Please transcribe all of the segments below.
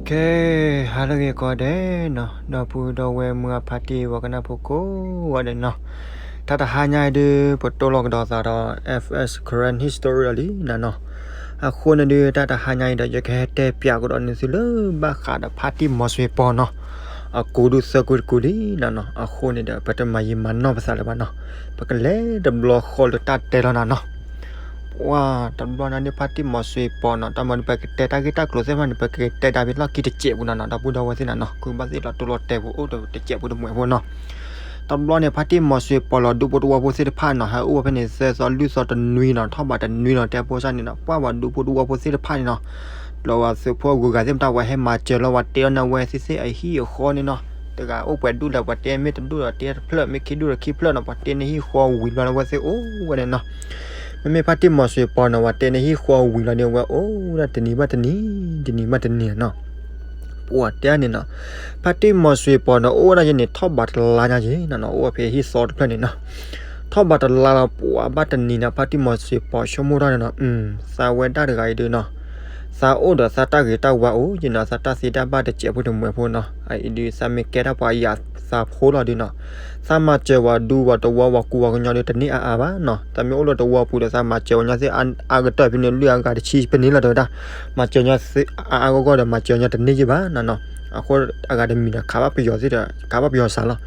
ကဲ ဟါလၢအဂ့ၤကိးဂၤဒဲးနီၤ, ဒီပုၢ်ဒီဝဲၢ်မုၢ်အဖါတံၢ်ဝဲကနၣ်ဖိကိးဂၤဒဲးနီၤ, တၢ်တဟါညါအံၤဒုး ပတိၢ်လီၤကဒီးသးဒီး F S Karen History လီၤလံနၤနီၤ. အဃိန့ၣ်ဒုး တၢ်တဟါညါအံၤဒီး ယကဟဲတဲပၠးကဒီးန့ၢ်သုလၢဘၣ်ဃးဒီးဖါတံၢ်မီၤစွ့ပီၤနီၤ, အကူဒုးသၢကူတကူလံနၤနီၤ. အဃိန့ၣ်ဒီး ပတမၤယံာ်မၤနီၢ်ပသးလၢၤဘၣ်နီၤ, ပကလဲၤတဘျီဃီလၢတၢ်တဲလီၤနၤနီၤ. ပှၤတဘျီန့ၣ်ဒုး ဖါတံၢ်မီၤစွ့ပီၤနီၤ, တၢ်မၤဒုး ပကတဲတၢ်ဂ့ၢ်တၢ်ကျိၤသ့ၣ်တဖၣ်န့ၣ် ပကတဲဒၣ်ဖဲလီၢ်ခံတစဲးပူၤနၤနီၤ, ဒီပုၢ်ဒီဝဲၢ်သ့ၣ်နၤနီၤ, ခုဘၣ်သ့ၣ်လီၤတိၢ်လီၤတဲာ်ပူၤ အိၣ်ဒီးတစဲးပူၤတမှဲၤဖိနီၤ. တဘျီန့ၣ် ဖါတံၢ်မီၤစွ့ပီၤလီၤဒူဖိတဝီဖိသ့ၣ်တဖၣ်နီၤ, ဟဲအိၣ်ဝဲဖဲန့ၣ် သၢသီလွံၢ်သီတနွံနီၤ, ထီၣ်ဘးတနွံနီၤ, တဲဖိစၢ်န့ၣ်နီၤ, ပှၤဝဲဒူဖိတဝီဖိသ့ၣ်တဖၣ်န့ၣ်နီၤ, ဒီးဝဲသုးဖိအဂုၤအဂၤသ့ၣ်မတၤ ဝဲဟဲမၤစၢၤလီၤ ဝဲတဲအီၤန့ၣ် အဝဲသ့ၣ်သ့ၣ်အဟံၣ်အဃီန့ၣ်နီၤ, တဂၤအိၣ်ပှဲၤဒူၣ်လဲၣ် ပှၤတဲမ့ၢ်တဒူၣ်ဒီးတဲတဖျၢၣ်, မ့ၢ်ခံဒူၣ်ဒီးခံဖျၢၣ်နီၤ, ပှၤတဲန့ၢ်ဟံၣ်ဃီဝံၤလီၤန့ၣ် အဝဲသ့ၣ်အိၣ်ဝဲန့ၣ်နီၤ. မ့မ့ၢ်ဖါတံၢ်မီၤစွ့ပီၤနီၤ, ဝဲတဲန့ၢ်ဟံၣ်ဃီဝံၤလီၤန့ၣ် အဝဲအိၣ်ဒၣ်တနံၤဘၣ်တနံၤ, တနံၤဘၣ်တနံၤနီၤ. ပှၤတဲန့ၣ်နီၤ, ဖါတံၢ်မီၤစွ့ပီၤနီၤ အိၣ်ဝဲဒၣ်ယဲန့ၣ် ထီၣ်ဘးတလါညါယဲနီၤ, အိၣ်ဝဲဖဲဟံၣ်သီတဖျၢၣ်န့ၣ်နီၤ. ထီၣ်ဘးတလါလီၤ ပှၤဘၣ်တနံၤန့ၣ် ဖါတံၢ်မီၤစွ့ပီၤဆိကမိၣ်ထီၣ်န့ၣ်နီၤ, သးဝဲဒၣ်တဂၤအံၤဒုးနီၤ, သးအိၣ်ဒီးသးတၢ်ဂ့ၤတၢ်ဝါအိၣ်ယဲနီၤ, သးတၢ်သ့တၢ်ဘၣ်တစဲးဖိတမှဲၤဖိနီၤ, အအံၤဒုး သးမ့ၢ်ကဲတၢ်ပှၤယၤသးဖိလီၤဒုးနီၤ, သးမၤစၢၤဝဲဒူဝဲတဝီဝဲကူဝဲကညီဒုး တန့ၢ်အါအါဘၣ်နီၤ. သးမ့ၢ်အိၣ်လၢတဝီပူၤဒီး သးမၤစၢၤဝဲညီသ့ၣ်အါကတၢၢ်ဖဲန့ၣ် လွံၢ်အဂၤတဆံပန့ၢ်လီၤတဲဝဲဒၣ်, မၤစၢၤညီသ့ၣ်အါအါဂီၢ်ဂီၢ်ဒီး မၤစၢၤညီတန့ၢ်ယဲဘၣ်နီၤနီၤ. အဃိအဂၤတမံၤဒီး ခးဘၣ်ပယီၤသ့ၣ်ဒီး ခးဘၣ်ပယီၤစးလီၤ.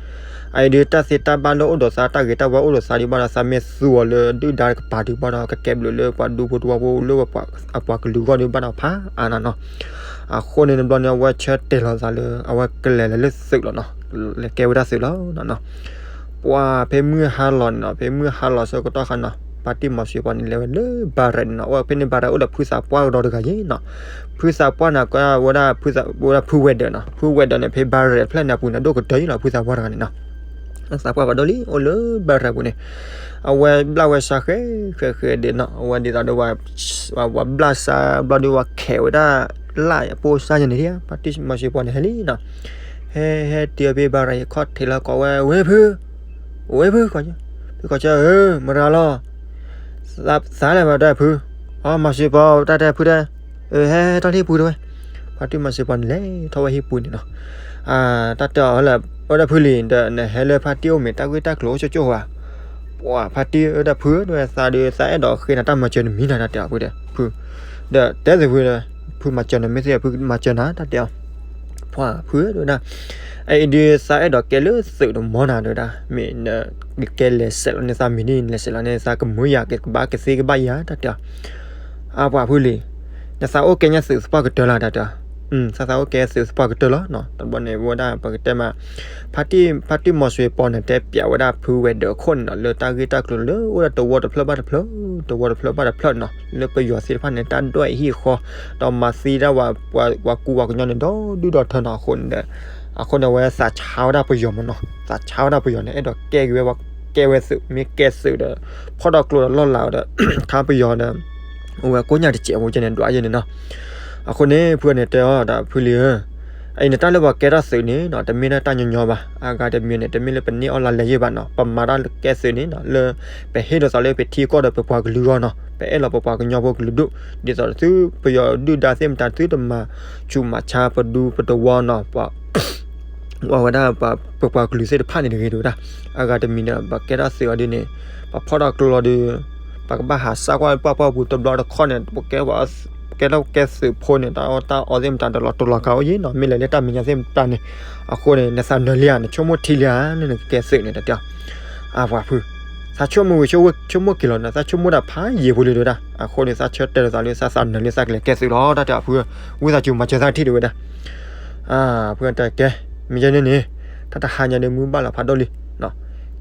အအံၤဒုး တၢ်သ့တၢ်ဘၣ်လၢအိၣ်ဒီးသး တၢ်ဂ့ၤတၢ်ဝါအိၣ်ဒီးသးဒုးဘၣ်ဒီး သးမ့ၢ်သူအီၤလၢဒုၣ်ဒါတကပၤဒုးဘၣ်ဒီး ကကဲဘျုးလၢပှၤဒူဖိတဝီဖိလၢအပှၤကလုာ်ဂီၢ်ဒုးဘၣ်ဒီးဖးအါနီၤနီၤ. အဃိန့ၣ်တဘျီန့ၣ် အဝဲဆၢတဲာ်လီၤသးလၢ အဝဲကလဲၤလၢသုးလီၤနီၤ, လဲၤကဲဝဲဒၣ်သုးလီၤနီၤနီၤ. ပှၤဖဲမုၢ်ဟါလီၤန့ၣ်နီၤ, ဖဲမုၢ်ဟါလီၤဆၢကတီၢ်ခါနီၤ, ဖါတံၢ်မီၤစွ့ပီၤန့ၣ် လဲၤဝဲလၢဘါရဲးန့ၣ်နီၤ, အိၣ်ဖဲန့ၣ်ဘါရဲးအိၣ်ဒီးဖုသးပှၢ်ကဒီးတဂၤယဲနီၤ. ဖုသးပှၢ်န့ၣ် ကဝဲဒၣ်ဖုဝဲဒၢးနီၤ, ဖုဝဲဒၢးန့ၣ် ဖဲဘါရဲးတဖျၢၣ်န့ၣ်အပူၤန့ၣ် ဒိၣ်ကတၢၢ်ယဲလီၤ, ဖုသးပှၢ်တဂၤန့ၣ်နီၤ. သးပှၢ်ပှၤဒိၣ်လံ အိၣ်လၢဘါရဲးပူၤန့ၣ်, အဝဲဘျၣ်ဝဲစးဃဲဃဲဃဲဒဲးနီၤ, အဝဲဒ်သိးဒီး ဝဲဘျၣ်စးဘျီဒုး ဝဲခဲးဝဲဒၣ်လၢအပိၢ်စၢ်ယဲန့ၣ်, ဖါတံၢ်မီၤစွ့ပီၤန့ၣ် ဟဲလံနီၤ. ဟဲ ဟဲတုၤဖဲဘါရဲးအံၤ ခီၣ်ထံးလီၤကိးဝဲ ဝဲဖု, ဝဲဖု, ဖုခီဆၢဧၢ, မတၤလီၤ, သးလဲၤဘၣ်တဲဖု, အမီၤစ့ၢ်ပီၤတၢ်တဲဖုတဲ, ဟဲ ဟဲထီၣ်လၢဟံၣ်ပူၤတဲဝဲ. ဖါတံၢ်မီၤစ့ၢ်ပီၤန့ၣ် လဲၤထီၣ်ဝဲဟံၣ်ပူၤန့ၣ်နီၤ. တၢ်တဲအီၤလၢ အိၣ်ဒၣ်ဖုလံၤဒီး နဟဲလၢဖါတံၢ်အိၣ်မ့ၢ်တၢ်ဂ့ၢ်တၢ်ကျိၤအိၣ်ကၠိကၠိဧါ. ပှၤဖါတံၢ် အိၣ်ဒၣ်ဖုတဲဝဲ, သးဒုး သးအဲၣ်ဒိးဃ့နၤတၢ်မၤစၢၤတမံၤနၤ တၢ်တဲအီၤဖုဒီး ဖု, ဒီးတဲသုဖုဒီး ဖုမၤစၢၤနၤ မ့ၢ်သ့ၣ်ဖုမၤစၢၤနၤ တၢ်တဲအီၤ. ပှၤဖုတဲဝဲဒၣ်, အအံၤဒုး သးအဲၣ်ဒိးကဲလၢသုးတမီၤနၤတဲဝဲဒၣ်, မ့ၢ်နကဲလဲၤစဲးလီၤန့ၣ် သးမံၤန့ၣ် လဲၤစဲးလီၤန့ၣ် သးကမုာ်ယၤ ကဘၣ်ကသ့ကဘၣ်ယၤ တၢ်တဲအီၤ. အပှၤဖုလံၤ, နသးအိၣ်ကဲညါသုးသပှၢ်ကတၢၢ်လီၤ တၢ်တဲအီၤ. သးသးအိၣ်ကဲသုးသပှၢ်ကတၢၢ်လီၤနီၤ. တဘျီန့ၣ်ဝဲဒၣ်ပကတဲမး ဖါတံၢ် ဖါတံၢ်မီၤစွ့ပီၤန့ၣ် တဲပၠးဝဲဒၣ်ဖုဝဲဒၢးအခိၣ်န့ၣ်နီၤ လၢတၢ်ဂ့ၢ်တၢ်ကျိၤလၢအိၣ်ဒၣ်တဝီတဖျၢၣ်ဘၣ်တဖျၢၣ်, တဝီတဖျၢၣ်ဘၣ်တဖျၢၣ်နီၤ လၢပယီၤသ့ၣ်တဖၣ်န့ၣ် တၢ်ဒွဲၣ်ဟံၣ်ဃီ ဒီးမၤသံဒၣ်ဝဲ ပှၤကူပှၤကညီန့ၣ် ဒီဒုၣ်ဒီထၢနီၤ. အဃိန့ၣ်ဒီး အဃိန့ၣ် အဝဲသးဆါဝဲဒၣ်ပယီၤမးနီၤ, သးဆါဝဲဒၣ်ပယီၤန့ၣ် အဲၣ်ဒိးကဲက့ၤဝဲ ကဲဝဲသုး, မ့ၢ်ကဲသုးဒီး ဖီၣ်ထီၣ်ကျိဒီးလီၢ်လၤဒီး ခါပယီၤဒီး အိၣ်ဝဲကိးညါတစဲးဖိကဲန့ၣ် ဒွးယဲန့ၣ်နီၤ. အဃိန့ၣ် ဖုန့ၣ်တဲအီၤဒီး ဖုလံၤဧၢ, အအံၤန့ၣ် တၢ်လၢပှၤကဲထီၣ်သုးန့ၣ်နီၤ တမ့ၢ်ဒၣ်တၢ်ညီညီဘၣ်. အဂၤတမံၤန့ၣ် တမ့ၢ်လၢပန့ၢ်အီၣ်လါလဲၤယဲၢ်ဘၣ်နီၤ. ပမၤတၢ်လၢကဲသုးန့ၣ်နီၤ လၢ ပဟ့ၣ်လိာ်သးလၢပထံကီၢ်ဒီးပပှၤကလုာ်အဂီၢ်နီၤ, ပအဲၣ်လီၤပပှၤကညီဖိကလုာ်ဒူၣ်, ဒ်သိးသုပယီၤဒုၣ်ဒါသ့ၣ်မတၤ သုတမၤဆူးမၤဆါပဒူပတဝီနီၤ, ပှၤ ဝဲဒၣ်ပပှၤကလုာ်သ့ၣ်တဖၣ်န့ၣ်တဂ့ၤ တဲဝဲဒၣ်. အဂၤတမံၤဒီး ပကဲထီၣ်သုးအီၤဒ်န့ၣ် ပဖီၣ်ထီၣ်ကျိလီၤဒီး ပကဘၣ်ဟးစၢ်ကွၢ်ပှၢ်ပှၢ်ပူၤတဘျီတခီၣ်န့ၣ် ပကဲထီၣ်ကဲသုးဖိန့ၣ် တၢ်အီၣ်တၢ်အီသ့ၣ်မတၤဒီးလီၤတိၢ်လီၤကၤအိၣ်ယဲနီၤ, မ့ၢ်လဲၤလၢတၢ်မဲာ်ညါသ့ၣ်မတၤန့ၣ်. အဃိန့ၣ် နသးနၢၤလံဧါ, နဆိကမိၣ်ထံလံဧါ, လၢနကကဲသုးန့ၣ် တၢ်တဲအီၤ. အပှၤဖု, သးဆိကမိၣ်ဝံၤဆိကမိၣ်က့ၤလီၤနီၤ, သးဆိကမိၣ်ဒၣ်ဖးယံာ်ဖိလံတဲဝဲဒၣ်. အဃိန့ၣ် သးဆၢတဲာ်လီၤသးလၢ သးသးနၢၤလံ သးကလဲၤကဲသုးလီၤ တၢ်တဲအီၤဖု, ဝံသးစူၤမၤစၢၤသးထံၣ်တဲဝဲဒၣ်. ဖုတဲကဲ, မ့ၢ်ယဲန့ၣ်န့ၣ် တၢ်တဟါညါဒီးမုၢ်ဘၣ်လီၤဖးဒိၣ်လံ.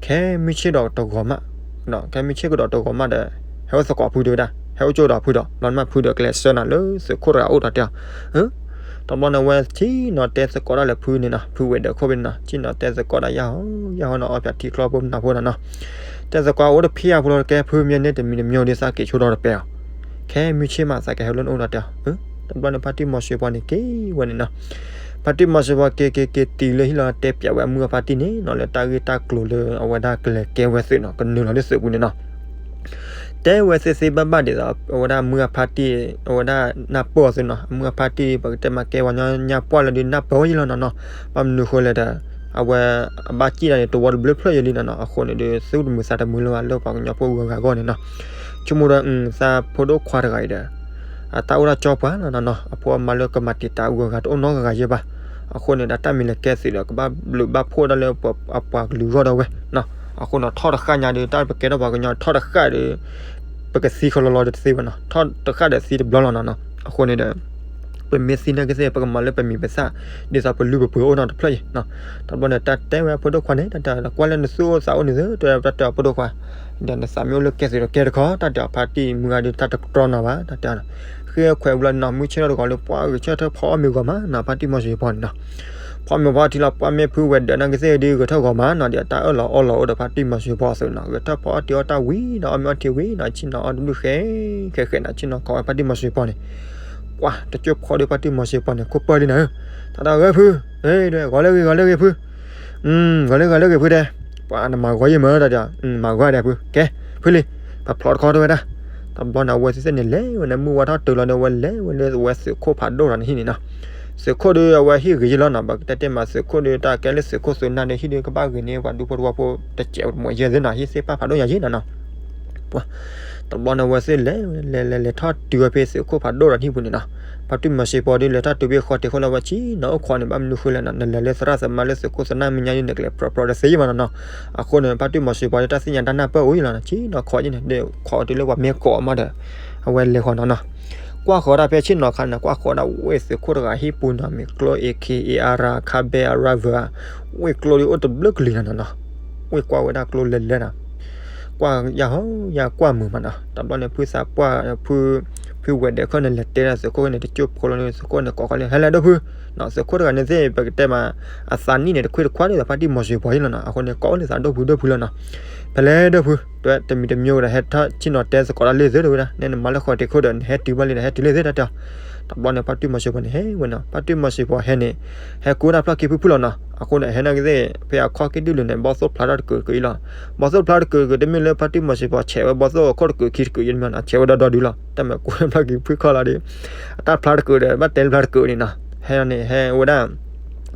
ခဲမုၢ်ဆ့ၣ်ဒီးတဂီၤမး, ခဲမုၢ်ဆ့ၣ်ကဒီးတဂီၤမးဒီး ဟဲအိၣ်သကိးဖုတဲဝဲဒၣ်, ဟဲအိၣ်ကၠိဒီးဖုဒီး လီၤမးဖုဒီးကလဲၤဆှၢနၤလၢသုးခိၣ်တဂၤအိၣ် တၢ်တဲအီၤ. တဘျီန့ၣ်ဝဲဆ့ၣ်နီၤတဲသကိးဒၣ်လၢဖုန့ၣ်နီၤ, ဖုဝဲဒၢးခိၣ်ဖဲန့ၣ်နီၤ, ဆ့ၣ်နီၤတဲသကိးဒၣ်ယဲၢ်ဟီ, ယဲၢ်ဟီနီၤ အီပၠးထံချီဖိမနၤဖိနီၤနီၤ. တဲသကိးအိၣ်တဖံးအါဖိလီၤ တကဲဖုမ့ၢ်န့ၣ် တမံၤတမံၤအိၣ်ဒီး သးက့ၤဆိဒီးတပဲအီၤ. ခဲမုၢ်ဆ့ၣ်မး သးကဟဲလၢနအိၣ် တၢ်တဲအီၤ. တဘျီန့ၣ် ဖါတံၢ်မီၤစွ့ပီၤန့ၣ်က့ၤဝဲန့ၣ်နီၤ. ဖါတံၢ်မီၤစွ့ပီၤက့ၤက့ၤက့ၤတုၤလၢဟံၣ်လီၤ တဲပၠးဝဲအမုၢ်အဖါတံၢ်န့ၣ်နီၤ လၢတၢ်ဂ့ၢ်တၢ်ကျိၤလၢအဝဲဒၣ်ကလဲၤကဲဝဲသုးနီၤ ကနုာ်လီၤလၢသုးပူၤန့ၣ်နီၤ. တဲဝဲသ့သ့ဘၣ်ဘၣ်ဒ်သိး အဝဲဒၣ်မုၢ်အဖါတံၢ် အဝဲဒၣ်နၢ်ပၢၢ်အီၤသုနီၤ, အမုၢ်အဖါတံၢ် ပကတဲမၤကဲပှၤကညီညါပှၢ်လၢဒုးနၢ်ပၢၢ်ဝဲယလီၤနီၤနီၤ, ဘၣ်မနုၤဃိလဲၣ်ဒီး အဝဲအဘၣ်စံၣ်တၢ်န့ၣ် တဝီတဘျုးဖျၢၣ်ယလံနီၤနီၤ, အဃိန့ၣ်ဒီး သူၣ်တမုာ်သးတမုာ်လၢၤဘၣ်လၢပှၤကညီဖိဂုၤဂၤအဂီၢ်န့ၣ်နီၤ, ဆိကမိၣ်ဒီး သးဖိဒိၣ်ခွါတဂၤအံၤဒီး အတၢ်အိၣ်တၢ်ကၠီပှၤလီၤနီၤနီၤ, အဖိအမါလၢကမၤတံာ်တာ်ဂုၤဂၤတအိၣ်နီတဂၤဂၤယဲၢ်ဘၣ်, အဃိန့ၣ်ဒီးတၢ်မ့ၢ်လဲၤကဲသုးဒီး ကဘၣ်ဘျုးဘၣ်ဖှိၣ်ဒၣ်လၢအပှၤကလုာ်အဂီၢ်ဒီးဝဲနီၤ, အဃိန့ၣ်ထီၣ်တဃၣ်ညါဒီး တၢ်ပကဲထီၣ်ပှၤကညီထီၣ်တဃၣ်ဒီး ပကသံခီလီၤလီၤဒီးတသ့ဘၣ်နီၤ, ထီၣ်တဃၣ်ဒီးသံတဘျီလီၤနီၤနီၤ, အဃိန့ၣ်ဒီး ပမ့ၢ်သံနာ်က့သ့ၣ် ပကမၤလၢပမံၤပသၣ် ဒ်သိးပလုၢ်ပပှ့ၤအိၣ်နီတဖျၢၣ်အံၤနီၤ, တဘျီန့ၣ် တၢ်တဲဝဲအဖိဒိၣ်ခွါန့ၣ် တၢ်တဲကွၢ်လၢနသူၣ်အိၣ်သးအိၣ်န့ၣ်သ့ တဲဝဲတၢ်တဲအဖိဒိၣ်ခွါ, ဒီးနသးမ့ၢ်အိၣ်လၢကဲသုးဒီးကဲတခီ တၢ်တဲအဖါတံၢ်မုၢ်ဂၤဒီးတၢ်တတြီနီၤဘၣ် တၢ်တဲနီၤ, ဃ့ခွဲးဘျီနီၤ မုၢ်ဆ့ၣ်ထီၣ်တဂီၤလၢပှၤဂဲၤဆၢထၢၣ်ဖီအီၣ်မ့ၤဂီၤမးနီၤ ဖါတံၢ်မီၤစ့ၤပီၤန့ၣ်နီၤ, ဖီမ့ၤဖီထံလီၤ ပှၤမ့ၢ်ဖုဝဲၤဒၢးနာ်က့သ့ၣ်ဒီး ဂဲၤထၢၣ်ဂီၤမးနီၤ ဒီးတၢ်အၢၣ်လီၤအီလီၤအိၣ်ဒီးဖါတံၢ်မီၤစ့ၤပီၤအသုးနီၤ, ဂဲၤထၢၣ်ဖီအီၣ်တ့ၤအီၣ်တၢ်ဝံၤဒီး အီၣ်မ့ၤအီထံဝံၤနီၤ ဆ့ၣ်နီၤအီၣ်တဘျုးဃဲ ဃဲဃဲနီၤ ဆ့ၣ်နီၤခီဝဲဖါတံၢ်မီၤစ့ၤပီၤန့ၣ်, ပှၤတကၠိၢ်ဖီဒီးဖါတံၢ်မီၤစ့ၤပီၤန့ၣ် ခိၣ်ပၢၢ်လံနီၤ, တၢ်တဲဂဲၤဖု, ဂီၤလၢဂ့ၤ ဂီၤလၢဂ့ၤဖု, ဂီၤလၢဂ့ၤ ဂီၤလၢဂ့ၤဖုတဲ, ပှၤနမၤဂီၤယံာ်မးတၢ်တဲ, မၤဂီၤဒဲးဖု, ကဲ, ဖုလံ, ပဖျီတခီတဝဲဒၣ်, တဘျီန့ၣ် အဝဲသ့ၣ်သ့ၣ်န့ၣ် လဲၤဝဲန့ၣ် မုၢ်ဝါထီၣ်တုၤလီၤန့ၣ် အဝဲလဲၤဝဲလၢအဝဲသုးခိၣ်ဖးဒိၣ်လီၤန့ၣ်ဟံၣ်န့ၣ်နီၤ, သုးခိၣ်ဒီးအဝဲဟံၣ်ဂ့ၤယံာ်လီၤနီၤ, ပကတဲတ့ၢ်မးသုးခိၣ်ဒီး တၢ်ကဲလၢသုးခိၣ်သုးနၢ်ဒီးဟံၣ်ဒီး ကဘၣ်ဂ့ၤန့ၢ်ပှၤဒူဖိတဝီဖိ တစဲးတမှဲးယဲၢ်သ့နီၤ, ဟံၣ်သ့ၣ်ပာ်ဖးဒိၣ်ညါယံာ်နီၤနီၤ တဘျီန့ၣ် အဝဲသ့ၣ်လဲၤ လဲၤလဲၤလဲၤထီၣ်တုၤဝဲဖဲသုးခိၣ်ဖးဒိၣ်ဒီးဟံၣ်ပူၤန့ၣ်နီၤ, ဖါတံၢ်မီၤစ့ၤပီၤဒီး လဲၤထီၣ်တုၤဖဲဃီတဲာ်ခိၣ်လၢအဝဲဆ့ၣ်နီၤအိၣ်ခိးန့ၣ် ဘၣ်မနုၤဃိလဲၣ်နီၤ, နလဲၤလၢသရၣ်သမါလၢသုးခိၣ်သုးနၢ်မဲာ်ညါဒီး နကလဲၤဖြီဖြီတသ့ယံာ်မးနီၤနီၤ, အဃိန့ၣ် ဖါတံၢ်မီၤစ့ၤပီၤဒီး တၢ်သ့ၣ်ညါတၢ်နၢ်ပၢၢ်အိၣ်ယံာ်လီၤနီၤ, ဆ့ၣ်နီၤခိးယံာ်န့ၣ် ဒီးခိးတုၤလၢပှၤမ့ၢ်ကိးမးဒီး အဝဲလဲၤဃီနီၤနီၤ ကွၢ်ဃီဒၣ်ဖဲဆ့ၣ်နီၤခါန့ၣ် ကွၢ်ဃီဒၣ်ဝ့ၢ်သုးခိၣ်တဂၤဟံၣ်ပူၤနီၤ, မ့ၢ်ကျိ AK AR ခါဘဲအရၣ်ဝဲ, ဝ့ၢ်ကျိဒီးအိၣ်တဘျုးကလုာ်နီၤနီၤနီၤ, ဝ့ၢ်ကွၢ်ဝဲဒၣ်ကျိလဲၤလဲၤနီၤ, ကွၢ်ယၢ်ဟီယၢ်ကွၢ်မုာ်မးနီၤ, တဘျီန့ၣ် ဖုသးပှၢ် ဖု ဖုဝဲၤဒၢးခၢၣ်န့ၣ် လဲၤတဲဒၣ်သုးခိၣ်န့ၣ် တကၠိၢ်ဖိလီၤန့ၣ် သုးခိၣ်န့ၣ် ကိးဃီလၢ ဟဲလဲၣ်ဒိၣ်ဖု, သုးခိၣ်တဂၤန့ၣ်သ့ၣ် ပကတဲမး အသးနံၣ်န့ၣ် တခွ့တခွါဒီးဖါတံၢ်မီၤစ့ၤပီၤယံာ်လီၤနီၤ, အဃိန့ၣ် ကိးအိၣ်လၢသးဒိၣ်ဖုဒိၣ်ဖုလီၤနီၤ, ဖဲလဲၣ်ဒိၣ်ဖု, တဝဲတမံၤတမံၤဝဲဒီး ဟဲထီၣ်ဆ့ၣ်နီၤတဲသကိးတၢ်လၢသုတဝဲဒၣ်, နဲနမၤလၢဃီတဲာ်ခိၣ်ဒီး နဟဲတုၤဘၣ်လံဒီး ဟဲတုၤလၢသုတၢ်တဲအီၤ, တဘျီန့ၣ် ဖါတံၢ်မီၤစ့ၤပီၤန့ၣ် ဟဲဝဲနီၤ, ဖါတံၢ်မီၤစ့ၤပီၤဟဲန့ၣ် ဟဲကူတၢ်ဖျီၣ်ခံဖုဖုလီၤနီၤ, အဃိန့ၣ် ဟဲနာ်က့သ့ၣ် ဖဲအခီၣ်က့ဒုၣ်လၢန့ၣ် ဘီၣ်သိၣ်ဖျါထီၣ်တကုာ်တကုာ်အံၤလီၤ, ဘီၣ်သိၣ်ဖျါတကုာ်တကုာ် တမ့ၢ်လၢဖါတံၢ်မီၤစ့ၤပီၤ ဆဲးဝဲဘီၣ်သိၣ်အခီၣ်တကုာ်ခံတကုာ်ယံၤမးနီၤ, ဆဲးဝဲဒီဒူလီၤ, တၢ်မၤကူတၢ်ဖျီၣ်ခံဖုခီလီၤဒီး အတၢ်ဖျါတကုာ်ဒီး ဘၣ်တဲလၢဖျါတကုာ်န့ၣ်နီၤ, ဟဲန့ၣ် ဟဲဝဲဒၣ်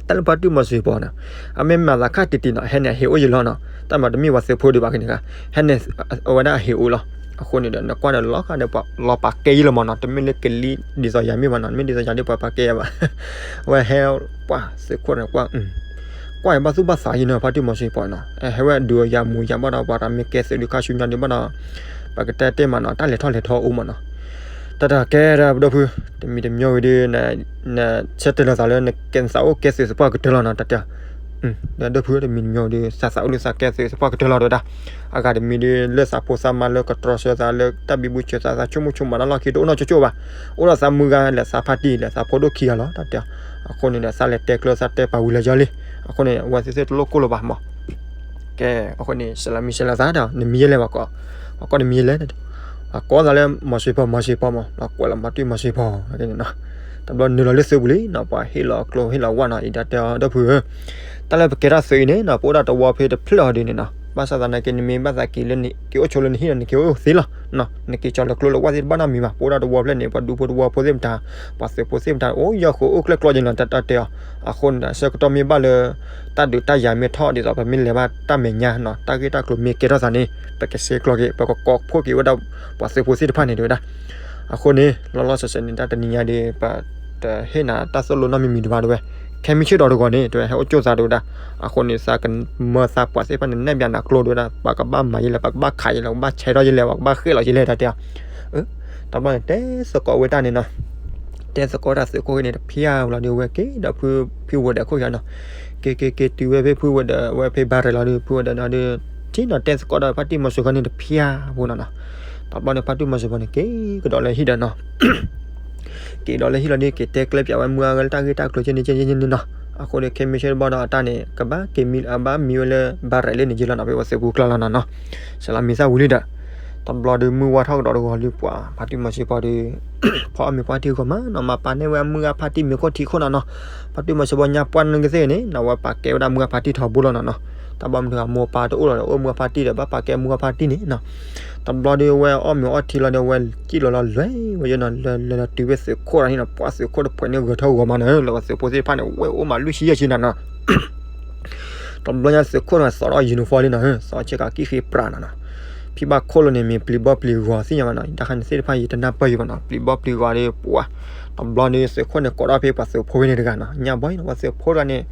တၢ်လၢဖါတံၢ်မီၤစ့ၤပီၤနီၤ, အမ့ၢ်မၤသးခါတံၢ်တံၢ်နီၤ, ဟဲန့ၣ် အဟ့ၣ်အိၣ်ယံာ်လီၤနီၤ, တၢ်မၤတမ့ၢ်ပှၤသုးဖိဒံးဘၣ်ကန့ၣ်ခါ, ဟဲန့ၣ် အဝဲဒၣ်အဟ့ၣ်အိၣ်လီၤ, အဃိန့ၣ်ဒီး နကွၢ်ဒီးလီၤဃါဒီးပှၤလီၤပာ်ကဲယံာ်လီၤမးနီၤ, တမ့ၢ်လၢကလံၤဒ်သိးယၤမ့ၢ်ဘၣ်နီၤ, တမ့ၢ်ဒ်သိးယၤဒီးပှၤပာ်ကဲယၤဘၣ်, အဝဲဟဲ ပှၤသုးခိၣ်န့ၣ် ကွၢ် ကွၢ်အံၤဘၣ်သူၣ်ဘၣ်သးယံာ်နီၤ ဖါတံၢ်မီၤစ့ၤပီၤနီၤ, ဟဲဝဲဒုးယၤမူၤယၤဘၣ်ဒီး ပှၤတၢ်မ့ၢ်ကဲသုးဒုးခါဆူညါဒုးဘၣ်ဒီး ပကတဲတဲမးနီၤ တၢ်လဲၤထီၣ်လဲၤထီအိၣ်မးနီၤ, တၢ်တၢ်ကဲဒီးပဒိၣ်ဖု တမံၤတမံၤဝံၤဒီး နဆၢတဲာ်လီၤသးလၢ နသးအိၣ်ကဲသုးသပှၢ်ကတၢၢ်လီၤနီၤ တၢ်တဲ ဒီးဒိၣ်ဖုတမံၤတမံၤဝံၤဒီး သးသးအိၣ်လၢသးကဲသုးသပှၢ်ကတၢၢ်လီၤဒီးဒၣ်, အဂၤတမံၤဒီး လၢသးဖိသးမါလၢကတြီဆၢသးလၢတၢ်ဘံဘူဆၢသး သးဆိကမိၣ်ဆိကမးတၢ်လီၢ်ခံတအိၣ်နီတကၠိၣ်ဘၣ်, အိၣ်ဒီးသးမုၢ်ဂၤလဲၣ် သးဖါတံၢ်လဲၣ် သးဖိဒိၣ်ခံဂၤလီၤ တၢ်တဲ, အဃိန့ၣ်ဒီး သးလဲၤတဲကျၢၤသးတဲပာ်ဝံၤလၢယီၤလံ, အဃိန့ၣ် အဝဲသ့ၣ်သ့ၣ်တလိၣ်ကိၢ်လီၤဘၣ်မး ကဲ, အဃိန့ၣ် စလးမံစလးသးဒီး နမံၤယဲလဲၣ်ဘၣ်ကီး, အကီၢ်နမံၤယဲလဲၣ်, အကိးသးလၢမီၤစ့ၢ်ဖီ မီၤစ့ၢ်ဖီမး လီၤကွဲးလီၤမၤတွံၢ်မီၤစ့ၢ်ဖီ, တဘျီနုာ်လီၤလၢသုးပူၤလံနီၤ ပှၤဟ့ၣ်လီၤကျိဟ့ၣ်လီၤဝၣ်နီၤ အံၤဒၣ်တဲအီၤ ဒီပုၢ်ဧၢ, တၢ်လၢပကဲထီၣ်သုးအံၤန့ၣ်နီၤ ပအိၣ်ဒၣ်တဝီဖဲတဖျၢၣ်အီၤဒ်န့ၣ်နီၤ ဘၣ်ဆၣ်သနာ်က့ နမ့ၢ်ဘၣ်သးက့ၤလၢ က့ၤအိၣ်ဆိးလၢနဟံၣ်ဒီး နက့ၤအိၣ်သ့လီၤ, နက့ၤကၠီၤလၢကျိလၢဝၣ်သ့ၣ်တဘၣ်နီတမံၤဘၣ်, ပအိၣ်ဒၣ်တဝီဖျၢၣ်န့ၣ် ပှၤဒူဖိတဝီဖိသ့ၣ်မတၤ, ပှၤသုးဖိသ့ၣ်မတၤ အိၣ်ယီၤဃိအိၣ်ကျဲၣ်ကျီယဲၢ်နီၤ တၢ်တဲအီၤ, အဃိန့ၣ်ဒီး ဆၢကတီၢ်မ့ၢ်ဘၣ်လၢ တၢ်ဒုးတၢ်ယၤမ့ၢ်ထီၣ်ဒ်သိး ပမ့ၢ်လဲၤဘၣ်တၢ်မဲာ်ညါနီၤ တၢ်ဂ့ၢ်တၢ်ကျိၤမ့ၢ်ကဲထီၣ်သးန့ၣ် ပကစ့ကျီက့ၤ ပကကိးဖှိၣ်က့ၤဝဲဒၣ် ပှၤသုးဖိသ့ၣ်တဖၣ်န့ၣ် တဲဝဲဒၣ်, အဃိန့ၣ် လီၤလီၤဆဲးဆဲးန့ၣ် တၢ်တနံၤညါဒီး ပတဟ့ၣ်နၤတၢ်သိၣ်လိနီတမံၤမံၤတဘၣ်တဲဝဲ, ခဲမုၢ်ဆ့ၣ်ဒီးတဂီၤန့ၣ် တဲဝဲ ဟဲအိၣ်ကၠိၣ်သးတဲဝဲဒၣ်, အဃိန့ၣ် သးကမၢသးပှၢ်သ့ၣ်တဖၣ်န့ၣ် နဲၣ်ဘၣ်နၤကျိတဲဝဲဒၣ်, ပှၤကဘၣ်မၤယဲလဲၣ် ပှၤကဘၣ်ခးယဲလဲၣ် ပှၤကဘၣ်ဆဲးထီၣ်ယဲလဲၣ် ပှၤကဘၣ်ဃ့ၣ်လီၤယဲလဲၣ် တၢ်တဲအီၤ, တဘျီန့ၣ် တဲသကိးဝဲတၢ်န့ၣ်နီၤ တဲသကိးတၢ်သုးခိၣ်န့ၣ်တဖျါဝဲလီၤဒီး ဝဲက့ၤဒီးဖု ဖုဝဲၤဒၢးခိၣ်ဃီနီၤ, က့ၤက့ၤက့ၤတုၤဝဲဖဲဖုဝဲၤဒၢး ဝဲဖဲဘါရဲၣ်လီၤဒီး ဖုဝဲၤဒၢးဒီး ထံၣ်နီၤတဲသကိးဒီးဖါတံၢ်မီၤစိၤဃီန့ၣ်တဖျါဖိနီၤနီၤ, တဘျီန့ၣ် ဖါတံၢ်မီၤစိၤဃီန့ၣ် က့ၤကဒီးလၢဟံၣ်ဒီးနီၤ က့ၤဒီးလၢဟံၣ်လီၤဒီး က့ၤတဲကျဲပၠးဝဲမုၢ်အါဂၤလၢတၢ်ဂ့ၢ်တၢ်ကျိၤကဲန့ၣ်ကဲန့ၣ်နီၤ, အဃိဒီး ခဲမုၢ်ဆ့ၣ်တဘျီဒီးအတၢ်န့ၣ် ကဘၣ်က့ၤမံ အဘၣ်မံဝဲလၢ ဘါရဲၣ်လၢန့ၣ်က့လီၤနီၤ ဖဲပှၤသုးပူၤကျါလီၤနီၤနီၤ, စလါမံသၣ်ဝံၤလံဒီး တဘျီဒီးမုၢ်ဝါထီၣ်ကဒီးတဂီၤလံ ပှၤဖါတံၢ်မီၤစ့ၢ်ပီၤဒီး ဖီအီၣ်မ့ၤပှၢ်တံၢ်ဂီၤမးနီၤ, မၤပာ်န့ၢ်ဝဲမုၢ်ဂၤဖါတံၢ်မ့ၤခိၣ်ထံးခိၣ်နီၤနီၤ. ဖါတံၢ်မီၤစ့ၢ်ပီၤညါပှၢ်နကသ့ၣ်န့ၣ် အဝဲပာ်ကဲဝဲဒၣ်မုၢ်ဂၤဖါတံၢ်ထီဘိလီၤနီၤနီၤ. တၢ်ဘၣ်မနုၤအမိၢ်ပၢ်တအိၣ်လီၤဒီး အိၣ်မုၢ်ဂၤဖါတံၢ်ဒီး ဘၣ်ပာ်ကဲမုၢ်ဂၤဖါတံၢ်န့ၣ်နီၤ. တဘျီဒီးဝဲအီၣ်မ့ၤအီထံလီၤဒီး ဝဲစံၣ်လီၤလီၤလွဲဝဲယနီၤ, လဲၤလဲၤတုၤဝဲသုးခိၣ်တဂၤန့ၣ်နီၤ, ပှၤသုးခိၣ်တဖုန့ၣ်ဂဲၤထီၣ်ဂီၤမးနီၤ, လၢပှၤသုးဖိသ့ၣ်တဖၣ်န့ၣ် ဝဲအိၣ်မးလွံၢ်ဆံယဲၢ်ဆံနီၤနီၤ. တဘျီညါသုးခိၣ်န့ၣ် သိးဒီး uniform လံနီၤ, သိးဆ့ကၤကံၣ်ဃ့ပြးနီၤနီၤ. ဖံဘၣ်ခိၣ်လိၤန့ၣ် မ့ၢ်ပျံၤဘီပျံၤဂီၤသ့ၣ်ညါဘၣ်နီၤ, တၢ်ခါန့ၣ်သ့ၣ်တဖၣ်ယတနၢ်ပၢၢ်ယံၤဘၣ်နီၤ, ပျံၤဘီပျံၤဂီၤဒီးပှၤ. တဘျီန့ၣ်သုးခိၣ်န့ၣ် ကိးထီၣ်ဖဲပှၤသုးဖိဖဲန့ၣ်တဂၤနီၤ, ညါဘီနီၤ, ပှၤသုးဖိတဂၤန့ၣ်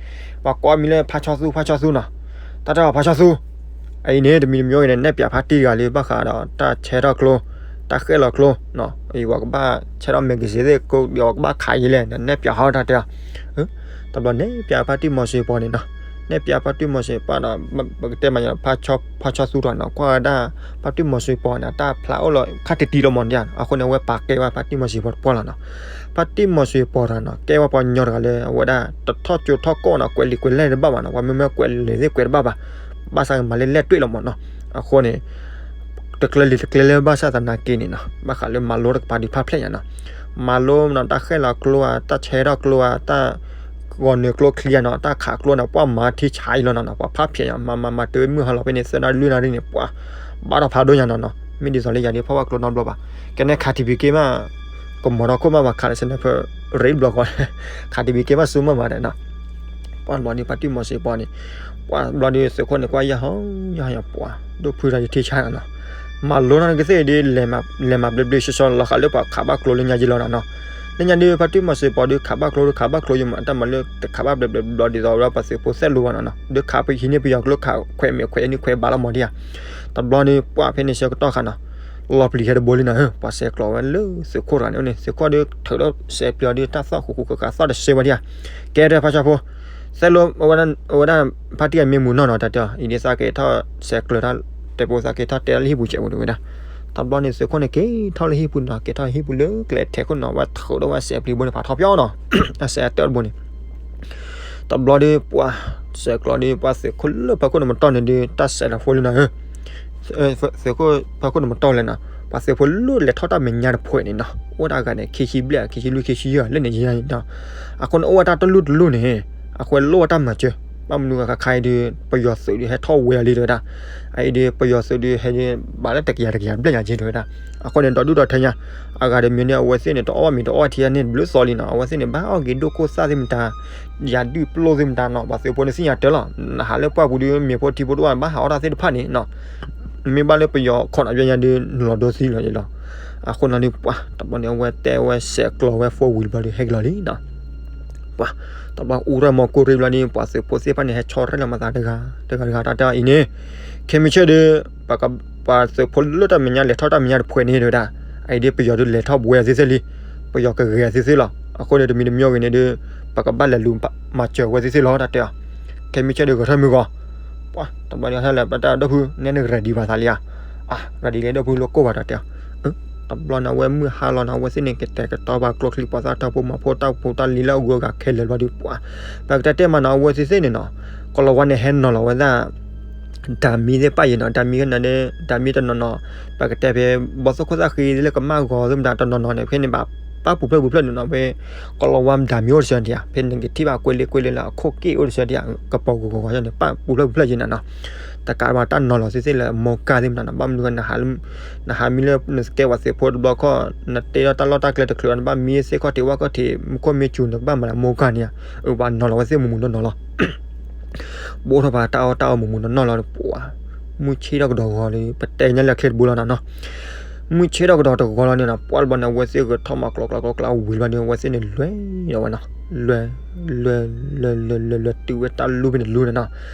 ပှၤကိးမံၤလၢ ဖါဆီသူ ဖါဆီသူနီၤ, တၢ်တဲအီၤဖါဆီသူ အအံၤန့ၣ် တမံၤတမံၤအံၤန့ၣ် နဲၣ်ပၠးဖါတံၢ်တဂၤလံ ဘၣ်ဃးဒီးတၢ်ဆဲးထီၣ်ကျိ, တၢ်ဃဲၣ်လီၤကျိ, အံၤပှၤကဘၣ်ဆဲးထီၣ် magazine သ့ၣ် ပှၤကဘၣ်ခးယံၤလဲၣ် နဲၣ်ပၠးဟီတၢ်တဲအီၤ. တဘျီနဲၣ်ပၠးဖါတံၢ်မီၤစ့ၢ်ပီၤန့ၣ်နီၤ, နဲၣ်ပၠးဖါတံၢ်မီၤစ့ၢ်ပီၤဒီး ပကတဲမး ဖါဆီသူဒီးနီၤ ကွၢ်ဝဲဒၣ် ဖါတံၢ်မီၤစ့ၢ်ပီၤန့ၣ် အတၢ်ဖျါအိၣ်လီၤခါတံၢ်တံၢ်လီၤမးနီၤ, အဃိန့ၣ် အဝဲပာ်ကဲဝဲဖါတံၢ်မီၤစ့ၢ်ပီၤတပှၢ်လီၤနီၤ. ဖါတံၢ်မီၤစ့ၢ်ပီၤတဂၤနီၤ ကဲဝဲပှၤကညီတဂၤလၢအဝဲဒၣ် တထီၣ်ကၠိထီၣ်ကိၣ်နီၤ, ကွဲးလံာ်ကွဲးလဲၢ်တဘၣ်ဘၣ်နီၤ, ပှၤမ့မ့ၢ်ကွဲးလံာ်သ့ၣ်ကွဲးတဘၣ်ဘၣ်, ဘၣ်ဆၣ်ကမၤလၢလဲၣ်တွ့ၣ်လီၤမးနီၤ. အဃိန့ၣ် တကျဲလံာ်တကျဲလဲၢ်ဘၣ်ဆၣ်သနာ်က့န့ၣ်နီၤ, ဘၣ်ဃးလၢမၤလိတကပၤဒုးဖးဖျဲၣ်ညါနီၤ, မၤလိနီၤ တၢ်ဃဲၣ်လီၤကျိဧါ, တၢ်ဆဲးထီၣ်ကျိဧါ, တၢ်ဂီၤနုာ်ကျိချံဧါနီၤ, တၢ်ခးကျိန့ၣ် ပှၤမၤထံဆးအံၤလီၤနီၤနီၤ, ပှၤဖးဖျဲးညါ မၤမၤမၤတုၤမုၢ်ဟါလီၤဖဲန့ၣ် သၢနၣ်ရံၣ်လွံၢ်နၣ်ရံၣ်န့ၣ် ပှၤဘၣ်ထီၣ်ဖးဒိၣ်ညါနီၤနီၤ, မ့ၢ်ဒ်သိးလၢယၤဒ်ဖီၣ်ဘၣ်ကျိနီတဘျီဘၣ်, ကဲန့ၣ်ခးထံးဘံက့မး ကမီၤထီၣ်ခိၣ်မးဘၣ် ခးလၢ sniper ရ့ဘျီဃီ, ခးထံးဘံက့မးဆူမးမးဒီးနီၤ. ပှၤတဘျီန့ၣ် ဖါတံၢ်မီၤစ့ၢ်ပီၤန့ၣ်, ပှၤတဘျီဒီးသုးခိၣ်န့ၣ် ကွၢ်ယၢ်ဟီယၢ်ဟီယၢ်ပှၤ ဒိၣ်ဖုတၢ်ယထံဆါနီၤနီၤ, မၤလိနီၤကသ့ၣ်ဒီး လဲၤမၤဘျဲဘျဲဆှီဆှီလီၤဃာ်လၢပှၤခးဘၣ်ကျိလၢညါယံၤလီၤနီၤနီၤ. လၢညါဒီး ဖါတံၢ်မီၤစ့ၢ်ပီၤဒီး ခးဘၣ်ကျိဒီး ခးဘၣ်ကျိယမး တၢ်မၤလၢတခးဘၣ်ဘျဲဘျဲဘျီဒ်သိးဝဲဒၣ်ပှၤသုးဖိသဲၣ်လိဘၣ်နီၤနီၤ, ဒီးခးပဟံးန့ၢ်ပယီၤကျိ ခးခွဲးမဲာ်ခွဲးအနံၣ်ခွဲးဘးလီၤမးဒံးဧါ. တဘျီန့ၣ် ပှၤဖဲန့ၣ်ဆၢကတီၢ်ခါနီၤ လီၤပျံၤဟဲတဘိလံနီၤ, ပှၤဆဲးကျိးဝဲလၢသုးခိၣ်တဂၤန့ၣ်န့ၣ် သုးခိၣ်ဒီးထုးဒီးစဲးပျီဒီး တၢ်သီၣ်ဃူဃူဃာ်ဃာ်သီၣ်တစဲးဝဲဒံးဧါ. ကဲဒီးဖါဆီဖိ သဲလိ အဝဲဒၣ်ဖါတံၢ်အမ့ၢ်မုာ်နီၢ်နီၤ တၢ်တဲအီၤ အံၤဒ်သးက့ၤထီၣ်ဆဲးကျိးတၢ်တဲပိသးက့ၤထီၣ်တဲလၢဟံၣ်ပူၤစဲးဝဲဒၣ်. တဘျီန့ၣ်သုးခိၣ်န့ၣ်က့ၤထီၣ်လၢဟံၣ်ပူၤနီၤ, က့ၤထီၣ်ဟံၣ်ပူၤလၢကျဲထဲးခိၣ်နီၤ, ဝဲထုးဒီးဝဲစဲးပျီဘိန့ၣ် ဖးထီပၠီနီၤ, အစဲးအတၢၢ်တဘိန့ၣ် တဘျီဒီးပှၤ ဆဲးကျိးဒီးပှၤသုးခိၣ်လၢဖီခိၣ်န့ၣ်မတီၢ်န့ၣ်ဒီး တၢ်စဲးလီၤဖိလံနီၤဧၢ, သုးခိၣ်ဖီခိၣ်န့ၣ်မတီၢ်လဲၣ်နီၤ, ပှၤသုးဖိလၢလဲၤထီၣ်တၢ်မဲာ်ညါတဖှဲးန့ၣ်နီၤ, အိၣ်ဒၣ်ဂၤန့ၣ် ခံဆံဘျဲၣ် ခံဆံလွံၢ် ခံဆံယဲၢ်လၢန့ၣ်ယဲၢ်နီၤ, အဃိန့ၣ်အိၣ်ဝဲတၢ်တလူၢ်တလူၢ်န့ၣ် အဃိလိၣ်ဝဲတၢ်မၤစၢၤ, ဘၣ်မနုၤဂၤခါခါအံၤဒီး ပယီၤသုးဒီးဟဲထီၣ်ဝဲအီၤလံတဲဝဲဒၣ်, အအံၤဒီးပယီၤသုးဒီးဟဲဘၣ်လၢတကယၤတကယၤဘျဲၣ်ညါက့တဲဝဲဒၣ်, အဃိန့ၣ် ဒီဒူၣ်ဒီထၢညါ အဂၤတမံၤန့ၣ် အဝဲသ့ၣ်န့ၣ် တအီၣ်မ့ၤတအီၣ်ထံန့ၣ်တဘျုးသီလံနီၤ, အဝဲသ့ၣ်န့ၣ် ဘၣ်အီၣ်က့ၤဒိၣ်ခိၣ်သၣ်သ့ၣ်မတၤ, ယၤဒုၣ်ပျိၢ်သ့ၣ်မတၤနီၤ, ပှၤသုးဖိန့ၣ်သ့ၣ်ညါတၢ်လီၤ, နဟးလၢပှၢ်ပူၤဒီး မ့ၤဖိထံဖိတအိၣ် ဘၣ်ဟးအီၣ်တၢ်သ့ၣ်တဖၣ်န့ၣ်နီၤ, မ့ၢ်ဘၣ်လၢပယီၤခိးနၤယဲညါဒီး နလီၤဒိသံလီၤလီၤ, အဃိနီၤဒီးပှၤ တဘျီန့ၣ် အဝဲတဲဝဲစဲးကျိးဝဲ four wheel ဘျီဒီးဟဲက့ၤလီၤလံနီၤ ပှၤ တဘျီအူရၢၢ်မီၤကိၢ်ရ့ဘျီဒီး ပှၤသုးဖိသ့ၣ်တဖၣ်န့ၣ် ဟဲဆီၣ်ရဲၣ်လီၤမၤသးတဂၤ တဂၤတဂၤ တၢ်တဲအီၤအံၤန့ၣ်, ခဲမုၢ်ဆ့ၣ်ဒီး ပှၤသုးဖိလၢတၢ်မဲာ်ညါလဲၤထီၣ်တၢ်မဲာ်ညါတဖှဲးန့ၣ်တဲဝဲဒၣ်, အအံၤဒီးပယီၤဒီးလဲၤထီၣ်ဘှဲအီၤသ့သ့လံ, ပယီၤကဂဲၤအီၤသ့သ့လီၤ, အဃိန့ၣ်တမံၤတမံၤအဂ့ၢ်န့ၣ်ဒီး ပကဘၣ်လဲၤလူၤမၤစၢၤဝဲသ့သ့လီၤ တၢ်တဲအီၤ, ခဲမုၢ်ဆ့ၣ်ဒီးဂဲၤထီၣ်မုၢ်ဂီၤ ပှၤ တဘျီန့ၣ်ဟဲလၢပတၢ်ဒီပုၢ် နဲန ready ဘၣ်သးလံဧါ, အ ready လၢဒီပုၢ်လိၣ်ကိၢ်ဘၣ်တၢ်တဲအီၤ တဘျီန့ၣ် အဝဲမုၢ်ဟါလီၤနီၤ အဝဲသ့ၣ်န့ၣ် ကတဲာ်ကတီၤပှၤကျိချံပှၤသၣ်ထီဘိမၤဖိတၢ်ဖိတၢ်လံၤလၢအဂုၤအဂၤခဲလၢာ်ဘျီဒီး ပှၤ ပကတဲတဲမးနီၤ အဝဲသ့ၣ်သ့ၣ်န့ၣ်နီၤ ကီၤလၤဝါန့ၣ်ဟဲနီၤလီၤဝဲဒၣ် ဓာတ်မီး သ့ၣ်ပၣ်ယံၤနီၤ ဓာတ်မီး ကနၤဒီး ဓာတ်မီး တနီၤနီၤ ပကတဲဖဲ ဘီသိၣ်ခိၣ်သၣ်ဃံလၢကမၣ်ဂီၤသ့ၣ်မတၤ တနီၤနီၤန့ၣ် ဖဲန့ၣ်ဘၣ် ပၣ်ပူၤဖျၢၣ်ပူၤဖျၢၣ်န့ၣ်နီၤ ဖဲ ကီၤလၤဝါ ဓာတ်မီး အိၣ်တစၢၤဒံးဧါ ဖဲနကထံၣ်ဘၣ်ကွဲးလ့ကွဲးလ့လၢအခိၣ်က့ၣ်အိၣ်တစၢၤဒံးဧါ ကပီၤဂီၤဂီၤဂီၤန့ၣ် ပၣ်ပူၤဖျၢၣ်ပူၤဖျၢၣ်ယံၤနၤနီၤ တကးဘၣ်တၢ်နီၤလီၤသ့ၣ်သ့ၣ်လၢ မော်ကါ သ့ၣ်မတၤနီၤ ဘၣ်မနုၤ နဟးမံလၢနကဲပှၤသုးဖိတဘျီခီၣ် နတဲထီၣ်တၢ်လီၢ်တၢ်ကျဲတချုး နဘၣ်မံသ့ၣ်ခီၣ်ထံးဝၣ်ခီၣ်ထံး မူခိၣ်မ့ၢ်စူၤ နကဘၣ်မၤလၢ မော်ကါ န့ၣ်ဧါ အဝဲနီၤလီၤဝဲသ့ၣ်မူးမူးနီၤနီၤလီၤ ဘိးထီၣ်ဖးတၢ်အီၣ်တၢ်အီမူးမူးနီၤနီၤလီၤ ပှၤ မုၢ်ဆ့ၣ်ထီၣ်ကဒီးဂီၤလံ ပတဲညါလၢအချ့တဘိလီၤနီၤနီၤ မုၢ်ဆ့ၣ်ထီၣ်ကဒီးတဂီၤလီၤန့ၣ်နီၤ ပှၤတဘျီန့ၣ် အဝဲသ့ၣ်ဂဲၤထီၣ်မၤကျိးကျိးကျိးကျိးဝံၤတဘျီန့ၣ် အဝဲသ့ၣ်န့ၣ်လွဲၢ်ဒီးဝဲနီၤ လွဲၢ် လွဲၢ် လွဲၢ် လွဲၢ် လွဲၢ် တုၤဝဲတၢ်လူၢ်ဖဲန့ၣ်တလူၢ်န့ၣ်နီၤ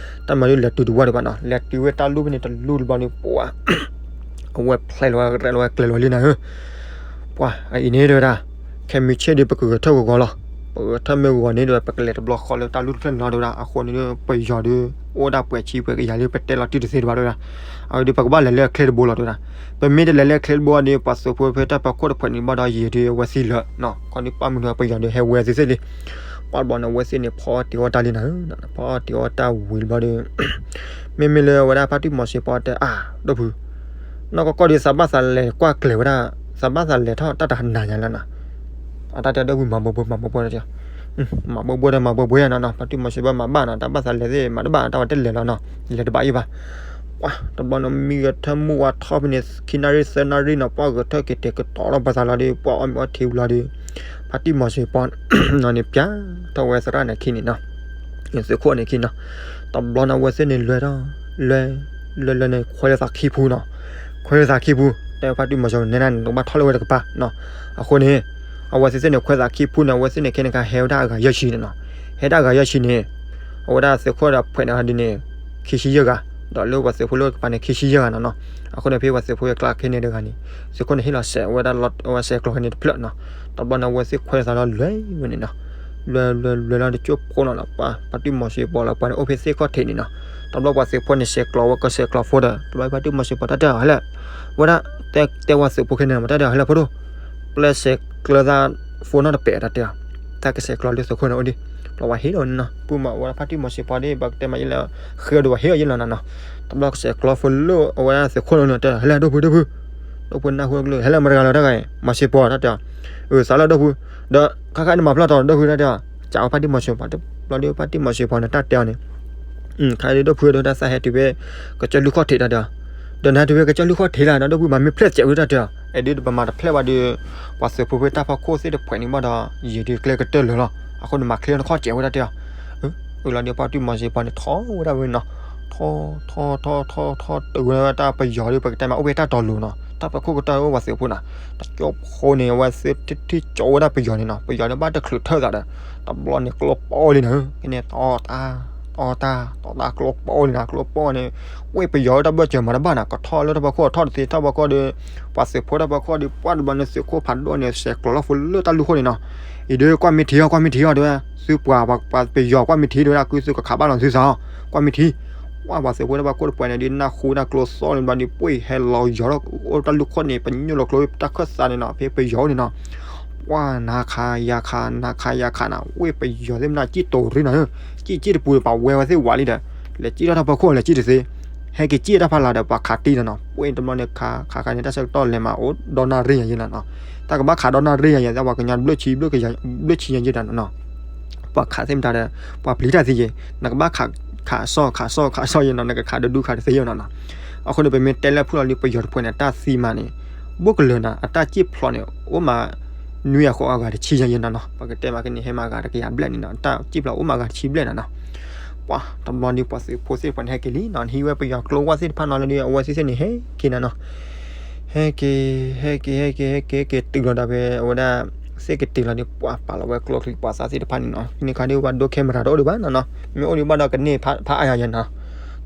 တၢ်မၤဒ်လဲၤတုၤတဝၢ်ဒံးဘၣ်နီၤ လဲၤတုၤဝဲတၢ်လူၢ်ဖဲန့ၣ်တလူၢ်တဘျီန့ၣ် ပှၤ အဝဲဖျဲးလီၤဝဲရဲၣ်လီၤဝဲကျဲလီၤလံနၤဧၢ ပှၤ အအံၤန့ၣ်တဲဝဲဒၣ် ခဲမုၢ်ဆ့ၣ်ဒီး ပကဂဲၤထၢၣ်ဂီၤဂီၤလီၤ ပဂဲၤထၢၣ်မ့ၢ်ဂီၤန့ၣ်ဒီး ပကလဲၤတဘျီဃီလၢတၢ်လူၢ်တဖျၢၣ်န့ၣ်လီၤ တဲဝဲဒၣ် အဃိန့ၣ်ဒီး ပယီၤဒီး အိၣ်ဒၣ်ပှဲၤဆံပှဲၤကယၤလံ ပတဲလီၤတံၢ်တသ့တဘၣ် တဲဝဲဒၣ် အဝဲဒီး ပကဘၣ်လဲၤလၢအချ့တဘိလီၤ တဲဝဲဒၣ် ပမ့ၢ်တလဲၤလၢအချ့တဘိဒီး ပှၤသုးဖိဖဲတၢ်ပၢၤခိၣ်တဖှဲးန့ၣ်ဘၣ်ဒီး ယံာ်ဒီးအဝဲသံလၢာ်နီၤ ခီန့ၣ်ပၣ်မုၢ်ဒီး ပယီၤဒီးဟဲဝဲသ့ၣ်သ့ၣ်လံ ပှၤတဘျီန့ၣ် အဝဲသ့ၣ်န့ၣ် ဖီအီၣ်တ့ၤအီၣ်တၢ်လံနၤဧၢ ဖီအီၣ်တ့ၤအီၣ်တၢ်ဝံၤတဘျီဒီး မ့မ့ၢ်လၢအဝဲဒၣ်ဖါတံၢ်မီၤစ့ၢ်ပီၤတဲ အါ ဒီပုၢ် နီၢ်ကီၢ်ကီၢ်ဒီး သးဘၣ်သးလဲၤကွၢ်ကျဲၤဝဲဒၣ်, သးဘၣ်သးလဲၤထီၣ်တၢ်တဟါနၤညါလၢနီၤ. အတၢ်တဲဒီပုၢ်မၤဘိဘိမၤဘိဘိတၢ်တဲ, မၤဘိဘိတၢ်မၤဘိဘိယါနီၤနီၤ, ဖါတံၢ်မီၤစ့ၢ်ဘၣ်မၤဘၣ်နီၤ, တၢ်ဘၣ်သးလဲၤသ့ၣ်မၤတဘၣ်, တၢ်ဝဲတလဲၤလီၤနီၤ, လဲၤတဘၣ်အံၤဘၣ်. ပှၤတဘျီန့ၣ် မံဂဲၤထၢၣ်မုၢ်ဝါထီၣ်ဖဲန့ၣ် ခံနၣ်ရံၣ်သၢနၣ်ရံၣ်နီၤ, ပှၤဂဲၤထၢၣ်က့ၤတဲာ်ကတီၤထီၣ်ပှၤသးလီၤဒီး ပှၤအီၣ်မ့ၤအီထံဝံၤလီၤဒီး ဖါတံၢ်မီၤစ့ၢ်ပီၤနီၤန့ၣ် ပျၢ်ထီၣ်ဝဲသရၣ်န့ၣ်ခံန့ၣ်နီၤ, သုးခိၣ်န့ၣ်ခံနီၤ. တဘျီန့ၣ် အဝဲသ့ၣ်န့ၣ်လဲၤထီၣ်, လဲၤ, လဲၤလဲၤန့ၣ် ခွဲးလၢသးခံဖုနီၤ, ခွဲးလၢသးခံဖု, တဲဖါတံၢ်မီၤစ့ၢ်န့ၣ် နတဘၣ်ထီၣ်လၢဝဲတကပၤနီၤ. အဃိန့ၣ် အဝဲသ့ၣ်န့ၣ် ခွဲးသးခံဖုန့ၣ် အဝဲသ့ၣ်န့ၣ်ခဲန့ၣ်ခါ ဟဲဝဲဒၣ်အဂၤယဲၢ်ဆံန့ၣ်နီၤ, ဟဲဒၣ်အဂၤယဲၢ်ဆံန့ၣ် အဝဲဒၣ်သုးခိၣ်ဒီးဖှဲးန့ၣ်ဒ်န့ၣ် ခံဆံယဲၢ်ဂၤ, ဒီးလၢပှၤသုးဖိလၢကပၤန့ၣ် ခံဆံယဲၢ်ဂၤနီၤနီၤ. အဃိန့ၣ် ဖဲပှၤသုးဖိအကျါခဲန့ၣ်တဂၤန့ၣ် သုးခိၣ်န့ၣ်ဟ့ၣ်လီၤစဲးဝဲဒၣ် အဝဲစဲးကျိးခဲန့ၣ်တဖျၢၣ်နီၤ. တဘျီန့ၣ် အဝဲသ့ၣ်ခွဲးသးလီၤလဲၤဝဲန့ၣ်နီၤ, လဲၤလဲၤလဲၤလီၤတကၠိၢ်ဖိနီၤနီၤ, ပှၤဖါတံၢ်မီၤစ့ၢ်ပီၤလီၤ ပှၤန့ၣ်အိၣ်ဖဲသ့ၣ်ခီၣ်ထံးန့ၣ်နီၤ. တဘျီပှၤသုးဖိန့ၣ် စဲးကျိးဝဲကစဲးကျိးဖိဒီး တဘျီဖါတံၢ်မီၤစ့ၢ်ပီၤတၢ်တဲအီၤ ဟဲလၢ ဝဲဒၣ် တဲတဲဝဲသုးဖိခဲန့ၣ် မတၤတဲအီၤ ဟဲလၢဖိဒိၣ် ပျဲစဲးကျိးသးဖိနီတပဲာ်တၢ်တဲအီၤ, တၢ်ကစဲးကျိးလၢသုးခိၣ်န့ၣ်အိၣ်ဒံး. တဘျီပှၤဟ့ၣ်လီၤန့ၣ်နီၤ, ပုၢ်မးဝဲဒၣ်ဖါတံၢ်မီၤစ့ၢ်ပီၤဒ် ပကတဲမးယဲလဲၣ်, ဃ့အီၤဒီးပှၤဟ့ၣ်အီၤယဲလီၤနီၤနီၤ. တဘျီကစဲးကျိးဖိလၢအဝဲဒၣ်သုးခိၣ်န့ၣ်တဲ ဟဲလၢဒိၣ်ဖုဒိၣ်ဖု, ဒိၣ်ဖုနၢ်ဟူကျိ ဟဲလၢမတၤတဂၤလီၤတၢ်ဂၤအံၤ မီၤစ့ၢ်ပီၤတၢ်တဲအီၤ, အၢ သးလၢဒိၣ်ဖု, ဒီးခါခါန့ၣ်မၤဖျီၣ်တီၤဒိၣ်ဖုတၢ်တဲအီၤ, ကးဝဲဖါတံၢ်မီၤစ့ၢ်ပီၤ, တဘျီဒီးဖါတံၢ်မီၤစ့ၢ်ပီၤန့ၣ် တၢ်တဲအီၤန့ၣ် ခါဒိၣ်ဖုဒီးတၢ်သးဟဲတုၤဖဲ ကစၢၢ်လုၢ်ခီၣ်ထံးတၢ်တဲအီၤ, ဒီးနဟဲတုၤဖဲကစၢၢ်လုၢ်ခီၣ်ထံးလၢ ဒီဒိၣ်ဖုမၤမ့ၢ်ဖျဲးစဲးဝဲတၢ်တဲအီၤ, အဲဒုးပမၤတဖျဲးဘၣ်ဒီး ပှၤသုးဖိဖဲတၢ်ဖီခိၣ်သ့ၣ်တဖှဲးန့ၣ်ဘၣ်ဒီး ယံာ်ဒုးကျဲကတၢၢ်လၢာ်လီၤ. အဃိန့ၣ် မၤချ့ထီၣ်နခီၣ်စဲးဝဲတၢ်တဲအီၤ, အၢလီၤဒီးဖါတံၢ်မီၤစ့ၢ်ပီၤန့ၣ် ထီၣ်ဝဲဒၣ်ဝဲနီၤ, ထီၣ်ထီၣ်ထီၣ်ထီၣ်ထီၣ်တုၤဝဲဒၣ်တၢ်ပယီၤဒီး ပကတဲမးအိၣ်ဖဲတၢ်တီၤလိၤနီၤ, တၢ်ဖီခိၣ်ကတၢၢ်အိၣ်ပှၤသုးဖိနီၤ, တကၠိၢ်ဖိန့ၣ် အဝဲသ့ၣ်ထံၣ်ကၠိဝဲဒၣ်ပယီၤန့ၣ်နီၤ, ပယီၤန့ၣ်ဘၣ်တချုးထၢၣ်သးဒီး တဘျီန့ၣ်ကျိပီလံနီၤ, ကန့ၣ်တီတၢ် တီတၢ်တီတၢ်ကျိပီလံနီၤ, ကျိပီန့ၣ် ဝဲပယီၤတၢ်ဘၢၣ်စၢၤမၤတဘၣ်နီၤ, ကထီၣ်လၢတၢ်ဖီခိၣ်ထီၣ်တသ့, တၢ်ဖီခိၣ်ဒီး ပှၤသုးဖိတၢ်ဖီခိၣ်ဒီး ပှၢ်တဘျီန့ၣ် သုးခိၣ်ဖးဒိၣ်န့ၣ် စဲးကျိးလီၤဖိလၢတၢ်လူၢ်ခိၣ်န့ၣ်နီၤ, အံၤဒီးကွၢ်မ့ၢ်ထံအီၤ ကွၢ်မ့ၢ်ထံအီၤတဲဝဲ, သုပှၤပှၤပယီၤကွၢ်မ့ၢ်ထံတဲဝဲဒၣ် ကုသုကခးဘၣ်လီၤသုသးအီၤ, ကွၢ်မ့ၢ်ထံ ပှၢ်ပှၤသုးဖိတၢ်ဖီခိၣ်တပှဲၤန့ၣ် ဒ်နၢ်ဟူဒၣ်ကျိသီၣ်န့ၣ်ဘျီဒီး ပှ့ၢ်ဟဲလီၤယီၤထီၣ်အိၣ်တၢ်လူၢ်ခိၣ်န့ၣ် ပညိၣ်လီၤကျိတၢ်ခၢၣ်သးန့ၣ်နီၤ, ဖဲပယီၤန့ၣ်နီၤ, ပှၢ်နၤခးယၤခး နၤခးယၤခးနီၤ, ဝဲပယီၤသ့ၣ်မနုၤကံၣ်တိၤရံနီၤ, ကံၣ်ကံၣ်တပူၤဒီး ပှၤဝဲဝဲသ့ၣ်ဝးလံဒီး လဲၤကံၣ်ထီၣ်တၢ်ဖီခိၣ် လဲၤကံၣ်တသ့, ဟဲက့ၤကံၣ်တၢ်ဖးလၢ်ဒီး ပှၤခးတံၢ်နီၤနီၤ, ပှ့ၢ်တဘျီန့ၣ်ခး ခးခးန့ၣ် တၢ်ဆၢကတီၢ်လဲၤမးအိၣ်ဒီနၣ်ရံၣ်ယၤယဲနီၤနီၤ, တၢ်ကဘၣ်ခးဒီနၣ်ရံၣ်ယၤယဲ တၢ်ပှၤကညီဘျၢၣ်ဆံ ဘျၢၣ်ဆံယၤယဲတၢ်နီၤနီၤ ပှၤခးသ့ၣ်မတၤဒီး ပှၤပျံၤတၢ်သ့ယဲ, နကဘၣ်ခး ခးစီၣ် ခးစီၣ် ခးစီၣ်ယဲနီၤ, နကခးဒူဒူခးတသ့ယဲနီၤနီၤ. အဃိန့ၣ် ပမ့ၢ်တဲလၢဖုၣ်လီၤလံ ပယီၤတဖှဲးန့ၣ် တၢ်သံမးန့ၣ် ဘိၣ်ကလၢၤနီၤ, အတၢ်စံၣ်ဖျိးန့ၣ် အိၣ်မးနွံအဃိးအဂၤတဆံယဲယဲနီၤနီၤ, ပကတဲမးကန့ၣ် ဟဲမးဂၤတကယၤဘျဲၣ်န့ၣ်နီၤ, တၢ်စံၣ်ဖျိးအိၣ်မးဂၤတဆံဘျဲၣ်နီၤနီၤ. ပှၤတဘျီန့ၣ် ပှၤသုးဖိသ့ၣ်တဖှဲးန့ၣ် ဟဲက့ၤလံနီၤ, နဟံးဝဲပယီၤကျိဝါသ့ၣ်တဖၣ်နီၤလၢဒီး အဝဲသ့ၣ်သ့ၣ်န့ၣ် ဟဲက့ၤနီၤနီၤ. ဟဲက့ၤ ဟဲက့ၤ ဟဲက့ၤ ဟဲက့ၤ ဟဲက့ၤတုၤလီၤဒီးဖဲအဝဲဒၣ် သ့ၣ်ကတုၤလီၤဒီး ပှၤပာ်လီၤဝဲကျိချံ ပှၤသးသ့ၣ်တဖၣ်န့ၣ်နီၤ, န့ၣ်ခါဒီး ပှၤဒိခဲမရၤတအိၣ်ဒံးဘၣ်နီၤနီၤ, မ့ၢ်အိၣ်ဒံးဘၣ်ဒီးကန့ၢ်ဖးအါယဲနီၤ.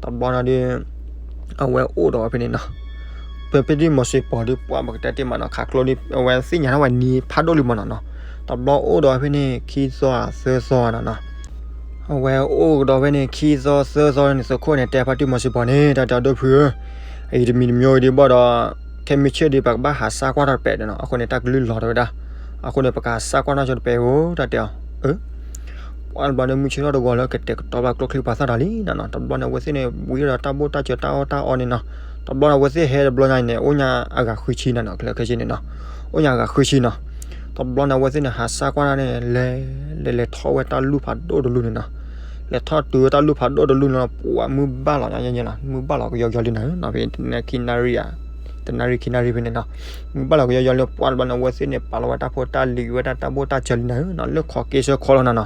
တဘျီနီၤဒီး အဝဲအိၣ်ဒီးဖဲန့ၣ်နီၤ, ဖဲဖဲဒ်မီၤစ့ၢ်ပီၤဒီး ပှၤပကတဲတ့ၢ်မးနီၤ, ခးကျိဒီး အဝဲသ့ၣ်ညါထီၣ်ဝဲနံၤဖးဒိၣ်လံမးနီၤနီၤ. တဘျီအိၣ်ဒီးဖဲန့ၣ် ခံသီသၢသီနီၤနီၤ. အဝဲအိၣ်ကဒီးဖဲန့ၣ် ခံသီသၢသီန့ၣ် သုးခိၣ်န့ၣ် တဲဖါတံၢ်မီၤစ့ၢ်ပီၤန့ၣ် တၢ်တဲအီၤ ဒိၣ်ဖုဧၢ, အံၤတမံၤတမံၤဒံးဘၣ်ဒီး ခဲမုၢ်ဆ့ၣ်ဒီး ပကဘၣ်ဟးစၢ်ကွၢ်ထီၣ်တပဲာ်ဒီးနီၤ, အဃိန့ၣ် တၢ်ကလုၢ်လီၤတဝဲဒၣ်, အဃိန့ၣ် ပကဟးစၢ်ကွၢ်ထီၣ်ဆိတပဲာ်ဧိၤ တၢ်တဲအီၤ. အၢ ပှၤတဘျီန့ၣ် မုၢ်ဆ့ၣ်ထီၣ်တဂီၤလၢကတဲာ်ကတီၤဘၣ်ကျိချံပှၤသၣ်တၢ်လံနီၤနီၤ, တဘျီန့ၣ် အဝဲသ့ၣ်န့ၣ် ဝံၤဒီးတၢ်ဘိၣ်တၢ်စၢၤတၢ်အီၣ်တၢ်အီန့ၣ်နီၤ, တဘျီန့ၣ် အဝဲသ့ၣ်ဟဲတဘျီညါန့ၣ် အိၣ်ညါအဂၤဃုဆံနီၤနီၤ, ခဲလၢာ်ခဲဆ့န့ၣ်နီၤ, အိၣ်ညါအဂၤဃုဆံနီၤ. တဘျီန့ၣ် အဝဲသ့ၣ်န့ၣ် ဟးစၢ်ကွၢ်တၢ်န့ၣ် လဲၤ လဲၤလဲၤထီၣ်ဝဲတၢ်လူၢ်ဖးဒိၣ်တလူၢ်န့ၣ်နီၤ, လဲၤထီၣ်တုၤဝဲတၢ်လူၢ်ဖးဒိၣ်တလူၢ်န့ၣ်လီၤ, ပှၤမုၢ်ဘၣ်လီၤညါညါလီၤ, မုၢ်ဘၣ်လီၤကယီကယီလံနီၤ, ဖဲခံနၣ်ရံၣ်ဧါ တနၣ်ရံၣ်ခံနၣ်ရံၣ်ဖဲန့ၣ်နီၤ, မုၢ်ဘၣ်လီၤကယီကယီလံ ပှၤတဘျီန့ၣ် အဝဲသ့ၣ်န့ၣ် ပာ်လီၤဝဲတၢ်ဖိတၢ်လံၤဝဲဒၣ်တၢ်ဘိၣ်တၢ်စၢၤလံနီၤနီၤ, လၢခိးက့ၤဆၢခီလီၤနီၤနီၤ,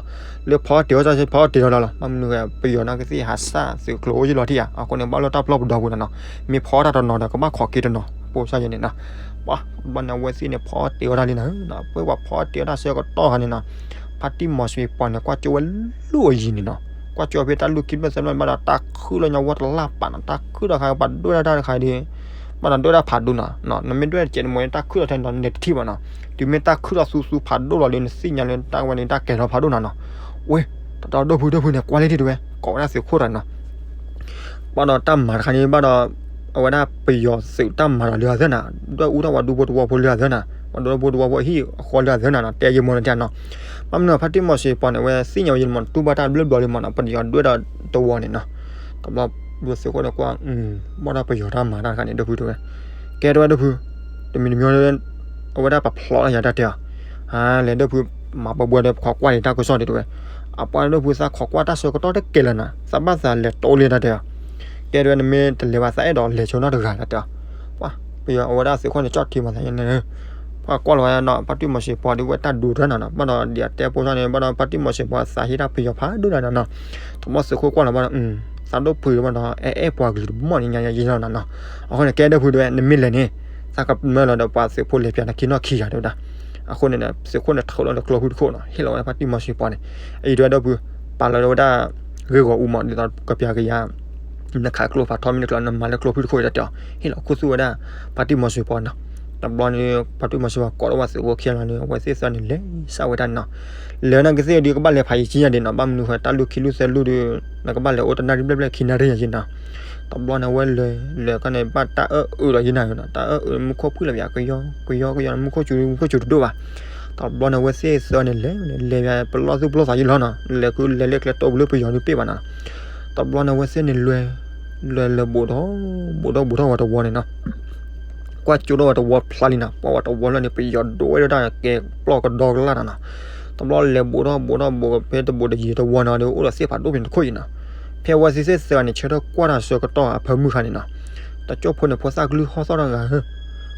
လၢဖီအီၣ်တ့ၤအီၣ်တၢ်ဆၢ ဖီအီၣ်တ့ၤလီၤလီၤလီၤ, ဘၣ်မနုၤ ပယီၤန့ၣ်ကသ့ၣ်ဟးစၢ်သုးကျိၤအိၣ်ယံၤလီၤထံၣ်ဧါ, အဃိန့ၣ် ဘၣ်လၢတၢ်ပျီပူၤဒီးပူၤနီၤနီၤ, မ့ၢ်ဖီအီၣ်တၢ်တနီၤဒီး ကဘၣ်ခိးက့ၤတနီၤ ပိၢ်စၢ်ယဲန့ၣ်နီၤ, ပှၤတဘျီန့ၣ် အဝဲသ့ၣ်န့ၣ် ဖီအီၣ်တ့ၤအီၣ်တၢ်လံနီၤနီၤ, ပှၤဖီအီၣ်တ့ၤအီၣ်တၢ်ဆၢကတီၢ်ခါန့ၣ်နီၤ, ဖါတံၢ်မီၤစ့ၢ်ပီၤန့ၣ် ကွၢ်ကၠိဝဲလူၢ်အယံၤန့ၣ်နီၤ, ကွၢ်ကၠိဖဲတၢ်လူၢ်ခံဘျၢၣ်သၢဘျၢၣ်န့ၣ် ဘၣ်ဒီးတၢ်ခုၣ်လီၤညါဝဲတလၢ်ပာ်နီၤ, တၢ်ခုၣ်ဒီးခါ ပှၤဒွဲၣ်ဒၣ်တၢ်တခါဒီး ဘၣ်ဒီးဒွဲၣ်ဒၣ်ဖးဒိၣ်နီၤ, နမ့ၢ်ဒွဲၣ်တကဲးန့ၣ်မ့ၢ်န့ၣ် တၢ်ခုၣ်လီၤထဲန့ၣ်ဒီး နလဲၤတထံၣ်ဘၣ်နီၤ, တုၤမ့ၢ်တၢ်ခုၣ်လီၤသူသူဖးဒိၣ်လီၤဒီး နသ့ၣ်ညါလၢတၢ်ဝဲန့ၣ် တၢ်ကဲၤလီၤဖးဒိၣ်နီၤနီၤ, ဝဲ တၢ်တဲအီၤ ဒိၣ်ဖု ဒိၣ်ဖုန့ၣ် ကွၢ်လံထံၣ်တဝဲ ကိးဝဲဒၣ်သုးခိၣ်တဂၤနီၤ ဘၣ်ဒီးတၢ်မၤတခါန့ၣ် ဘၣ်ဒီး အဝဲဒၣ်ပယီၤသုးတၢ်မၤဒီးလၢအသၢနၤ, ဒွဲၣ်အူထီၣ်ပှၤဒူဖိတဝီဖိလၢအသၢနၤ, ပှၤဒူဖိတဝီဖိဟံၣ်အဃီလၢအသၢနၤနီၤ, တဲယမီၤန့ၣ်တၢ်နီၤ, ဘၣ်မနုၤ ဖါတံၢ်မီၤစ့ၢ်ပီၤန့ၣ် အဝဲသ့ၣ်ညါဝဲယမီၤန့ၣ် တူၢ်ဘၣ်တၢ်ဘျၢၣ်ဘျီလံမီၤနီၤ, ပယီၤဒွဲၣ်ဒီးတဝီန့ၣ်နီၤ, တဘျီ ဒူသုးခိၣ်န့ၣ်ကွၢ် ဘၣ်ဒီးပယီၤတၢ်မၤတၢ်တခါန့ၣ် ဒိၣ်ဖုတဲဝဲ ကဲတဝဲဒၣ်ဖု, တမံၤတမံၤ အဝဲဒၣ်ပဖျိးလီၤယၤတၢ်တဲအီၤ, လဲၤဒၣ်ဖု, မၤဘၢဘှီဒီးခိးကွၢ်ဒံးတၢ်ကစီၣ်ဒံးတဝဲ, အပှၤဒၣ်ဖုသးခိးကွၢ်တၢ်ဆၢကတီၢ်တကဲလၢၤနၤ, သးဘၣ်သးလဲၤတိလံတၢ်တဲအီၤ, ကဲတဝဲနမ့ၢ်တလဲၤဘၣ်သးအဲၣ်ဒိးလဲၤဆိနီတဂၤတၢ်တဲအီၤ, ပယီၤအဝဲဒၣ်သုးခိၣ်န့ၣ် ကၠီၣ်ထံမၤသးန့ၣ် ပှၤကွၢ်လီၤဝဲနီၤ ဖါတံၢ်မီၤစ့ၢ်ပှၤဒ်ဝဲတၢ်ဒူ တၢ်နၤနီၤ ဘၣ်ဒီးဒ်အတဲပိာ်ထီၣ်န့ၣ် ဘၣ်ဒီးဖါတံၢ်မီၤစ့ၢ်ပှၤသးဟ့တၢ်ပယီၤဖးဒိၣ်နၤနီၤ, တဘျီသုးခိၣ်ကွၢ်လီၤဘၣ်ဒီး သးဒိၣ်ဖုးဘၣ်ဒီး အဲၣ်အဲၣ်ပှၤကလုာ်တဘီၣ်န့ၣ်ညါယဲလီၤနၤနီၤ, အဃိန့ၣ် ကဲဒၣ်ဖုတဲဝဲ နမ့ၢ်လဲၤန့ၣ် သးကမၢလီၤဒီးပှၤသုးဖိလဲၤပၠးနခံနီၢ်ခံဂၤတဲဝဲဒၣ်, အဃိန့ၣ် သုးခိၣ်န့ၣ်ထုးလီၤလၢကျိဖုတခိၣ်နီၤ ဟ့ၣ်လီၤဝဲဒၣ်ဖါတံၢ်မီၤစ့ၢ်ပှၤန့ၣ်, အအံၤတဲဝဲဒၣ်ဖု, ပာ်လီၤဒီးဝဲဒၣ် ဂ့ၢ်ဂီၤအူမး ဒ်သိးကပျးကယၤ နခးကျိဖးထီမ့ၢ်တကျိ နမၤလၢကျိဖုတခိၣ်အံၤတၢ်တဲအီၤ ဟ့ၣ်လီၤခူသူၣ်ဝဲဒၣ် ဖါတံၢ်မီၤစ့ၢ်ပှၤနီၤ, တဘျီန့ၣ် ဖါတံၢ်မီၤစ့ၢ်ပှၤကိးထီၣ်ဝဲသုးဖိခံဂၤလီၤန့ၣ် အဝဲသ့ၣ်သၢန့ၣ်လဲၤစးဝဲဒၣ်န့ၣ်နီၤ, လဲၤနာ်က့သ့ၣ်ဒုးကဘၣ်လဲၤဖးယံာ်ကံညါဒံးနီၤ ဘၣ်မနုၤဃိတၢ်လုၢ်ခံလုၢ်သၢလုၢ်ဒုး နကဘၣ်လဲၤအိၣ်တနၣ်ရံၣ်ဘျဲၣ်ဘျဲၣ်ခံနၣ်ရံၣ်ယံာ်နီၤ, တဘျီန့ၣ်အဝဲလဲၤလဲၤခါန့ၣ် ဘၣ်တၢ်အၢၣ်အုးဒီးယံာ်နၤနီၤ တၢ်အၢၣ်အုးမူခိၣ်ဖှံၣ်လီၤပၠး ကယီကယီမူခိၣ်စူၤမူခိၣ်စူၤတဒိၣ်ဘၣ်, တဘျီန့ၣ်အဝဲသ့ၣ်သၢန့ၣ်လဲၤန့ၣ် လဲၤပၠးပလီၢ်သူၣ်ပလီၢ်သးယံာ်လီၤနီၤ လဲၤဃုလဲၤလၢကျဲတိပူၤလၢပယီၤဒုးပ့ၢ်ဘၣ်နီၤ, တဘျီန့ၣ်အဝဲသ့ၣ်န့ၣ်လဲၤ လဲၤလဲၤဘူးထီၣ် ဘူးထီၣ်ဘူးထီၣ်ဝဲတဝီန့ၣ်နီၤ, ကွၢ်ကၠိထီၣ်ဝဲတဝီဖျါလံနီၤ ပှၤဝဲတဝီလၢန့ၣ် ပယီၤဒိးဝဲဒၣ်ကဲပျီၢ်ကဒီကလၢ်နီၤနီၤ, တဘျီလဲၤဘူးထီၣ်ဘူးထီၣ်ဘူးဖဲတဘူးတယံၤတဝီနီၤဒီး အိၣ်ဒီးသ့ၣ်ဖးဒိၣ်ဖဲန့ၣ်တခိၣ်အံၤနီၤ, ဖဲအဝဲသ့ၣ်သၢဂၤန့ၣ် ဆၢထၢၣ်ကွၢ်တၢ်ဆၢကတီၢ်အဖၢမုၢ်ခါန့ၣ်နီၤ, တကၠိၢ်ဖိန့ၣ် ဖိသၣ်ကလုၢ်ဟီၣ်ထီၣ်တဂၤဧၢ,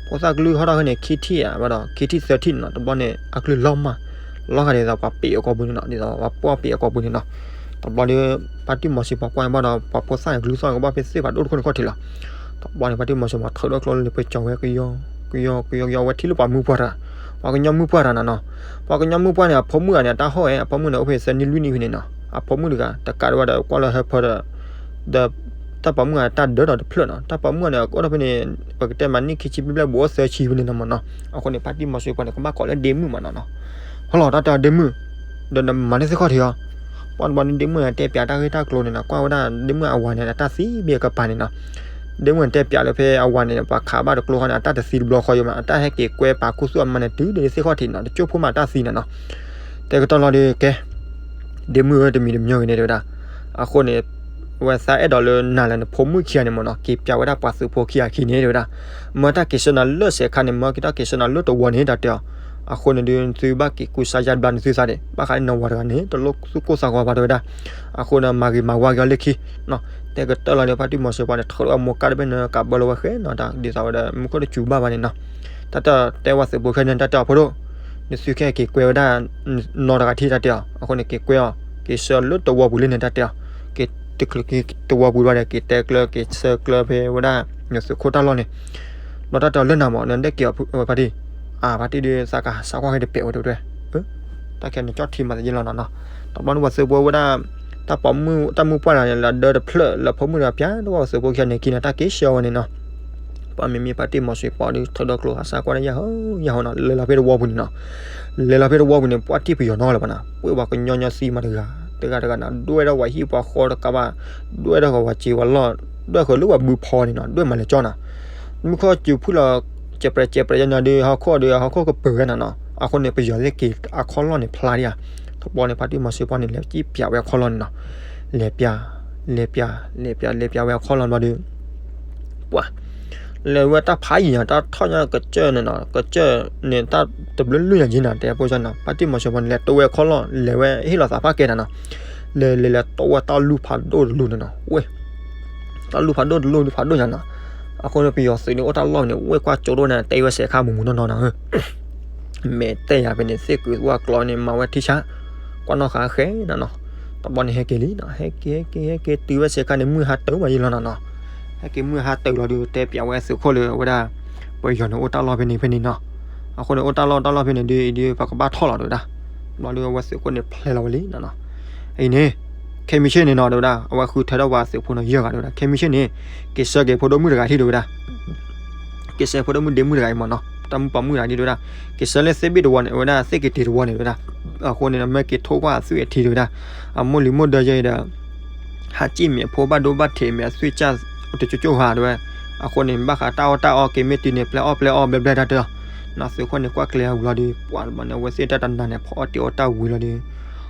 ဖိသၣ်ကလုၢ်ဟီၣ်ထီၣ်ဖဲန့ၣ် ခံထံၣ်ဧါဘၣ်ဒီး ခံထံၣ်သၢထံၣ်န့ၣ်နီၤ တဘျီန့ၣ် အကလုၢ်လီၤမၢ် လီၤဂာ်ဒ်သိးပှၤပ့ၤအကိာ်ပူၤန့ၣ်နီၤ ဒ်သိးပှၤပှီၢ်ပ့ၤအကိာ်ပူၤန့ၣ်နီၤ, တဘျီဒီး ဖါတံၢ်မီၤစ့ၢ်ပှၤကွၢ်ဘၣ်ဒီး ပှၤဖိသၣ်န့ၣ်ကလုၢ်သီၣ်န့ၣ် ကဘၣ်ဖဲသ့ၣ်ဖးဒိၣ်တခိၣ်န့ၣ်ခီၣ်ထံးလီၤ, တဘျီန့ၣ် ဖါတံၢ်မီၤစ့ၢ်ပှၤထုးထီၣ်ကျိလၢပကၠီၤဝဲကယီ ကယီကယီကယီ အဝဲထံၣ်လၢပှၤမုၢ်ပှၢ်တဂၤ, ပှၤကညီမုၢ်ပှၢ်တဂၤနၤနီၤ, ပှၤကညီမုၢ်ပှၢ်တဂၤန့ၣ် အဖိမုၣ်တဂၤန့ၣ် အတၢ်ဟီၣ်ဝဲ အဖိမုၣ်န့ၣ် အိၣ်ဖဲသၢနံၣ်လွံၢ်နံၣ်ဖဲန့ၣ်နီၤ အဖိမုၣ်တဂၤ တကးဒံးဘၣ်ဒီးကွၢ်လၢဟၢဖၢဒီး ဒီးတၢ်ပိာ်မုၣ်တဂၤတၢ်ဒၢဒီးတဖျၢၣ်နီၤ တၢ်ပိာ်မုၣ်တဂၤန့ၣ် အိၣ်ဒီးဖဲန့ၣ် ပကတဲမးနံၣ်ခံဆံဘျဲၣ်ဘျဲၣ်ဘူးအိၣ်သၢဆံဖဲန့ၣ်နီၤမးနီၤ, အဃိန့ၣ် ဖါတံၢ်မီၤစ့ၢ်ပှၤန့ၣ် ကဘၣ်ကိးလၢဒ့မုၣ်မးနီၤနီၤ, ဟီလီၤတၢ်တဲဒ့မုၣ် ဒီးနမၤန့ၢ်သ့ၣ်ခီၣ်ထံးအီၤ, ပှၤတဘျီန့ၣ် ဒ့မုၣ်န့ၣ်တဲပၠးတၢ်ဂ့ၢ်တၢ်ကျိၤန့ၣ်နီၤ ကွၢ်ဝဲဒၣ်ဒ့မုၣ်အဝၤန့ၣ် အတၢ်သံဘၣ်ကပၤန့ၣ်နီၤ, ဒ့မုၣ်န့ၣ်တဲပၠးလၢဖဲအဝၤန့ၣ် ပှၤခးဘၣ်တကျိခီန့ၣ် အတၢ်တသံတဘျီဃီယိာ်မး အတၢ်ဟဲက့ၤကွဲပာ်ခူသူၣ်အမါန့ၣ် တုၤဒ်သ့ၣ်ခီၣ်ထံးနီၤ တကၠိၢ်ဖိမးတၢ်သံနီၤနီၤ, တဲကတီၢ်လီၤဒီးကဲ ဒ့မုၣ်ဧၢ တမံၤတမံၤဂ့ၤန့ၣ်တဲဝဲဒၣ်, အဃိန့ၣ် ဝဲသးအဲၣ်ဒိးလၢနၤလၢနဖိမုၣ်ခံဂၤန့ၣ်မးနီၤ က့ၤပၠးဝဲဒၣ်ပှၤသုးဖိခံဂၤခံန့ၣ်တဲဝဲဒၣ်, မၢတၢ်က့ၤဆှၢနၤလၢစဲးခါန့ၣ် မၢက့ၤတၢ်က့ၤဆှၢနၤလၢတဝီန့ၣ်တၢ်တဲအီၤ, အဃိန့ၣ်ဒုး သုဘၣ်က့ၤကူစါယါဘျါနသုသးဒံး ဘၣ်ဃးန့ၣ်နဝၤတဂၤန့ၣ် တလိၣ်သူၣ်ကိၢ်သးဂီၤဘၣ်တဲဝဲဒၣ်, အဃိန့ၣ် မၤဂ့ၤမၤဝါက့ၤအီၤလၢခံ တဲကတၢၢ်လီၤဒီး ဖါတံၢ်မီၤစ့ၢ်ပှၤန့ၣ် ထုးလီၤအမိၢ်ကါတဘ့ၣ်န့ၣ် ကးဘၢလီၤဝဲဃဲနီၤ ဒ်သိးဝဲဒီး မူခိၣ်တစူၤဘၣ်ဘၣ်န့ၣ်နီၤ, တၢ်တၢ်တဲဝဲသုးဖိခဲန့ၣ် တၢ်တဲအီၤဖိဒိၣ်, နသုခဲက့ၤကွဲဝဲဒၣ် နီတဂၤထံၣ်တၢ်တဲအီၤ, အဃိန့ၣ် က့ၤကွဲအီၤ က့ၤဆှၢလၢတဝီပူၤလံန့ၣ် တၢ်တဲအီၤ, က့ၤတချုးက့ၤတဝီပူၤဘၣ်ဒီး က့ၤတဲကျၢၤ က့ၤဆှၢကျၢၤဖဲဝဲဒၣ် သုးခိၣ်တၢ်လီၢ်န့ၣ်, ဒီးတၢ်တဲအီၤလၢနၤမး နဒဲက့ၤအီၤဖါတံၢ်, အဖါတံၢ်ဒုး သးကဟးဆါကွၢ်ဃဲတပဲာ်ဝဲတဲဝဲ, တၢ်ခဲန့ၣ် ကၠီၣ်ထံမၤသးယ့လီၤနီၤနီၤ, တဘျီန့ၣ် ပှၤသုးဖိဝဲဒၣ် တၢ်ပိာ်မုၣ်တၢ်မုၢ်ပှၢ်တဂၤန့ၣ် လၢအဒၢတဖျၢၣ်လၢဖိမုၣ်တဂၤပၠး တဝီပှၤသုးဖိခံဂၤန့ၣ် က့ၤန့ၣ် တၢ်က့ၤဆှၢဝဲန့ၣ်နီၤ ပှၤမ့မ့ၢ်ဖါတံၢ်မီၤစ့ၢ်ပှၤဒုး ထုးဒီကျိဟးဆါကွၢ်န့ၣ် ယဟီ ယဟီနီၤ လဲၤလီၤဖဲတဝီပူၤန့ၣ်နီၤ, လဲၤလီၤဖဲတဝီပူၤန့ၣ် ပှၤတံၢ်ပယီၤနီၤလၢၤဘၣ်နီၤ ပှၤပှၤကညီညီသံမးတဂၤ တဂၤတဂၤနီၤ ဒွဲၣ်ဒီးပှၤဟံၣ်ပှၤဃီတကးဘၣ် ဒွဲၣ်ဒီးပှၤစ့ပှၤလီၢ် ဒွဲၣ်ဃုာ်လၢပှၤဘုဖီန့ၣ်နီၤ ဒွဲၣ်မၤလဲၤကၠီနီၤ, မုၢ်ခီၣ်စူၤဖုၣ်လီၤ ကဲးပြဲးကဲးပြဲးယဲနီၤဒုး ဟီၣ်ခိၣ်ဒီး ဟီၣ်ခိၣ်ကပၢၤဝဲနီၤနီၤ, အဃိန့ၣ် ပယီၤသ့ၣ်က့ၤအခီၣ်လီၢ်န့ၣ်ဖျါဒံးဧါ, တဘျီန့ၣ် ဖါတံၢ်မီၤစ့ၢ်ပှၤန့ၣ် လဲၤကံၣ်ပၠးဝဲအခီၣ်လီၢ်န့ၣ်နီၤ, လဲၤပၠး လဲၤပၠး လဲၤပၠး လဲၤပၠးဝဲအခီၣ်လီၢ်ဘျီဒီး ပှၤ လဲၤဝဲတၢ်ဖးယံာ်နီၤ တၢ်ထီၣ်ညါကစၢၢ်န့ၣ်နီၤ ကစၢၢ်န့ၣ် တၢ်တဘျုးလွံၢ်ညါက့နီၤ တဲဖိနီၤ ဖါတံၢ်မီၤစ့ၢ်ပှၤန့ၣ် လဲၤတိဝဲအခီၣ်လီၢ် လဲၤဝဲဟ့ၣ်လီၤသးဖးကဲတၢ်နီၤ, လဲၤလဲၤလဲၤတိဝဲတၢ်လူၢ်ဖးဒိၣ်တလူၢ်န့ၣ်နီၤ ဝဲ တၢ်လူၢ်ဖးဒိၣ်တလူၢ်ဖးဒိၣ်ညါနီၤ, အဃိန့ၣ် ပယီၤသုးန့ၣ်အိၣ်တၢ်လီၢ်န့ၣ် ဝဲကွၢ်ကၠိဒိၣ်န့ၣ် တဲဝဲစဲးခါမူးမူးနီၢ်နီၢ်နီၤ မဲာ်တဲယၤဖဲန့ၣ် သ့ၣ်ကုးဝၣ်ကျီန့ၣ် မၤဝဲထံဆး ကွၢ်နီၣ်ဃာ်ဃဲနီၤနီၤ, တဘျီန့ၣ် ဟဲက့ၤလံနီၤ ဟဲက့ၤ ဟဲက့ၤ ဟဲက့ၤ တုၤဝဲဆဲးခါန့ၣ် မုၢ်ဟါတၢၤမးယံၤလီၤနီၤနီၤ, ဟဲက့ၤမုၢ်ဟါတၢၤလီၤဒုး တဲပၠးဝဲသုးခိၣ်လၢဝဲဒၣ် ပယီၤန့ၣ်အိၣ်တၢ်လီၢ်ဖဲန့ၣ်ဖဲန့ၣ်နီၤ, အဃိန့ၣ် အိၣ်တၢ်လီၢ်တၢ်လီၢ်ဖဲန့ၣ်ဒုး အံၤဒုး ပကဘၣ်ထီၣ်လီၤတဲဝဲဒၣ်, ဘျီဒုး အဝဲသုးခိၣ်န့ၣ် ဖျဲလီၤဝဲလံနီၤနီၤ, အံၤန့ၣ် ခဲမုၢ်ဆ့ၣ်န့ၣ်နီၤ တဲဝဲဒၣ် အဝဲဃုထၢထီၣ်ပှၤသုးဖိန့ၣ် ယဲၢ်ဂၤတဲဝဲဒၣ် ခဲမုၢ်ဆ့ၣ်န့ၣ် က့ၤဆှၢက့ၤဖိဒိၣ်မုၣ်တဂၤထံၣ်တဲဝဲဒၣ် က့ၤဆှၢဖိဒိၣ်မုၣ်ဒ့မုၣ်တဂၤအံၤမးနီၤ တၢ်မုၣ်ပိာ်မုၣ်တဂၤဒ်တဲဝဲဒၣ်, က့ၤဆှၢလၢသ့ၣ်ဘ့ၣ်တဝီန့ၣ် အဝဲဒၣ်သ့ၣ်က့ၤတ့ၤတဝီန့ၣ်တဲဝဲဒၣ်, အဃိန့ၣ် မ့ၢ်က့ၤထိၣ်ကွၢ်အသွံၣ်အထံတဲဝဲဒၣ်, အမိၢ်လံၤမိၢ်ဒၢယဲအံၤဒီး ဟးစံၣ်မ့ၢ်အဖိဘၣ်ဒိဘၣ်ထံးမ့ၢ်အသွံၣ်စၢ်တကၠိကၠိဟးတဲဝဲ, အဃိန့ၣ် ဘၣ်ဃးတၢ်အီၣ်တၢ်အီက့ၤမ့ၢ်တုၤန့ၣ် ပျဲအီၣ်ပျဲအီဘျဲဘျဲတၢ်တဲလီၤ, နီၤသုးခိၣ်န့ၣ် ကွၢ်ကျဲၤအဝံၤလီၤဒီး ပှၤတဘျီန့ၣ် အဝဲသ့ၣ်တၢ်တနၤန့ၣ် ဖီအီၣ်တ့ၤအီၣ်တၢ်ဝံၤလီၤဒီး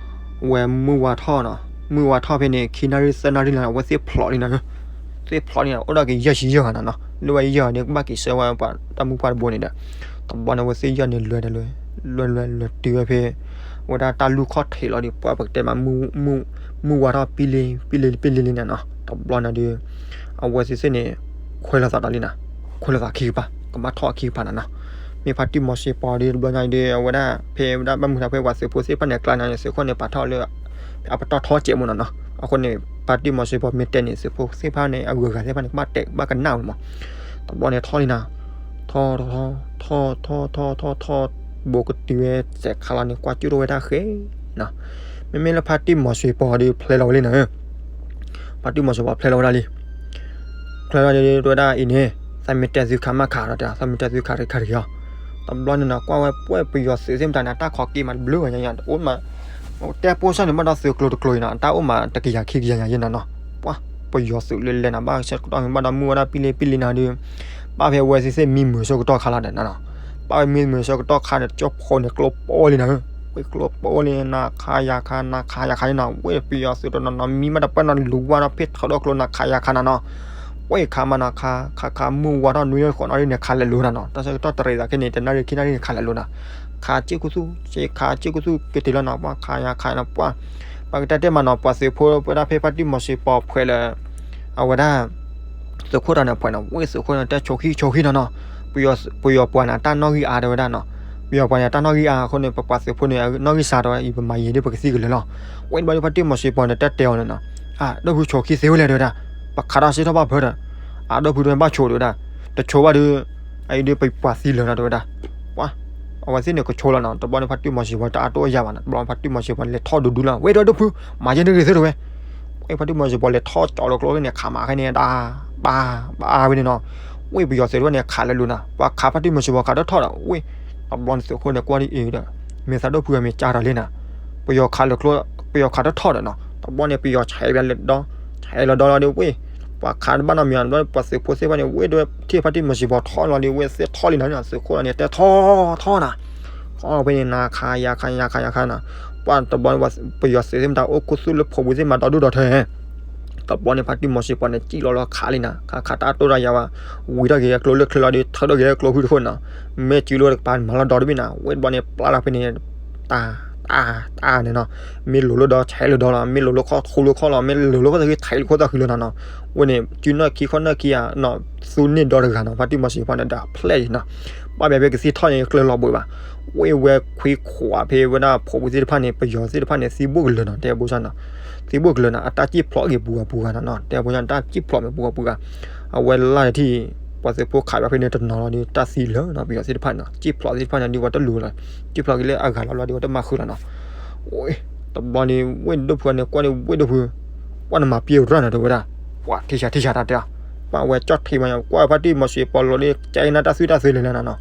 ဝဲမုၢ်ဝါထီၣ်နီၤ, မုၢ်ဝါထီၣ်ဖဲန့ၣ် ခံနၣ်ရံၣ်သၢနၣ်ရံၣ်လီၤ အဝဲသ့ၣ်ဖျိးလံနီၤ, သ့ၣ်ဖျိးန့ၣ် အိၣ်ဒီးက့ၤယဲၢ်ဆံယဲၢ်ဂၤနၤနီၤ, လၢဝဲယဲၢ်ဂၤန့ၣ် ကဘၣ်က့ၤဆှၢဝဲပှၤတၢ်မုၢ်ပှၢ်တဘိန့ၣ်ဒီး, တဘျီန့ၣ် အဝဲသ့ၣ်ယဲၢ်ဂၤန့ၣ် လဲၤဒီးလဲၤ, လဲၤလဲၤလဲၤတုၤဝဲဖဲ ဝဲဒၣ်တၢ်လူၢ်ခီၣ်ထံးလီၤဒီး ပှၤပကတဲမး မုၢ်ဝါထီၣ်ပံလ့, ပံလ့လံန့ၣ်နီၤ, တဘျီန့ၣ်ဒီး အဝဲသ့ၣ်သ့ၣ်န့ၣ် ခွဲးလိာ်သးဒီးလံနၤ, ခွဲးလိာ်သးခံကပၤ, ကဘၣ်ထီၣ်အခံကပၤနၤနီၤ, မ့ၢ်ဖါတံၢ်မီၤစ့ၢ်ပီၤဒီး တဘျီညါဒီး အဝဲဒၣ် ဖဲဝဲဒၣ်ဘၣ်မုာ်တၢ်ဖဲပှၤသုးဖိသ့ၣ်တဖၣ်န့ၣ် အကျါန့ၣ် သုးခိၣ်န့ၣ် ပာ်ထီၣ်လၢ အပတီၢ်ထီစဲးမ့ၢ်နီၤနီၤ, အဃိန့ၣ် ဖါတံၢ်မီၤစ့ၢ်ပီၤမ့ၢ်တဲန့ၣ် သုးဖိသ့ၣ်တဖၣ်န့ၣ် အဂုၤအဂၤသ့ၣ်တဖၣ်န့ၣ် ကဘၣ်တဲ ကဘၣ်ကနၣ်ဝဲမး, တဘျီန့ၣ်ထီၣ်လံနၤ, ထီၣ်ထီၣ်ထီၣ်ထီၣ်ထီၣ်ထီၣ်ထီၣ်ထီၣ်ထီၣ်ထီၣ်ထီၣ်ထီၣ်ထီၣ်ထီၣ် ဘူးကတုၤဝဲစဲးခါလီၤန့ၣ် ကွၢ်ကၠူၣ်ထီၣ်ဝဲဒၣ်ဃဲနီၤ, မ့မ့ၢ်လၢဖါတံၢ်မီၤစ့ၢ်ပီၤဒီး ဖျဲလီၤဝဲလံနၤ, ဖါတံၢ်မီၤစ့ၢ်ပီၤဖျဲလီၤဝဲဒၣ်လံ ဖျဲလီၤန့ၣ် တဲဝဲဒၣ်အံၤန့ၣ် သးမ့ၢ်တဲသုခါမးခါဒီး သးမ့ၢ်တဲသုခါတခါတခါအီၤ, တဘျီန့ၣ်နီၤ ကွၢ်ဝဲပှဲၤပယီၤသုးသ့ၣ်မတၤန့ၣ် အတၢ်ခိးက့မးတဘျုးဘၣ်ညါညါ တအိၣ်မး, တဲပိၢ်စၢ်န့ၣ် ဘၣ်ဒီးသုးကျိၤတကျိၤအံၤနီၤ အတၢ်အိၣ်မးတကယၤခံကယၤညါယဲနီၤနီၤ, ပှၤ ပယီၤသုးလၢလဲၤနၤ ဘၣ်ဆၢကတီၢ် ဘၣ်ဒီးမုၢ်ဝဲဒၣ်ပံလ့ပံလ့နၤဒီး ဘၣ်ဖဲဝဲသ့ၣ်သ့ၣ်မံမုာ်ဆၢကတီၢ်ခါလီၤဒီးနီၤနီၤ, ဘၣ်ဝဲမံမုာ်ဆၢကတီၢ်ခါန့ၣ် ကၠီဖီန့ၣ် ကျိပိၢ်လံနၤ, ဝဲကျိပိၢ်လံ နၤခါယၤခါ နၤခါယၤခါန့ၣ်နီၤ, ဝဲပယီၤသုးတနီၤနီၤ မံမးတပၢၢ်နီၤ လူၤဝါဒီးဖဲထီၣ်ဒီးကျိနၤခါယၤခါနၤနီၤ, ဝဲခါမးနီၤ ခါခါခါ မုၢ်ဝါထီၣ်နွံဃိးနၣ်ရံၣ်န့ၣ် ခးလဲၤလိၤနၤနီၤ, တၢ်ဆၢကတီၢ်တရံးသးခဲန့ၣ် တနၣ်ရံၣ်ခံနၣ်ရံၣ်န့ၣ် ခးလဲၤလိၤနၤ, ခးစ့ၢ်ကီးသူ စ့ခးစ့ၢ်ကီးသူ ကတ့ၤလီၤနၤ ပှၤခါယၤခါနၤ ပှၤ ပှၤကတဲတဲမးနီၤ ပှၤသုးဖိဝဲဒၣ်ဖဲဖါတံၢ်မီၤစ့ၢ်ပီၤဖျဲလၢ အဝဲဒၣ် သုးခိၣ်တၢ်န့ၣ်ဖှဲးနီၤ ဝဲသုးခိၣ်န့ၣ် တဲဆိခံဆိခံနီၤနီၤ, ပယီၤပှၤန့ၣ် တၢ်နီၣ်ဂံၢ်အါတဲဝဲဒၣ်နီၤ, ပယီၤပှၤန့ၣ် တၢ်နီၣ်ဂံၢ်အါအဃိန့ၣ် ပပှၤသုးဖိန့ၣ် နီၣ်ဂံၢ်စှၤတဲဝဲ အံၤပမၤယံၤဒ်ပကသံကလၢာ်လီၤ, ဝဲတဘျီဒီးဖါတံၢ်မီၤစ့ၢ်ပီၤန့ၣ် တဲတဲအီၤန့ၣ်နီၤ, အၢ ဒီပုၢ်ဆိခံသ့ဝဲလဲၣ်တဲဝဲဒၣ်, ပခးတၢ်စ့ထီၣ်ဘၣ်ဖၢဒီး, အၢ ဒီပုၢ်ဒီးဘၣ်ဆိတဲဝဲဒၣ်, တဆိဘၣ်ဒီး အံၤဒ်ပပှၤသံလၢာ်နီၤတဲဝဲဒၣ်, ပှၤ အဝဲသ့ၣ်န့ၣ်ကဆိလီၤနီၤ, တဘျီန့ၣ်ဖါတံၢ်မီၤစ့ၢ်ပီၤတအါတအိၣ်ယၤဘၣ်နီၤ, တဘျီဖါတံၢ်မီၤစ့ၢ်ပီၤလဲၤထီၣ်ဒူဒူလီၤ, ဝဲဒီးဒီပုၢ် မၤယဲန့ၣ်ဂ့ၤသ့တဲဝဲ ဝဲဖါတံၢ်မီၤစ့ၢ်ပီၤလဲၤထီၣ်ကၠီလီၤကျိန့ၣ် ခးမးခဲန့ၣ် တၢ် ပၢ် ပၢ်ဝဲန့ၣ်နီၤ, ဝဲပယီၤသုးတဖၣ်န့ၣ် ခးလဲၤလိၤနၤ, ပှၤခးဖါတံၢ်မီၤစ့ၢ်ပီၤခးထီၣ်ထီၣ်ဒီး ဝဲ တဘျီန့ၣ်သုးခိၣ်န့ၣ်ကွၢ်ဒ်အံၤဒီး မ့ၢ်သးဒီပုၢ်အမ့ၢ်ကၢ်ထီၣ်လံနၤ, ပယီၤခးလၢကျိ ပယီၤခးထီၣ်ထီၣ်ဒီးနီၤ, တဘျီန့ၣ်ပယီၤဆဲးဝဲလၢဒီ ဆဲးလီၤဒီလီၤဒီးဝဲ ပှၤခးတဘၣ်နီတမံၤ တဘျီန့ၣ်ပှၤသုးဖိသ့ၣ်တဖၣ်န့ၣ် ဝဲဒီးထံၣ်ဖါတံၢ်မီၤစ့ၢ်ပီၤထီၣ်လီၤဒီး ဝဲသ့ၣ်ထီၣ်လံနၤန့ၣ် သုးခိၣ်လီၤန့ၣ် တဲထီၣ်ထီၣ်နၤ ထီၣ်ဖဲန့ၣ် နၤခးယၤခးယၤခးယၤခးနၤ, ပှၤတဘျီန့ၣ် ပယီၤသုးသ့ၣ်မတၤအိၣ်ခူသူၣ်လၢဖိပူၤသ့ၣ်မတၤဒီဒူၣ်ဒီထၢ တဘျီန့ၣ်ဖါတံၢ်မီၤစ့ၢ်ပီၤန့ၣ် စံၣ်လီၤလီၤခးလံနၤ, ခးခးတၢ်တိၢ်တၢ်ယၤဝဲ, ဝံၤထီၣ်က့ၤအကျိလၢချၢလီၤဒီး ထၢထီၣ်က့ၤလၢကျိဖုတခိၣ်နၤ, မ့ၢ်စုလိတကပၤမၤလီၤဒီတဘ့ၣ်နၤ, ဝဲတဘျီန့ၣ် ပျၢ်ထီၣ်ဖဲန့ၣ် တၢ် တၢ် တၢ်န့ၣ်နီၤ, မ့ၢ်လိၤလၢဒီးဆဲးလၢဒီလီၤ, မ့ၢ်လိၤလၢခီၣ်ထူလၢခီၣ်လီၤ, မ့ၢ်လိၤလၢခီၣ်သဃ့ထဲးလၢခီၣ်သဃုလီၤနၤနီၤ, ဝဲန့ၣ် စုနီၢ်ခံခီၣ်နီၢ်ခံဧါနီၤ, သူန့ၢ်ဒီတဂၤနီၤ, ဖါတံၢ်မီၤစ့ၢ်ပီၤန့ၣ် ဒီးဖျဲၣ်အံၤနီၤ, ဘၣ်ဘၣ်ဖဲကသံၣ်ထီၣ်န့ၣ် ကျၢၤလီၤဘှံးဘၣ်, ဝဲဝဲခွံခွးဖဲဝဲဒၣ်ဖိပူၤသ့ၣ်တဖၣ်န့ၣ် ပယီၤသ့ၣ်တဖၣ်န့ၣ် သံဘိၣ်ကလၢၤနီၤ, တဲဘိၣ်ဆၣ်နီၤ, သံဘိၣ်ကလၢၤနီၤ, အတၢ်စံၣ်ဖျိးက့ၤပူၤဂၤပူၤဂၤနီၤနီၤ, တဲဘိၣ်ဆၣ် တၢ်စံၣ်ဖျိးမ့ၢ်ပူၤဂၤပူၤဂၤ, အဝဲလၢ်တထံၣ် ပှၤသုးဖိခးဘၣ်ဖဲန့ၣ်တနီၤလီၤဒီး တၢ်သံလၢာ်နီၤ, ပယီၤသ့ၣ်တဖၣ်န့ၣ်နီၤ, စံၣ်ဖျိးသ့ၣ်တဖၣ်န့ၣ် ဒ်ဝဲတလူၤလီၤ, စံၣ်ဖျိးက့ၤလၢအဂၤလီၤလီၤဒီး ဝဲတမၤဃုာ်လီၤနီၤ, တဘျီန့ၣ် ဝဲဒိၣ်ဖုန့ၣ် ကွၢ်န့ၣ် ဝဲဒိၣ်ဖု ပှၤနမၤပျဲရၢ်နီၤ တဲဝဲဒၣ်, ပှၤထံၣ်ဆါထံၣ်ဆါတၢ်တဲအီၤ, ပှၤဝဲကၠီၣ်ထံမး ကွၢ်ဖါတံၢ်မီၤစ့ၢ်ပီၤလီၤဒီး ကဲကနၣ်တၢ်သွံၣ်တၢ်သွဲလဲၣ်လဲၣ်နီၤနီၤ,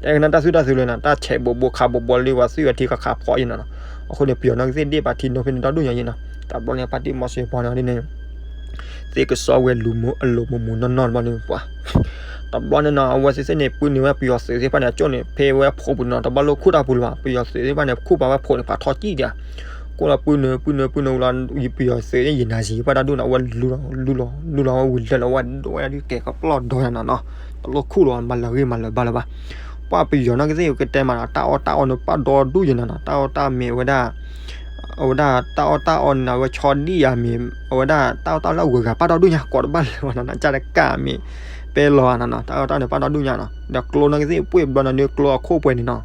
ကဲကနၣ်တၢ်သွံၣ်တၢ်သွဲလဲၣ်နီၤ, တၢ်ဆဲးဘိးဘိခးဘိးဘိလၢပှၤသွံၣ်ဝဲထံခးခးဖီအံၤနီၤနီၤ, အဃိန့ၣ် ပယီၤနီၢ်ကသ့ၣ်ဒ့ၣ်ပာ်ထံနီၤဖဲန့ၣ်ဒီဒူၣ်ညါအံၤနီၤ, တဘျီန့ၣ် ဖါတံၢ်မီၤစ့ၢ်ပီၤန့ၣ်ဒ်န့ၣ် သ့ကစီဝဲလူၤမူအလိၤမူမူနီၢ်နီၢ်တဘျီန့ၣ်ပှၤ, တဘျီန့ၣ်နီၤ အဝဲသ့ၣ်သ့ၣ်န့ၣ် ပုၢ်နုာ်ဝဲပယီၤသုးသ့ၣ်တဖၣ်န့ၣ် အကၠိၣ်န့ၣ် ဖဲဝဲဖိပူၤနီၤ တဘၣ်လိၣ်ခူၣ်တၢ်ပူၤလၢၤဘၣ်, ပယီၤသုးသ့ၣ်တဖၣ်န့ၣ် ခူၣ်ပာ်ဝဲဖိန့ၣ် ပာ်ထီၣ်ကံၣ်ဒၣ်, ကိးလီၤပုၢ်နုာ် ပုၢ်နုာ် ပုၢ်နုာ်ဝံၤလီၤ ပယီၤသုးသ့ၣ်ယံာ်နၤယံာ်ပှၢ်တၢ်ဒူၣ်နီၤ အဝဲလူၤလီၤ လူၤလီၤ လူၤလီၤဝဲဝံၤလၢာ်လီၤ ဝဲဒိးဝဲဒၣ်ဒုးကဲကပျီၢ်ဒီးယၤနီၤနီၤ, တလိၣ်ခူၣ်လီၤ မၤလၢာ်ဂ့ၢ်မၤလၢာ်ဘါလၢၤဘၣ်, ပှၤပယီၤနီၢ်ကသ့ၣ်ကတဲမးနီၤ တၢ်အီၣ်တၢ်အီန့ၣ်ပာ်ဒီဒူၣ်ယဲနီၤနီၤ တၢ်အီၣ်တၢ်မ့ၢ်ဝဲဒၣ် အဝဲဒၣ်တၢ်အီၣ်တၢ်အီန့ၣ် အဝဲဆီဒံၣ်ယၤမ့ၢ် အဝဲဒၣ်တၢ်အီၣ်တၢ်လၢအဂုၤအဂၤပာ်ဒီဒူၣ်ညါ ကိးတဘၣ်လၢၤဘၣ်နီၤနီၤ ကၢ်တကၢ်မ့ၢ် ပဲလီၤနီၤနီၤ တၢ်အီၣ်တၢ်န့ၣ်ပာ်ဒီဒူၣ်ညါနီၤ ဒီးကျိနီၢ်ကသ့ၣ်ပှ့ၤဘျီနီၤဒီးကျိအခိၣ်ပှဲၤန့ၣ်နီၤ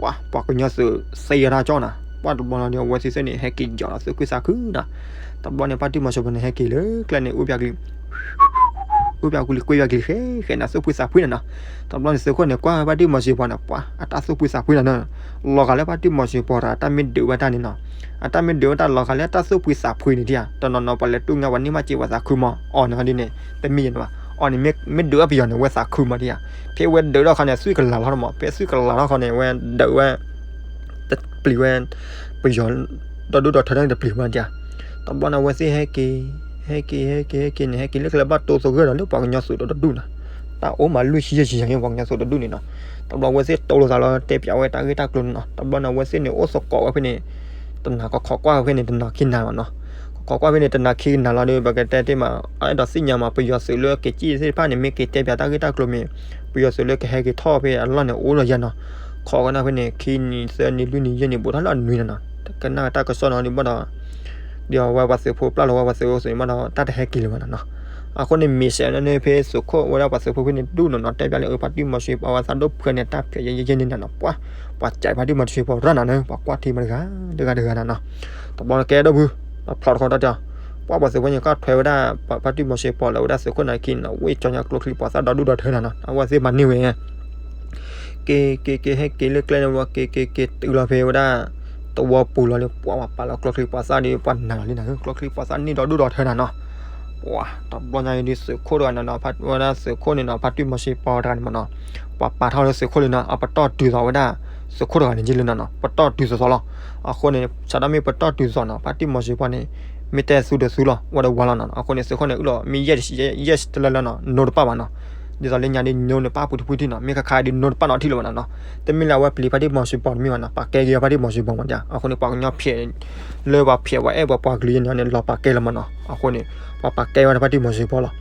ပှၤ ပှၤကညီသုးသ့ယဲၢ်တၢ်ကၠီနီၤ ပှၤတဘျီနီၤဒီး အဝဲသ့ၣ်သ့ၣ်န့ၣ် ဟဲက့ၤယီၤလီၤသူၣ်ဖှံသးဖှံနီၤ တဘျီန့ၣ် ဖါတံၢ်မီၤစ့ၢ်ပီၤန့ၣ် ဟဲက့ၤလၢကျဲန့ၣ် အူပျၢ်ကလံၤ အူပျၢ်ကူလံၤကွ့ပျၢ်ကလံၤဃဲဃဲနီၤ သူၣ်ဖှံသးဖှံနီၤနီၤ တဘျီန့ၣ် သုးခိၣ်န့ၣ် ကွၢ်ဖါတံၢ်မီၤစ့ၢ်ပီၤန့ၣ် ပှၤ အတၢ်သူၣ်ဖှံသးဖှံနီၤနီၤ လီၤဂာ်လၢဖါတံၢ်မီၤစ့ၢ်ပီၤဒီး အတၢ်မ့ၢ်ဒုးဝဲတၢ်န့ၣ်နီၤ အတၢ်မ့ၢ်ဒုးဝဲတၢ်လီၤဂာ်လၢတၢ်သူၣ်ဖှံသးဖှံန့ၣ်ဒံးဧါ တနီၤနီၤ ပှၤလဲၤတူၢ်ငါပှၤန့ၢ်မးစ့ၢ်ပှၤသးခုမး အီၤန့ၣ်ဒ်န့ၣ် တမ့ၢ်ယဲန့ၣ်ဘၣ် အီၤန့ၣ်မ့ၢ်ဒုးဝဲပယီၤန့ၣ် ဝဲသးခုမးဒံးဧါ ဖဲဝဲဒုးထီၣ်ခါန့ၣ် သွံၣ်ကလၤလီၤမး ဖဲသွံၣ်ကလၤထီၣ်ခါန့ၣ် ဝဲဒုးဝဲ တပျံၤဝဲ ပယီၤ ဒီဒူၣ်ဒီထၢန့ၣ်တပျံၤမးဒံးဧါ တဘျီန့ၣ် အဝဲသ့ၣ်ဟဲက့ၤ ဟဲက့ၤ ဟဲက့ၤ ဟဲက့ၤန့ၣ် ဟဲက့ၤလၢကျဲဘၣ်တိၢ်သဂၢၢ်ဒီးလၢပှၤကညီသုးဒီဒူၣ်နီၤ တၢ်အိၣ်မးလွံၢ်ဆံယဲၢ်ဆံယဲၢ် ပှၤကညီသုးတဒူၣ်န့ၣ်နီၤ တဘျီအဝဲသ့ၣ်တိၢ်လိာ်သးလီၤ တဲပၠးဝဲတၢ်ဂ့ၢ်တၢ်ကျိၤန့ၣ်နီၤ တဘျီန့ၣ် အဝဲသ့ၣ်န့ၣ် အိၣ်သကိးဝဲဖဲန့ၣ် တနၤကခီကွၢ်ဝဲဖဲန့ၣ် တနၤခံနၤမးနီၤ က ခိးကွၢ်ဖဲန့ၣ် တနၤခံကနၤလီၤဒီး ပကတဲတ့ၢ်မး အဲၣ်ဒိးသ့ၣ်ညါမး ပယီၤသုးလၢက့ၤစံၣ်သ့ၣ်တဖၣ်န့ၣ် မ့ၢ်က့ၤတဲပၠးတၢ်ဂ့ၢ်တၢ်ကျိၤမ့ၢ် ပယီၤသုးလၢကဟဲက့ၤထီၣ်ဖဲအလီၢ်န့ၣ် အိၣ်ဒီးယၤနီၤ. ခိးကနၣ်ဖဲန့ၣ် ခံနံၤ သၢနံၤ လွံၢ်နံၤ ယဲၢ်နံၤ ဘူးထီၣ်လၢအနွံနီၤနီၤ. ကနၣ်တၢ်ကစီၣ်နီၤဒုးဘၣ်ဒီး ဒ်အဝဲပှၤသုးဖိပျၢ်လီၤဝဲပှၤသုးဖိအသိးန့ၣ်ဘၣ်ဒီး တၢ်တဟဲက့ၤလၢၤဘၣ်နီၤနီၤ. အဃိန့ၣ် မ့ၢ်စဲးန့ၣ်ဖဲသုးခိၣ် အဝဲဒၣ်ပှၤသုးဖိဖဲန့ၣ် ဒူၣ်နီၤနီၤ တဲပၠးလၢ အဖါတံၢ်မီၤစ့ပီၤ အဝဲသးဒိၣ်ဖှဲန့ၣ် တၢ်ဖျဲးယဲၢ်ယဲၢ်န့ၣ်နီၤနီၤ ပှၤ ပှၤကးဖါတံၢ်မီၤစ့ပီၤရၢ်နီၤနီၤ ပှၤကွၢ်ထံမတဂၤ တဂၤတဂၤနီၤနီၤ. တဘျီကဲဒိၣ်ဖု ဖျီတခီတၢ်တဲအီၤ ပှၤပှၤသုးဖိန့ၣ် ကထွဲဝဲဒၣ် ဖါတံၢ်မီၤစ့ပီၤလၢဝဲဒၣ်သုးခိၣ်နၤခံနီၤ ဝ့ၢ်ကၠီညါကျိချံ ပှၤသးဒီဒူၣ်ဒီထၢနီၤနီၤ အဝဲသ့ၣ်မၤန့ၢ်ဝဲ က့ၤ က့ၤ က့ၤ ဟဲက့ၤလၢကျဲန့ၣ် က့ၤ က့ၤ က့ၤတုၤလီၤဖဲဝဲဒၣ် သဝီပူၤလီၤလၢ ပှၤပာ်လီၤကျိချံပှၤသၣ်ဒီး ပှၤနာ်လီၤလံနီၤ ကျိချံပှၤသၣ်န့ၢ်ဒီဒူၣ်ဒီထၢနီၤနီၤ. ပှၤ တဘျီညါအံၤဒုး သုးခိၣ်တဂၤနီၤနီၤ ဝဲဒၣ်သုးခိၣ်န့ၣ်နီၤ ဖါတံၢ်မီၤစ့ပီၤတဂၤန့ၣ်မ့ၢ်နီၤ ပှၤပာ်ထီၣ်လၢသုးခိၣ်လံနီၤ အပတီၢ်တုၤသိးဝဲဒၣ် သုးခိၣ်တဂၤန့ၣ်ယ့ၢ်လံနီၤနီၤ ပတီၢ်တုၤသိးသိးလီၤ. အဃိန့ၣ် စးထီၣ်မ့ၢ်ပတီၢ်တုၤသိးနီၤ ဖါတံၢ်မီၤစ့ပီၤန့ၣ် မ့ၢ်တဲသူဒီးသူလီၤ ဝဲဒီးဝါလီၤနီၤ အဃိန့ၣ် သုးခိၣ်န့ၣ် အုၣ်လီၤ မ့ၢ် yes yes တလၢလၢနီၤ no တပၣ်ဘၣ်နီၤ. ဒ်သိးလၢညါဒုး no န့ၣ် ပၣ်ပူၤတဖုထံၣ်နီၤ မ့ၢ်ခါခါဒုး no တပၣ်နီတထံၣ်လၢၤဘၣ်နီၤနီၤ. တမ့ၢ်လၢအဝဲပျံၤဖါတံၢ်မီၤစ့ပီၤတမ့ၢ်ဘၣ်နီၤ ပာ်ကဲက့ၤဖါတံၢ်မီၤစ့ပီၤမးဒ် အဃိန့ၣ် ပှၤကညီဖျဲး လၢပှၤဖျဲးပှၤအဲၣ်ပှၤပှၤကလုာ်ညါန့ၣ် လီၤပာ်ကဲလီၤမးနီၤ အဃိန့ၣ် ပှၤပာ်ကဲဝဲဒၣ်ဖါတံၢ်မီၤစ့ပီၤလီၤ.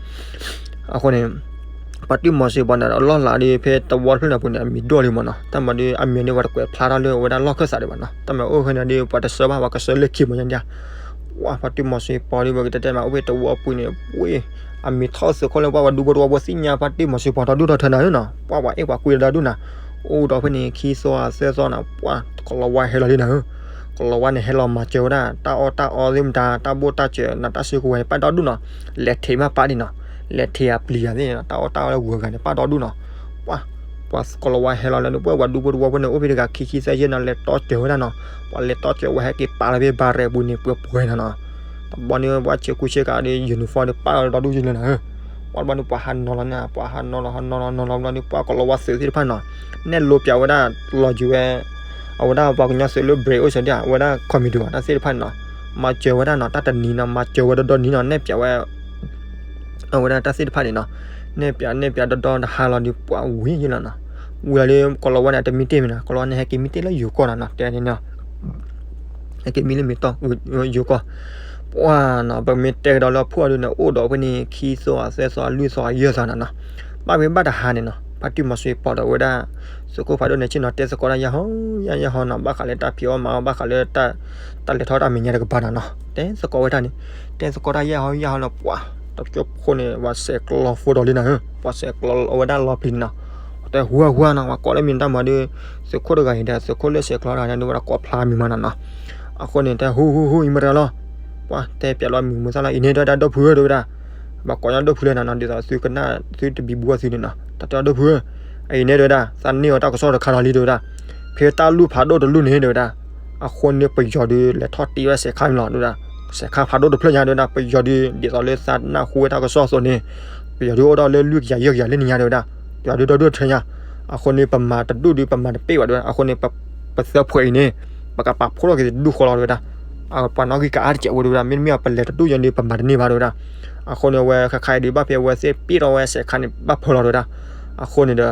အဃိန့ၣ် ဖါတံၢ်မီၤစ့ပီၤန့ၣ် အလီၢ်လၤဒုး ဖဲသဝီတဖျၢၣ်န့ၣ်ပူၤန့ၣ် အမံၤဒိၣ်လံမးနီၤ တၢ်မၤဒုး အမံၤန့ၣ် ပှၤတကွဲးဖျါထီၣ်လၢအဝဲဒၣ်လီၢ်ခၢၣ်သးဒံးဘၣ်နီၤ တၢ်မၤအိၣ်ဖဲန့ၣ်ဒုး ပှၤတဆှၢဘၣ် ပှၤကဆှၢလၢခံမးညါဒ် ပှၤဖါတံၢ်မီၤစ့ပီၤဒုး ပကတဲတဲမး အိၣ်ဖဲသဝီပူၤန့ၣ် ဝ့ၢ် အမံၤထီၣ်သုးခိၣ်လၢပှၤ ပှၤဒူဖိတဝီဖိသ့ၣ်ညါ ဖါတံၢ်မီၤစ့ပီၤဒီဒူၣ်ဒီထၢနီၤနီၤ ပှၤပှၤအဲၣ်ပှၤကွံဒီဒူၣ်နီၤ အိၣ်ဒီးဖဲန့ၣ် ခံသီသၢသီနီၤ ပှၤ ကလီၤဝါဟဲလီၤလံနီၤ ကလီၤဝါန့ၣ်ဟဲလီၤမၤစၢၤဝဲဒၣ် တၢ်အီၣ်တၢ်အီသ့ၣ်မတၤ တၢ်ဘိၣ်တၢ်စၢၤနီၤ တၢ်စုကဝဲၤပၣ်ဒီဒူၣ်နီၤ လဲၤထံးမးပၣ်ဒံးနီၤ လဲၤထံးအပျံၤယၤသ့ၣ်နီၤ တၢ်အီၣ်တၢ်အီလၢဂုၤဂၤန့ၣ် ပၣ်ဒီဒူၣ်နီၤ ပှၤ ပှၤကလီၤဝါဟဲလီၤလၢန့ၣ် ပှၤ ပှၤဒူဖိတဝီဖိန့ၣ် အိၣ်ဖဲတဂၤခံခံသၢယဲၢ်နီၤ လဲၤတီစၢၤဝဲဒၣ်နီၤ ပှၤလဲၤတီစၢၤဝဲဟဲက့ၤပာ်လီၤဖဲဘၣ်ရဲၣ်ပူၤန့ၣ် ပှဲၤပှဲၤနီၤနီၤ တဘျီန့ၣ် ပှၤဆ့ကူဆ့ကၤဒီး uniform ဒီးပာ်လီၤဒီဒူၣ်ယဲၢ်လၢနီၤ ပှၤတဘျီန့ၣ် ပှၤဟးနီၤလီၤန့ၣ် ပှၤဟးနီၤလီၤ ဟးနီၤလီၤ နီၤလီၤဘျီန့ၣ် ပှၤကလီၤဝါသုးသ့ၣ်တဖၣ်နီၤ နဲၣ်လိပၠးဝဲဒၣ် လီၤယုၤဝဲ အဝဲဒၣ်ပှၤကညီသုးလၢ brave အိၣ်စၢၤဒၣ် အဝဲဒၣ် commando တၢ်သ့ၣ်တဖၣ်န့ၣ်နီၤ မၤစၢၤဝဲဒၣ်နီၤ တၢ်တနံၤနီၤ မၤစၢၤဝဲဒီဒီနံၤနီၤ နဲၣ်ပၠးဝဲ အဝဲဒၣ်တၢ်သ့ၣ်တဖၣ်န့ၣ်နီၤ နဲၣ်ပၠး နဲၣ်ပၠးဒီဒီတဟါလီၤဒီး ပှၤဝံၤယဲၢ်လီၤနီၤ ဝံၤလီၤဒီး ကလီၤဝါန့ၣ် တမံတ့ၢ်မ့ၢ်နီၤ ကလီၤဝါန့ၣ် ဟဲက့ၤမံတ့ၢ်လၢယိၤကီၢ်နီၤနီၤ တဲန့ၣ်နီၤ ဟဲက့ၤမံလၢမ့ၢ်တီၢ် ယိၤကီၢ် ပှၤနီၤ ပမ့ၢ်တဲကဒီးလၢအဖှိၣ်အဒုန့ၣ် အိၣ်ဒီးဖဲန့ၣ် ခံသီ သၢသီ လွံၢ်သီ ယဲၢ်သီနီၤနီၤ ဘၣ်ဖဲဘၣ်တဟါန့ၣ်နီၤ ဖါတံၢ်မီၤစွ့ပီၤဒီးဝဲဒၣ် သုးခိၣ်ဖးဒိၣ်န့ၣ် ဆ့ၣ်နီၤတဲသကိးတၢ် ယၢ်ဟီ ယၢ် ယၢ်ဟီနီၤ ဘၣ်ဃးလၢတၢ်ဖံးအီၣ်မၤအီၣ် ဘၣ်ဃးလၢ တၢ်လဲၤထီၣ်တၢ်မဲာ်ညါတကပၤနီၤနီၤ တဲသကိးဝဲဒၣ်န့ၣ် တဲသကိးတၢ် ယၢ်ဟီ ယၢ်ဟီလီၤ ပှၤ တကၠိဖိန့ၣ် ပှၤစဲးကျီဖိဒီးလံနီၤ ပှၤစဲးကျီအဝဲဒၣ်လီၤပျံၤန့ၣ်နီၤ တဲဟူဟါဟူဟါနီၤ ပှၤကိးလၢမံၤတၢ်မၤဒီး သုးခိၣ်တဂၤအံၤဒီး သုးခိၣ်လၢစဲးကျီတဂၤန့ၣ် ဒုးဝဲဒၣ်ကိးဖျါမံၤမးနီၤနီၤ အဃိန့ၣ် တဲဟူဟူဟူ အံၤမတၤလီၤ ပှၤတဲပၠးလီၤမံၤမုၢ်သၣ်လီၤ အံၤန့ၣ် တဲဝဲဒၣ်ဒိၣ်ဖုဧၢ တဲဝဲဒၣ် ဘၣ်ကိးညီဒိၣ်ဖုလၢနီၤနီၤ ဒ်သိးသုကနၣ် သုတဘံဘူအီၤသုန့ၣ်နီၤ တၢ်တဲအီၤဒိၣ်ဖုဧၢ အံၤန့ၣ် တဲဝဲဒၣ် သးန့ၢ်အီၤတၢ်ကစီၣ်တခါလီၤလံ တဲဝဲဒၣ် ဖဲတၢ်လူၢ်ဖးဒိၣ်တလူၢ်န့ၣ် တဲဝဲဒၣ် အဃိန့ၣ် ပယီၤဒုးလဲၤထီၣ်တ့ဝဲစဲးခါမးလီၤ တဲဝဲဒၣ် စဲးခါဖးဒိၣ်တဖျၢၣ်ညါ တဲဝဲဒၣ် ပယီၤဒုး ဒ်သိးလၢသးနၢ်ဟူဝဲတၢ်ကစီၣ်အသိးန့ၣ် ပယီၤဒုးအိၣ်ဒီးလၢလွံၢ်ကယၤယဲၢ်ကယၤလၢန့ၣ်ညါ တဲဝဲဒၣ် ပယီၤဒုးဒီဒူၣ်တထၢညါ အဃိန့ၣ် ပမၤတဒူၣ်ဒုး ပမၤတပ့ၢ်ဘၣ် တဲဝဲဒၣ် အဃိန့ၣ် ပသၢဖှဲးအံၤန့ၣ် ပကပာ်ဖှိၣ်ထီၣ်က့ၤတဒူၣ်ဃီလီၤ တဲဝဲဒၣ် ပှၤနီၣ်ဂံၢ်ကအါတစဲးဖိ တဲဝဲဒၣ် မ့တမ့ၢ်ပလဲၤတဒူၣ်ညါဒုး ပမၤတန့ၢ်ဘၣ် တဲဝဲဒၣ် အဃိန့ၣ် အဝဲခါခါအံၤဒုး ဘၣ်ဖဲအဝဲသ့ၣ်ပ့ၢ်ထီၣ်ဝဲစဲးခါန့ၣ် ဘၣ်ဖၢလီၤ တဲဝဲဒၣ် အဃိန့ၣ်ဒီး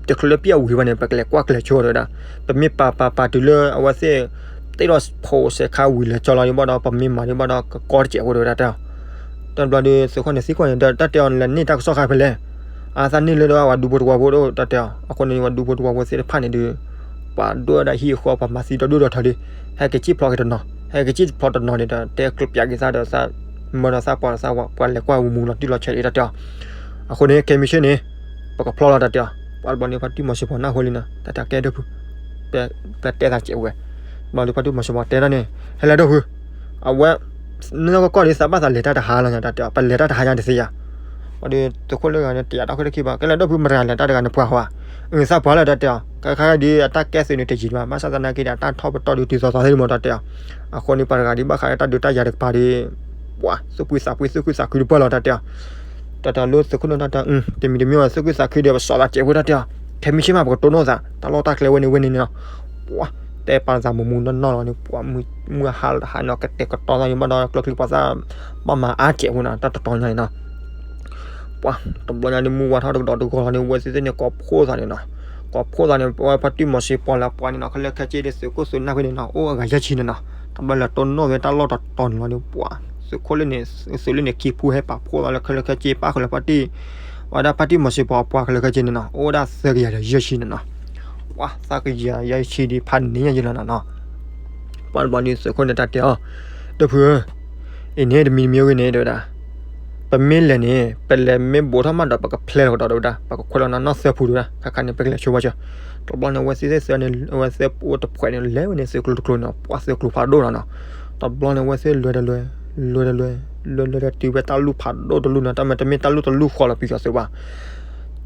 တချုးလၢပံၣ်အဝံၤဘၣ်န့ၣ် ပကလဲၤကွၢ်ကျဲၤဆိ တဲဝဲဒၣ် ပမ့ၢ်ပာ်ပာ်ပာ်တုၤလၢအဝဲသ့ၣ် တ့ထီၣ်ဖိးစဲးခါဝံၤလဲၤကၠီလီၤဒုးဘၣ်ဒီး ပမ့ၢ်မၤဒုးဘၣ်ဒီး ကကီတစဲးဖိ တဲဝဲဒၣ် တဲအီၤ တဘျီဒုး သုးခိၣ်န့ၣ်သံကွၢ်န့ၣ် တၢ်တဲအီၤ နလဲၤန့ၢ်တၢ်ကစီၣ်ခါဖဲလဲၣ် အသးန့ၢ်လၢဒၣ်ပှၤဒူဖိတဝီဖိဒီး တၢ်တဲအီၤ အဃိန့ၣ် ပှၤဒူဖိတဝီဖိသ့ၣ်တဖၣ်န့ၣ်ဒုး ပှၤဒိၣ်ဝဲဒၣ်ဟံၣ်အဃီ ပှၤမၤသံဒီဒူၣ်ဒီထၢလံ ဟဲက့ၤစံၣ်ဖျိးက့ၤတနီၤ ဟဲက့ၤစံၣ်ဖျိးတနီၤန့ၣ်ဒီး တဲကျိးပၠးက့ၤသးဒီးသး မၢဒီးသးပှၢ်ဒီးသးဝဲ ပှၤလဲၤကွၢ်ဝံၤမူလီၤတံၢ်လီၤဆဲးအံၤ တၢ်တဲအီၤ အဃိန့ၣ် ခဲမံဆ့ၣ်န့ၣ် ပကဖျီလီၤ တၢ်တဲအီၤ ပှၤတဘျီန့ၣ် ဖါတံၢ်မီၤစိၤဖီနၢ်ဟူလံနီၤ တၢ်တဲအီၤ ကဲဒိၣ်ဖု ပတဲသးစဲးဝဲ ဘျီဒုးဖါတံၢ်မီၤစိၤဖီတဲဒၣ်န့ၣ် ဟဲလၢဒိၣ်ဖု အဝဲ နီၢ်ကီၢ်ကီၢ်ဒုး သးဘၣ်သးလဲၤတၢ်တဟါလီၤညါ တၢ်တဲအီၤ ပလဲၤတၢ်တဟါညါတသ့ယၤ ဘျီဒုး သုးခိၣ်လၢဂၤန့ၣ် တယာ်တၢ်ခွဲးတခံဘၣ် ကဲလၢဒိၣ်ဖု မတၤလဲၤတၢ်တဂၤန့ၣ် ပှၤဟီဧါ အသးပှၢ်လၢ တၢ်တဲအီၤ ခါခါဒုး အတၢ်ကဲသုးန့ၣ်တယံာ်ဘၣ် ဘၣ်ဆၣ်သနာ်က့ဒီး အတၢ်ထီၣ်ပတီၢ်ဒုးတုၤသိးသိးသ့ၣ်မး တၢ်တဲအီၤ အဃိန့ၣ် ပှၤတဂၤဒုးဘၣ်ဃးလၢတၢ်ဒုးတၢ်ယၤတကပၤဒီး ပှၤ သူၣ်ဖှံသးဖှံ သူၣ်ခုသးခုတပၢၢ်လီၤ တၢ်တဲအီၤ တၢ်တဲအီၤလၢသုးခိၣ်န့ၣ် တၢ်တဲအီၤ တမံၤတမံၤဘၣ် သူၣ်ခုသးခုဒီး ပစီၤသးစဲးဖိ တၢ်တဲအီၤ ခဲမံဆ့ၣ်မး ပကတိၢ်နီၣ်သး တၢ်လီၢ်တၢ်ကျဲဝဲန့ၣ်ဝဲန့ၣ်နီၤ ပှၤ တဲပာ်သးမူမူနီၢ်နီၢ်လီၤန့ၣ် ပှၤ မုၢ်ဟါလီၤတဟါန့ၣ် ကတဲာ်ကတီၤသးန့ၣ်ဘၣ်ဒီး ကျိချံပှၤသၣ် ဘၣ်မၤအါစဲးဖိနီၤ တၢ်တတီၤညါန့ၣ်နီၤ ပှၤ တဘျီညါန့ၣ် မုၢ်ဝါထီၣ်တကဒီးတဂီၤလီၤန့ၣ် ဝဲသ့ၣ်သ့ၣ်န့ၣ် ကိးဖှိၣ်သးန့ၣ်နီၤ ကိးဖှိၣ်သးန့ၣ် ပဝဲဖါတံၢ်မီၤစိၤဖီလၢပှၤန့ၣ်နီၤ ခဲလၢာ်ခဲဆ့ဒီး သုးခိၣ်သုးနၢ်ဖဲန့ၣ်နီၤ အိၣ်အဂၤယဲၢ်ဆံန့ၣ်နီၤ တဘျီလဲၤတိၢ်နီၣ်ဝဲတၢ်လီၢ်တတီၤန့ၣ်လီၤဒီး ပှၤသုးခိၣ်လၢန့ၣ် သုးလၢန့ၣ် ခံဖုဟဲပာ်ဖှိၣ်လီၤလၢခဲလၢာ်ခဲဆ့ ပၣ်ဃုာ်လၢဖါတံၢ်, ဝဲဒၣ်ဖါတံၢ်မီၤစ့ၢ်ပီၤအပှၤခဲလၢာ်ခဲဆ့န့ၣ်နီၤ အိၣ်ဝဲဒၣ်သၢကယၤဒီးယဲၢ်ဆံန့ၣ်နီၤ. ပှၤသၢကယၤယဲၢ်ဆံဒီးဖးန့ၢ်ညါယဲလီၤနီၤနီၤ. ပှၤတဘျီန့ၣ်သုးခိၣ်န့ၣ်တၢ်တဲအီၤ, ဒီပုၢ်ဧၢ, အံၤန့ၣ်တမံၤတမံၤအဂ့ၢ်န့ၣ် တဲဝဲဒၣ်, ပမ့ၢ်လဲၤန့ၣ် ပလဲၤမ့ၢ်ဘူးထီၣ်မးဒီး ပကဖျဲးလီၤကဒီး တဲဝဲဒၣ်, ပကခွဲးလီၤနီၢ်နီၢ်သၢဖု တဲဝဲဒၣ်, ခါခါန့ၣ် ပကလဲၤဆိဘၣ်စၢၤ. တဘျီန့ၣ် အဝဲသ့ၣ်သ့ၣ်သၢန့ၣ် အဝဲသ့ၣ်အိၣ်တဖှဲးန့ၣ် လဲၤဝဲန့ၣ် သုးကျိၤတကျိၤန့ၣ် ပှၤသုးကျိၤဖးဒိၣ်နီၤနီၤ. တဘျီန့ၣ် အဝဲသ့ၣ်လဲၤဒီးလဲၤ, လဲၤဒီးလဲၤ, လဲၤလဲၤဒီးတုၤဝဲတၢ်လူၢ်ဖးဒိၣ်တလူၢ်နီၤ, တၢ်မ့ၢ်တမ့ၢ်တၢ်လူၢ်တလူၢ်ဃီလီၤ ပယီၤသုးပှၤ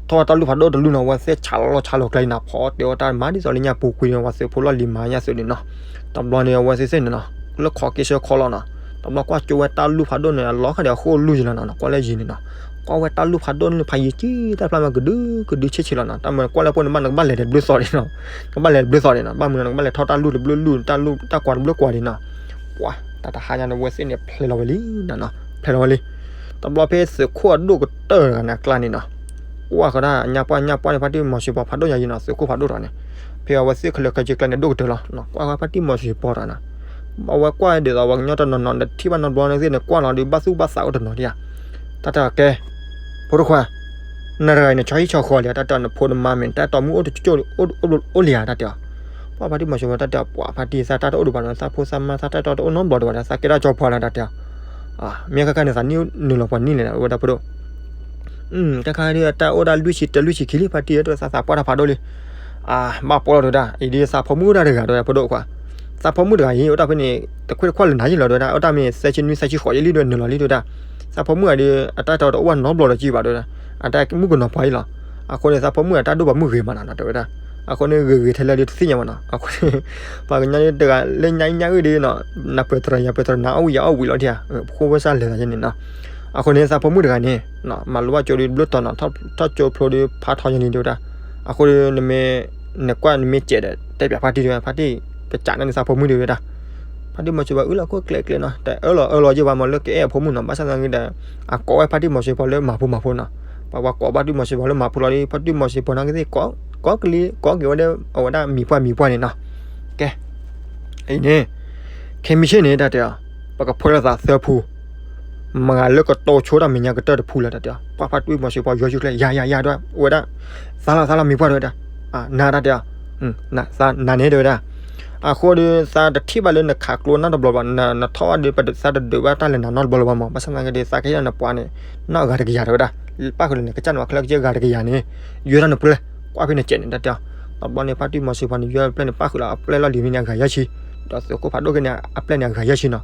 ထီၣ်ဝဲတၢ်လူၢ်ဖးဒိၣ်တလူၢ်နီၤ, အဝဲသ့ၣ်ဆးလီၤဆးလီၤကျဲအံၤနီၤ, ဖီတဲအီၤတၢ်မၤဒ်သိးလၢညါပူၤကွံာ်န့ၣ် ပှၤသုးဖိလီၢ်လံၤမၤညါသုးန့ၣ်နီၤ. တဘျီန့ၣ် အဝဲသ့ၣ်သ့ၣ်န့ၣ်နီၤ လၢခိးက့ၤဆၢခီလီၤနီၤ. တဘျီကွၢ်ကၠိဝဲတၢ်လူၢ်ဖးဒိၣ်န့ၣ် အလီၤခါဒီးအဃိၣ်လူၢ်ယံၤလီၤနီၤ, ကွၢ်လၢယံၤန့ၣ်နီၤ. ကွၢ်ဝဲတၢ်လူၢ်ဖးဒိၣ်န့ၣ် ဖးယံၤကံတၢ်ဖျါမး ကဒုကဒုဆ့ဆ့လီၤနီၤ. တၢ်မ့ၢ်ကွၢ်လၢဖိန့ၣ်ဘၣ် နကဘၣ်လဲၤတဘျုးသီဒံးနီၤ, နကဘၣ်လဲၤတဘျုးသီဒံးနီၤ, ဘၣ်မနုၤနကဘၣ်လဲၤထီၣ်တၢ်လူၢ်တဘျုးလူၢ် တၢ်လူၢ်တၢ်ကွၢ်တဘျုးကွၢ်ဒံးနီၤ. ပှၤ တၢ်တဟါညါန့ၣ် အဝဲသ့ၣ်န့ၣ် ဖျဲးလီၤဝဲလံနီၤနီၤ, ဖျဲးလီၤဝဲလံ. တဘျီဖဲသုးခိၣ်အဒိၣ်ကတၢၢ်တဂၤန့ၣ် အကျါန့ၣ်နီၤ, ကွၢ်ဃီဒၣ်ညါပှၢ်ညါပှၢ်န့ၣ် ဖါတံၢ်မီၤစ့ၢ်ပီၤဖးဒိၣ်ညါယံၤနီၤ, သုးခိၣ်ဖးဒိၣ်တဂၤန့ၣ်, ဖဲအဝဲသ့ၣ်ခဲလၢာ်ခဲဆ့ကျါန့ၣ် ဒိၣ်ကတၢၢ်လီၤ. ကွၢ်ဃီဖါတံၢ်မီၤစ့ၢ်ပီၤတဂၤန့ၣ်, အဝဲကွၢ်ဒ်သိးပှၤကညီတနီၤနီၤဒီး ထံၣ်ဘၣ်နီတဘျီန့ၣ်သ့ၣ်န့ၣ် ကွၢ်လီၤဒီး ဘၣ်သူၣ်ဘၣ်သးအိၣ်တနီၤဒံးဧါ. တၢ်တဲအီၤကဲ ဖိတခွါ, နတဂၤအံၤန့ၣ် ဆီဟံၣ်ဆီဃီလံဧါ, တၢ်တဲအီၤ နဖိနမါမ့ၢ် တၢ်တီမုၣ်အိၣ်တကၠိၣ်အိၣ်လံဧါ တၢ်တဲအီၤ. ပှၤဖါတံၢ်မီၤစ့ၢ်ပီၤ တၢ်တဲအီၤ ပှၤဖါတံၢ်သးတၢ်တအိၣ်ဒံးဘၣ်ဒီး သးဖိသးမါသးတၢ်တီတအိၣ်နီတဘျီဒံးဘၣ်ဒီး သးကဲထီၣ်ကၠီပှၤလီၤ တၢ်တဲအီၤ. မ့ၢ်ခဲခါန့ၣ် သးနံၣ်နုာ်လီၤပှၤနံၣ်လဲၣ် ဝဲဒၣ်ဖိဒိၣ် တၢ်ခါဒ်အတၢ်အိၣ်ဒၣ်လွံၢ်ဆံတၢလွံၢ်ဆံခံလံ ဖါတံၢ်ဧၢ, သးသးပှၢ်တၢ်ဖးဒိၣ်လံ. ဘၣ်ပှၤလီၤတဲဝဲဒၣ်, အံၤဒ်သးဖိမုၣ်တၢ်တဂၤတဲဝဲဒၣ်ဖိဒိၣ်ခွါ, သးဖိမုၣ်တဂၤအံၤ အိၣ်တၢ်ဖဲန့ၣ် တခွဲးတခွါလၢနၤယံၤလီၤတဲဝဲဒၣ်, အိၣ်တၢ်မ့ၢ်သၢဆံနွံသၢဆံဃိးယံၤလံဒီး နုာ်လီၤလံတဲဝဲဒၣ်. သးဖိမုၣ်တဂၤဒီး အတၢ်တီတအိၣ်ဘၣ်နီတဘျီဒီးကံဘၣ်တဲဝဲဒၣ်, အတၢ်မုၣ်ကနီၤပှၤအံၤလီၤ. အဃိန့ၣ် သးဖိမုၣ်အတၢ်ဒိၣ်ပှၤမုၣ်ဂ့ၤမးနီၤ တဲဝဲဒၣ်. အဃိန့ၣ် ဂ့ၤဂ့ၤထဲလဲၣ်ဒီးတသ့ၣ်ညါဘၣ်နီၤ. အဃိန့ၣ် ပှၤကညီတဂၤလၢညါညါအုၣ်ဒီးနီၤ, နၢ်ပၢၢ်တရံးယၤပၢၢ်တရံး နၤအီၣ်ဝံၤယၤအီၣ်ဝံၤလီၤဒံးဧါ, ဃိဝဲစၢ်လဲၤသးယဲန့ၣ်နီၤ. အဃိန့ၣ် သးဖိမုၣ်တဂၤန့ၣ် မၤလိဘၣ်ကၠိဒီးဘျၢတီၤနီၤ, ထီၣ်ကၠိဖျိဒီးဖးထီယဲန့ၣ်တဲဝဲဒၣ်. အဃိဒီး နမ့ၢ် နကွၢ်နမ့ၢ်စဲးဒီး တဲပၠးဖါတံၢ်တဲဝဲ, ဖါတံၢ် ကစးန့ၢ်န့ၢ်သးဖိမုၣ်တဲဝဲဒၣ်. ဖါတံၢ်မီၤစ့ၢ်ပီၤအၢၣ်လီၤခိၣ်ကျဲကျဲနီၤ, တအၢၣ်လီၤအၢၣ်လီၤယဲဘၣ်မးလၢကအဲၣ်အဖိမုၣ်နီၤ, ဘၣ်ဆၣ်သနာ်က့ဒီး အကိးဝဲဖါတံၢ်မီၤစ့ၢ်ပီၤလၢမၤဖိမၤဖိနီၤ. ပှၤဝဲကိးဖါတံၢ်မီၤစ့ၢ်ပီၤလၢမၤဖိလီၤဒီး ဖါတံၢ်မီၤစ့ၢ်ပီၤနာ်က့သ့ၣ် ကိးကလံ ကိးက့ၤဝဲဒၣ် အဝဲဒၣ်မံၤပှၢ်မံၤပှၢ်န့ၣ်နီၤ. ကဲ အံၤန့ၣ် ခဲမုၢ်ဆ့ၣ်န့ၣ် တၢ်တဲအီၤ ပကဖှဲလီၤသးသၢဖု မၤဂၤလၢကတိၤဆိတၢ်မဲာ်ညါကတၢၢ်တဖုလီၤ တၢ်တဲအီၤ. ပှၤဖါတံၢ်မီၤစ့ၢ်ပီၤယီၤဆူကျဲ ယၤယၤယၤဒီး ဝဲဒၣ် သါလီၤသါလီၤမံၤပှၢ်ဒီးဝဲဒၣ် နၤ တၢ်တဲအီၤ နၤန့ၣ်တဲဝဲဒၣ်. အဃိဒီး သးတထံၣ်ဘၣ်လၢနခးကျိနီတဘျီဘၣ်, နထီၣ်ဘၣ်ဒီး သးတဒုးဘၣ်တၢ်လဲၤနၤနီတဘျီလၢၤဘၣ်မး, ဘၣ်ဆၣ်သနာ်က့ဒီး သးကဟ့ၣ်လီၤနပှၤန့ၣ် နီၢ်ဂၤတကယၤတဲဝဲဒၣ်. ပၣ်ဃုာ်လၢနကစၢ်န့ၣ် ပှၤခဲလၢာ်ကစၢ်ဂၤတကယၤန့ၣ် ယဲၢ်ထီၣ်နပျဲၢ် ကွၢ်ဖဲနစဲးန့ၣ် တၢ်တဲအီၤ. တဘျီန့ၣ် ဖါတံၢ်မီၤစ့ၢ်ပီၤန့ၣ် ယဲၢ်ပျဲၢ်န့ၣ် ပၣ်ဃုာ်လီၤအပျဲၢ်လီၢ်လံၤမံၤန့ၣ် အဂၤယဲၢ်ဆံ, ဒီးသုးခိၣ်ဖးဒိၣ်က့န့ၣ် အပျဲၢ်န့ၣ် အဂၤယဲၢ်ဆံနီၤ.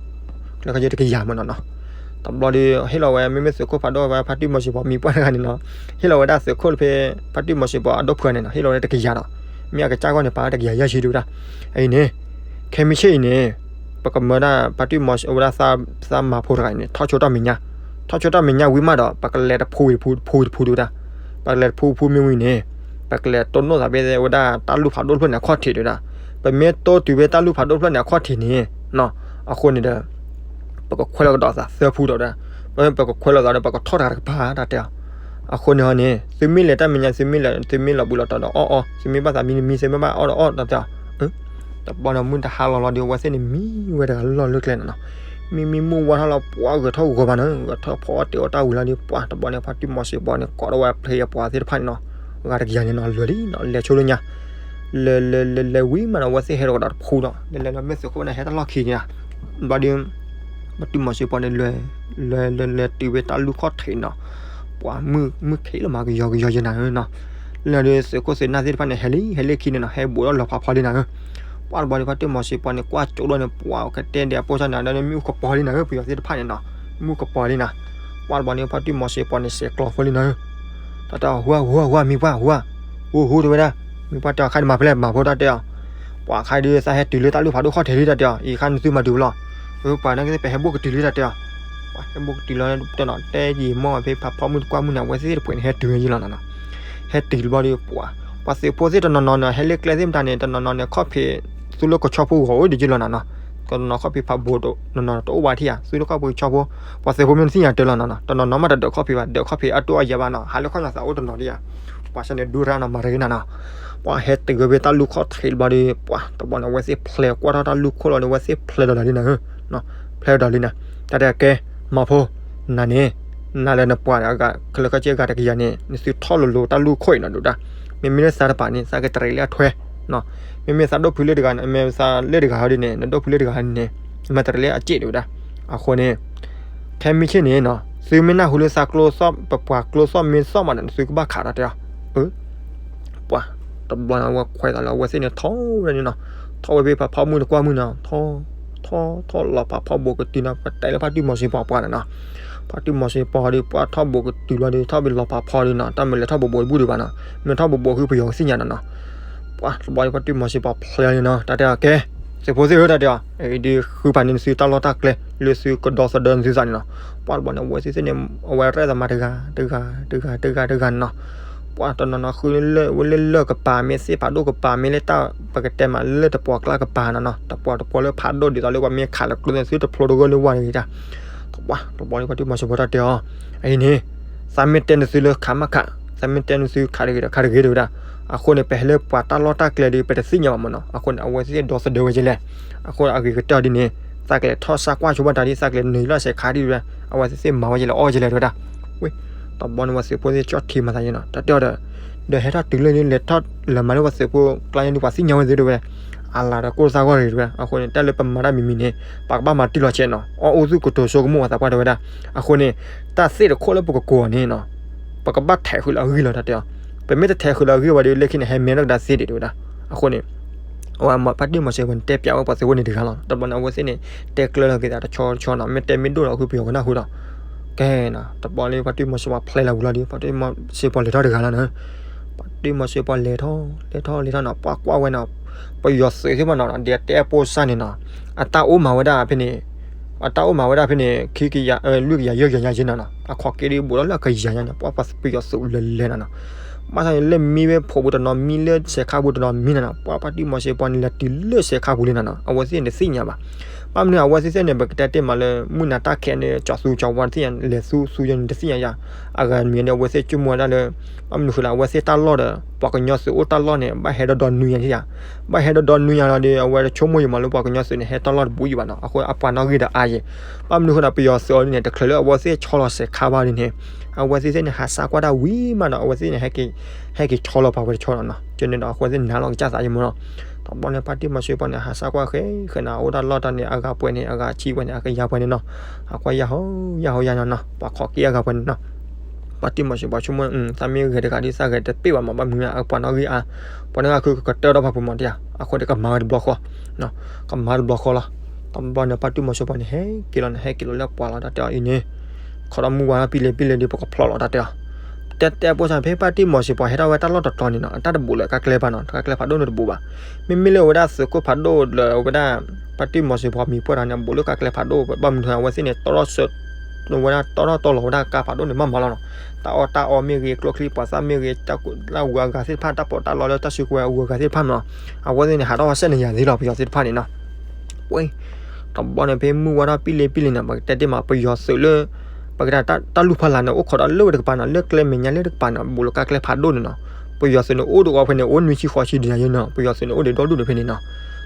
ကျဲခါယဲၢ်တကယၤမးနီၤနီၤ. တဘျီဒီး ဟ့ၣ်လီၤဝဲ မ့မ့ၢ်သုးခိၣ်ဖးဒိၣ်ဝဲ ဖါတံၢ်မီၤစ့ၢ်ပီၤမံၤပှၢ်တဂၤန့ၣ်နီၤ, ဟ့ၣ်လီၤဝဲဒၣ်သုးခိၣ်ဖဲ ဖါတံၢ်မီၤစ့ၢ်ပီၤအဒိၣ်ဖုန့ၣ်နီၤ, ဟ့ၣ်လီၤဝဲဒၣ်တကယၤနီၤ. မ့ၢ်အကစၢ်ဂီၢ်န့ၣ် ပာ်ဝဲတကယၤယဲၢ်ဆံဒုဝဲဒၣ်. အံၤန့ၣ် ခဲမုၢ်ဆ့ၣ်အံၤန့ၣ် ပကမၢဒၣ်ဖါတံၢ်မီၤစ့ၢ် အဝဲဒၣ်သးမၤဖိတဂၤအံၤန့ၣ် ထီၣ်ဆိတၢ်မဲာ်ညါ, ထီၣ်ဆိတၢ်မဲာ်ညါဝံၤမးဒီး ပကလဲၤတဖုဝံၤတဖု တဖုဝံၤတဖုဒုဝဲဒၣ်. ပကလဲၤတဖုဖုမ့ၢ်ဝံၤန့ၣ် ပကလဲၤတိၢ်နီၣ်သးဖဲဝဲဒၣ်တၢ်လူၢ်ဖးဒိၣ်တဖျၢၣ်န့ၣ် အခီၣ်ထံးဒုဝဲဒၣ်. ပမ့ၢ်တိၢ်တုၤဖဲတၢ်လူၢ်ဖးဒိၣ်တဖျၢၣ်န့ၣ် အခီၣ်ထံးန့ၣ် အဃိန့ၣ်ဒီး ပကခွဲးလီၤကဒီးသးသၢဖုဒီးဝဲဒၣ်. ပကခွဲးလီၤသးဒီး ပကထီၣ်တဂၤတကပၤ တၢ်တဲအီၤ. အဃိန့ၣ်ဟီန့ၣ် သုမ့ၢ်လဲၤတၢ်မဲာ်ညါ သုမ့ၢ်လဲၤ သုမ့ၢ်လီၤဘှံးလီၤတီၤဒီးအီၣ်အီၣ် သုမ့ၢ်ဘၣ်သးမံမံ သုမ့ၢ်ဘၣ်အီၣ်ဒီးအီၣ် တၢ်တဲအီၤ. တဘျီန့ၣ် မုၢ်တဟါလီၤလီၤဒီး အဝဲသ့ၣ်န့ၣ်မံဝဲတဂၤလီၢ်လၢကျဲန့ၣ်နီၤ. မံမံမုၢ်ဝါထီၣ်လီၤ ပှၤဂဲၤထီၣ်ဂီၤဘၣ်န့ၣ် ဂဲၤထီၣ်ဖီအီၣ်တ့ၤအီၣ်တၢ်ဝံၤလီၤဒီး ပှၤတဘျီန့ၣ် ဖါတံၢ်မီၤစ့ၢ်ပီၤန့ၣ် ကိးထီၣ်ဝဲဖျဲးအပှၤသ့ၣ်တဖၣ်န့ၣ်နီၤ. ဂၤတကယၤန့ၣ်နီၤ လဲၤလံနီၤ လဲၤဆိလၢညါ လဲၤလဲၤလဲၤလဲၤဝံၤမးဒီး အဝဲသ့ၣ်ဟဲထီၣ်ကဒီးတဖုဒီး လဲၤလဲၤလီၤမ့ၢ်သုးခိၣ်န့ၣ် ဟဲတၢ်လီၢ်ခံန့ၣ် ဘျီဒီး ဖါတံၢ်မီၤစ့ၢ်ပီၤန့ၣ် လဲၤလဲၤလဲၤလဲၤတုၤဝဲတၢ်လူၢ်ခီၣ်ထံးနီၤ. ပှၤမုၢ်မုၢ်ခံးလီၤမး ကယီကယီယဲနၤဧၢနီၤ. လၢဒီးသုးခိၣ်သုးနၢ်သ့ၣ်တဖၣ်န့ၣ် ဟဲလံဟဲလံခံန့ၣ်နီၤ ဟဲဘူးဒီးလီၤဖးဖီလံနၤဧၢ. ပှၤတဘျီဒီး ဖါတံၢ်မီၤစ့ၢ်ပီၤန့ၣ် ကွၢ်ကၠိဒီးန့ၣ် ပှၤကတဲဒဲးအပိၢ်စၢ်န့ၣ် ဒီးမ့ၣ်အူကပီၤလံနၤဧၢ ပယီၤသ့ၣ်တဖၣ်န့ၣ်နီၤ. မ့ၣ်အူကပီၤလံနၤ. ပှၤတဘျီန့ၣ် ဖါတံၢ်မီၤစ့ၢ်ပီၤန့ၣ် စဲးကျိးဖိလံနၤဧၢ. တၢ်တဲအီၤ ဟူဧါ ဟူဧါ ဟူဧါ မံၤပှၢ် ဟူဧါ. ဟူ ဟူ တဲဝဲဒၣ်. မံၤပှၢ်တဲအီၤ ခါဒံးမၤဖဲလဲၣ် မၤဖိတၢ်တဲအီၤ. ပှၤခါဒုးသးဟဲတုၤလၢတၢ်လူၢ်ဖးဒိၣ်ခီၣ်ထံးလံတၢ်တဲအီၤ အံၤခါနသုမၤတုၤဝဲလီၤ. ပှၤနာ်က့သ့ၣ် ပဟဲဘိၣ်ကတုၤလံတၢ်တဲအီၤ. ပှၤဟဲဘိၣ်ကတုၤလီၤတဲနီၤ တဲယံာ်မီၢ်ဖဲဖးဖီမုၢ်တကွၢ်မုၢ်န့ၣ် အဝဲသ့ၣ်တပှဲၤန့ၣ် ဟဲတုၤဝဲယံၤလီၤနီၤနီၤ. ဟဲတုၤတဘျီဒီး ပှၤ ပှၤသုးဖိသ့ၣ်တနီၤနီၤန့ၣ် ဟဲလၢကျဲသ့ၣ်မတၤန့ၣ် တနီၤနီၤန့ၣ် ခီၣ်ဖံး သူလၢကဆီဖိဂီၤအိၣ်ဒံးယံၤလီၤနီၤနီၤ. တနီၤနီၤခီၣ်ဖံးဖးဘိတအိၣ်ဘၣ်ထံၣ်ဧါ သူလၢခီၣ်ဖံးကဆီဖိ ပှၤသုးဖိမ့ၢ်တသ့ၣ်ညါတၢ်လီၤနီၤနီၤ တနီၤနီၤမးတဒၢးခီၣ်ဖံးဘၣ် ဒၢးခီၣ်ဖံးအတိၢ်အယဲၢ်ဘၣ်နီၤ ဟးလၢခီၣ်ညါသးအိၣ်တနီၤဒံးဧါ. ပှၤဆၢန့ၣ်ဒူရၣ်နီၤ မၤတဂ့ၤနၤနီၤ, ပှၤဟဲတုၤဝဲဖဲတၢ်လူၢ်ခိၣ်ထံးတဘျီဒီး ပှၤတဘျီန့ၣ် အဝဲသ့ၣ်ဖျဲးကွၢ်ထီၣ်တၢ်လူၢ်ခိၣ်လီၤဒီး အဝဲသ့ၣ်ဖျဲးဒီးလီၤလံနၤဧၢ, ဖျဲးဒီးလံနၤ, တၢ်တဲကဲ မၤဖိ နၤန့ၣ် နၤလၢနပှၤအဂၤ ခဲလၢာ်ခဲဆ့အဂၤတကယၤန့ၣ် နသုထီၣ်လိၤလိၤတၢ်လူၢ်ခိၣ်အံၤနီၤဒိၣ်ဒၣ်, မ့မ့ၢ်လၢသးတပာ်န့ၣ် သးကတရံးလၢအထွဲ, မ့မ့ၢ်သးဒိၣ်ဖုလၢတဂၤ မ့ၢ်သးလၢတဂၤဟီဒ်န့ၣ် နဒိၣ်ဖုလၢတဂၤဟီဒ်န့ၣ် မ့ၢ်တရံးလၢအစ့ၣ်ဒိၣ်ဒၣ်, အဃိန့ၣ် ခဲမုၢ်ဆ့ၣ်န့ၣ်နီၤ သုမ့ၢ်နၢ်ဟူလၢသးကျိသီၣ် ပပှၤကျိသီၣ်မ့ၢ်သီၣ်မးဒီး နသုကဘၣ်ခးတၢ်တဲအီၤ, ပှၤ တဘျီန့ၣ် အဝဲခွဲးသးလၢအဝဲသ့ၣ်န့ၣ်ထီၣ်ဝဲဒၣ်န့ၣ်နီၤ, ထီၣ်ဝဲဖဲဖးဖီမုၢ်တကွၢ်မုၢ်နီၤ, ထီၣ် ထီၣ် ထီၣ်လီၤဖးဖီဘိးကတုၤနီၤ ပတဲလၢဖါတံၢ်မီၤစ့ၢ်ပီၤပှၤန့ၣ်နီၤ, ဖါတံၢ်မီၤစ့ၢ်ပီၤဒီး ပှၤထီၣ်ဘိးကတုၤလီၤဒီး ထီၣ်ဘိးလီၤဖးဖီဒီးနီၤ တၢ်မ့ၢ်လဲၤထီၣ်ဘိးဘိးတဘူၣ်ဒံးဘၣ်နီၤ, မ့ၢ်ထီၣ်ဘိးဘိးဃုပယီၤကသ့ၣ်ညါနီၤနီၤ, ပှၤတဘျီဒီးဖါတံၢ်မီၤစ့ၢ်ပီၤဖျဲးလီၤန့ၣ်နီၤ တၢ်တဲအီၤကဲ သုးဖိသ့ၣ်ဧၢ တၢ်တဲအီၤ ဒ်ဃုဖးန့ၢ်နသုတၢ်လီၢ်တၢ်ကျဲ လၢသုကဒီသဒၢနသုသးန့ၣ်နီၤ, ပှၤတဘျီန့ၣ် အဝဲသ့ၣ်သ့ၣ်န့ၣ် အဝဲရဲၣ်သးမၤတဂၤ တဂၤ တဂၤ တဂၤ တဂၤန့ၣ်နီၤ, ပှၤတနီၤနီၤဃုလၢ ဝဲလၢလၢၢ်ကပၤ မ့ၢ်သ့ၣ်ဖးဒိၣ်ကပၤ မ့ၢ်လၢတၢ်ပကတဲမးလၢတပှီၤကျါကပၤနီၤနီၤ, တပှီၤတပှီၤလၢဖးဒိၣ်ဒ်သိးလၢပှၤမ့ၢ်ခးလၢကျိသ့ၣ် သုတဖျိတဂၢၢ်လၢဝါတဂ့ၤတၢ်, တဘျီတဘျီလၢဖါတံၢ်မီၤစ့ၢ်ပီၤတၢ်တဲအီၤ အအံၤန့ၣ် သးမ့ၢ်တဲနသုလၢခးမးခး, သးမ့ၢ်တဲနသုခးတဂ့ၤဒီး ခးတဂ့ၤတဝဲဒၣ်, အဃိန့ၣ် ပဟဲလၢပှၤတၢ်လီၢ်တၢ်ကျဲဒီး ပတသ့ၣ်ညါဘၣ်မးနီၤ, အဃိန့ၣ် အဝဲသ့ၣ်ဒီသဒၢဝဲကလဲၣ်, အဃိအဂ့ၤကတၢၢ်ဒ်န့ၣ် သးကလဲၤထီၣ်ဆါကွၢ်ဆိဘၣ်တၢ်ဒ် သးကလဲၤနုာ်လီၤစဲးခါဒ်ဝဲ, အဝဲသ့ၣ်မၤဝဲကလဲၣ်အီၣ်ကလဲၣ်တဝဲဒၣ်, ဝ့ၢ် တဘျီန့ၣ် ပှၤသုးဖိသ့ၣ်ကၠီၣ်ထံမၤသးယဲနီၤ တၢ်တဲအီၤဒီး ဒီးဟဲထီၣ်တုၤလၢန့ၣ် လဲၤထီၣ်လဲၤမၤလၢပှၤသုးဖိကျါန့ၣ်ဒ် ပှၤသ့ၣ်ညါဝဲသ့ၣ်တဝဲ, အလၤဒီးကိၢ်သၣ်ဂီၢ်တဂ့ၤတဝဲ, အဃိန့ၣ် တၢ်လၢပမၤတၢ်မံၤမံၤန့ၣ် ပကဘၣ်မၤတံၢ်လီၤဆဲးနီၤ, အီၣ်အိၣ်သူၣ်ကတိၤဆိကမိၣ်အသးပှၢ်တဝဲဒၣ်, အဃိန့ၣ် တၢ်သ့ၣ်တခိၣ်လၢပကကိးအီၤန့ၣ်နီၤ ပကဘၣ်ထဲးဃုာ်လၢအဂံၢ်လီၤ တၢ်တဲအီၤ, ပမ့ၢ်တထဲးဃုာ်လၢအဂံၢ်ဝဲဒီး လၢခံန့ၣ် ဟဲမဲထီၣ်ကဒါသ့ဒံးတဝဲဒၣ်, အဃိန့ၣ် အဝဲမ့ၢ်ဖါတံၢ်မီၤစ့ၢ်ပီၤန့ၣ် တဲပျးဝဲပှၤသုးဖိန့ၣ်တဂၤလီၤ, တဘျီန့ၣ် အဝဲသ့ၣ်န့ၣ် တဲကျၢၤလီၤက့ၤသးတဆီတဆီနီၤ, မ့ၢ်တဲမ့ၢ်ဒိၣ်လီၤ ဃုပယီၤကနၢ်ဟူဒီး ကဲနီၤ, တဘျီလၢဖါတံၢ်မီၤစ့ၢ်ပီၤဖျဲးလီၤဝံၤလီၤဒီး ဖါတံၢ်မီၤစ့ၢ်ပီၤလဲၤထီၣ်တဂၤလီၤနီၤ, ဖါတံၢ်မီၤစ့ၢ်ပီၤလဲၤထီၣ် လဲၤထီၣ် လဲၤထီၣ်နီၤ, ပှၤကွၢ်ဝဲနီၤ, ပယီၤသုးသ့ၣ်တဖၣ်နီၤ ဒ်အတဲအပိၢ်စၢ်န့ၣ်နီၤ, အတၢ်အိၣ်မၤဝဲဒၣ်ဖဲန့ၣ် အတၢ်အိၣ်မၤဝဲဒၣ်ဖဲန့ၣ် ခံကယၤ လွံၢ်ကယၤယဲၢ်ကယၤညါယဲၢ်နီၤနီၤ, အခီၣ်က့ဒ်ဘူးဒီးလၢအကယၤညါန့ၣ် ပှၤပယီၤသုးလၢလဲၤနီၤနီၤ, ဘၣ်ဆၣ်န့ၣ် လၢမံဝဲဖိးပူၤတနီၤ မံလၢစဲးခါပူၤတနီၤမံနီၤနီၤ, ပှၤဖါတံၢ်မီၤစ့ၢ်ပီၤန့ၣ် လဲၤတုၤလၢစဲးခါပူၤလံနီၤနီၤ, အဝဲသ့ၣ်န့ၣ်တသ့ၣ်ညါဘၣ်, ဘၣ်မနုၤအဝဲသ့ၣ်သ့ၣ်န့ၣ် ပကတဲတ့ၢ်မးလၢ မုၢ်နၤတၢ်ခဲန့ၣ် ကၠီၤသူကၠီၤဝါတသ့ၣ်ညါ လဲၤသူသူယဲန့ၣ်တသ့ၣ်ညါယၤ, အဂၤမံၤန့ၣ် အဝဲသ့ၣ်ဆိကမိၣ်ဝဲဒၣ်လၢ ဘၣ်မနုၤဃိလၢအဝဲသ့ၣ်တၢ်လီၢ်ဒီး ပှၤကညီသုးအိၣ်တၢ်လီၢ်န့ၣ် ဘၣ်ဟဲဒီဒီနွံညါယၤ, ဘၣ်ဟဲဒီဒီနွံညါလီၤဒီး အဝဲတဆိကမိၣ်ယံၤမးလၢပှၤကညီသုးန့ၣ် ဟဲတၢ်လီၢ်တဘူးယံၤဘၣ်နီၤ, အဃိအပှၤနီၣ်ဂံၢ်ဒီးအါယဲၢ်, ဘၣ်မနုၤဃိဒီးပယီၤသုးအီၤဒ်န့ၣ် တချုးလၢအဝဲသ့ၣ်ဆီလီၤစဲးခါဘၣ်ဒ်န့ၣ်, အဝဲသ့ၣ်သ့ၣ်န့ၣ် ဟးဆါကွၢ်တၢ်ဝံၤမးနီၤ အဝဲသ့ၣ်န့ၣ် ဟဲက့ၤဆီလီၤပာ်ဝဲတဆီနီၤနီၤ, ကန့ၣ်ဒီးအဃိသ့ၣ်နၤလီၤကစၢ်သးယံၤမးနီၤ, တဘျီန့ၣ် ဖါတံၢ်မီၤစ့ၢ်ပီၤန့ၣ် ဟးဆါကွၢ်ဃဲဃဲနီၤ အအိၣ်တၢ်လီၢ်တၢ်န့ၣ် အဂၤပှဲၤန့ၣ် အဂၤဆံပှဲၤန့ၣ် အကယၤပှဲၤန့ၣ်နီၤ, ဟးကွၢ်ယၢ်ဟိယၢ်ဟိယၢ်နီၤနီၤ ပှၤခီၣ်က့အဂၤပှဲၤန့ၣ်နီၤ ပှၤတံၢ်မီၤစ့ၢ်ပှၤဆိကမိၣ် သးမ့ၢ်ဂဲၤတဂၤဒီး သးဂဲၤတပ့ၢ်ဘၣ်မး ဘၣ်မနုၤအပှၤနီၣ်ဂံၢ်အါ, ပှၤနီၣ်ဂံၢ်ခုကတၢၢ်ဒီးဖးပူၤမးတယၤ, အဃိန့ၣ်ကမၤဝဲတဘျီဃီ, ကမၤတဘျီဃီလီၤ. တဘျီန့ၣ် ပှၤတံၢ်မီၤစ့ၢ်ပှၤန့ၣ် ဟဲက့ၤလီၤန့ၣ် ဟဲက့ၤလီၤလၢပှၤလီၤတၢ်တဲအီၤအံၤန့ၣ်, ခီဒီးမုၢ်ဝါထီၣ်ပံလ့ပံလ့ဒီး ပကဖျိးလီၤတၢ်တဲအီၤ, တဲတဲပိစၢ် ဖဲပှၤတံၢ်မီၤစ့ၢ်ပှၤဟဲထီၣ်ဝဲတၢ်လီၢ်တတီၤန့ၣ်နီၤ အတၢ်တဘူးလၢကါကျဲဖးနီၤ ကါကျဲဖးဒိၣ်န့ၣ်တဘူးဘၣ်. မ့မ့ၢ်လၢအဝဲဒၣ်သုးခိၣ်ဖးဒိၣ်လၢအဝဲဒၣ် ပှၤတံၢ်မီၤစ့ၢ်ပှၤမံၤပှၢ်တဂၤန့ၣ် ဘူးလၢကါကျဲဖးဒိၣ် ဘၣ်မနုၤအဝဲသ့ၣ်န့ၣ် တီထီၣ်ဆၢ ဝဲဒၣ်တီထီၣ်တီလီၤဝဲဒၣ်ကါဖးဒိၣ်န့ၣ် မ့ၢ်မၤလီၤနီၤ. တၢ်အီၣ်တၢ်အီမ့ၢ်ဂ့ၤ ကျိချံမျိာ်သၣ်မ့ၢ်ဂ့ၤ တၢ်ဝူၤအဂၤသ့ၣ်တဖၣ် တၢ်ပီးတၢ်လီလၢတၢ်စုကဝဲၤအဝူၤအဂၤသ့ၣ်တဖၣ်နီၤ အဝဲသ့ၣ်န့ၣ် ဟးထီၣ်ဟးဆှဲးန့ၣ်ယၤသ့လီၤ ပယီၤသ့ၣ်တဖၣ်န့ၣ်နီၤ. ဝဲ တဘျီန့ၣ် ဖဲမုၢ်ဝါထီၣ်ပံလ့ပံလ့န့ၣ် ပကတဲတ့ၢ်မး ပယီၤသုးလၢ ပကတဲတၢ်လူၢ်ဖီလာ်န့ၣ် အိၣ်ခိးဒီးလၢဝဲတကပၤနီၤ လၢကျဲမဲာ်ညါလၢတကပၤနီၤ ဘူးလၢကါကျဲဖးဒိၣ်န့ၣ်နီၤ. ပယီၤသုးန့ၣ် အိၣ်ဒီးအီၤဖဲန့ၣ် အိၣ်နွံဆံဃိးဆံဒံးယၤနီၤ ပယီၤသုးန့ၣ် အိၣ်ဒံးဒီဒူၣ်န့ၣ်ဖဲန့ၣ်နီၤ.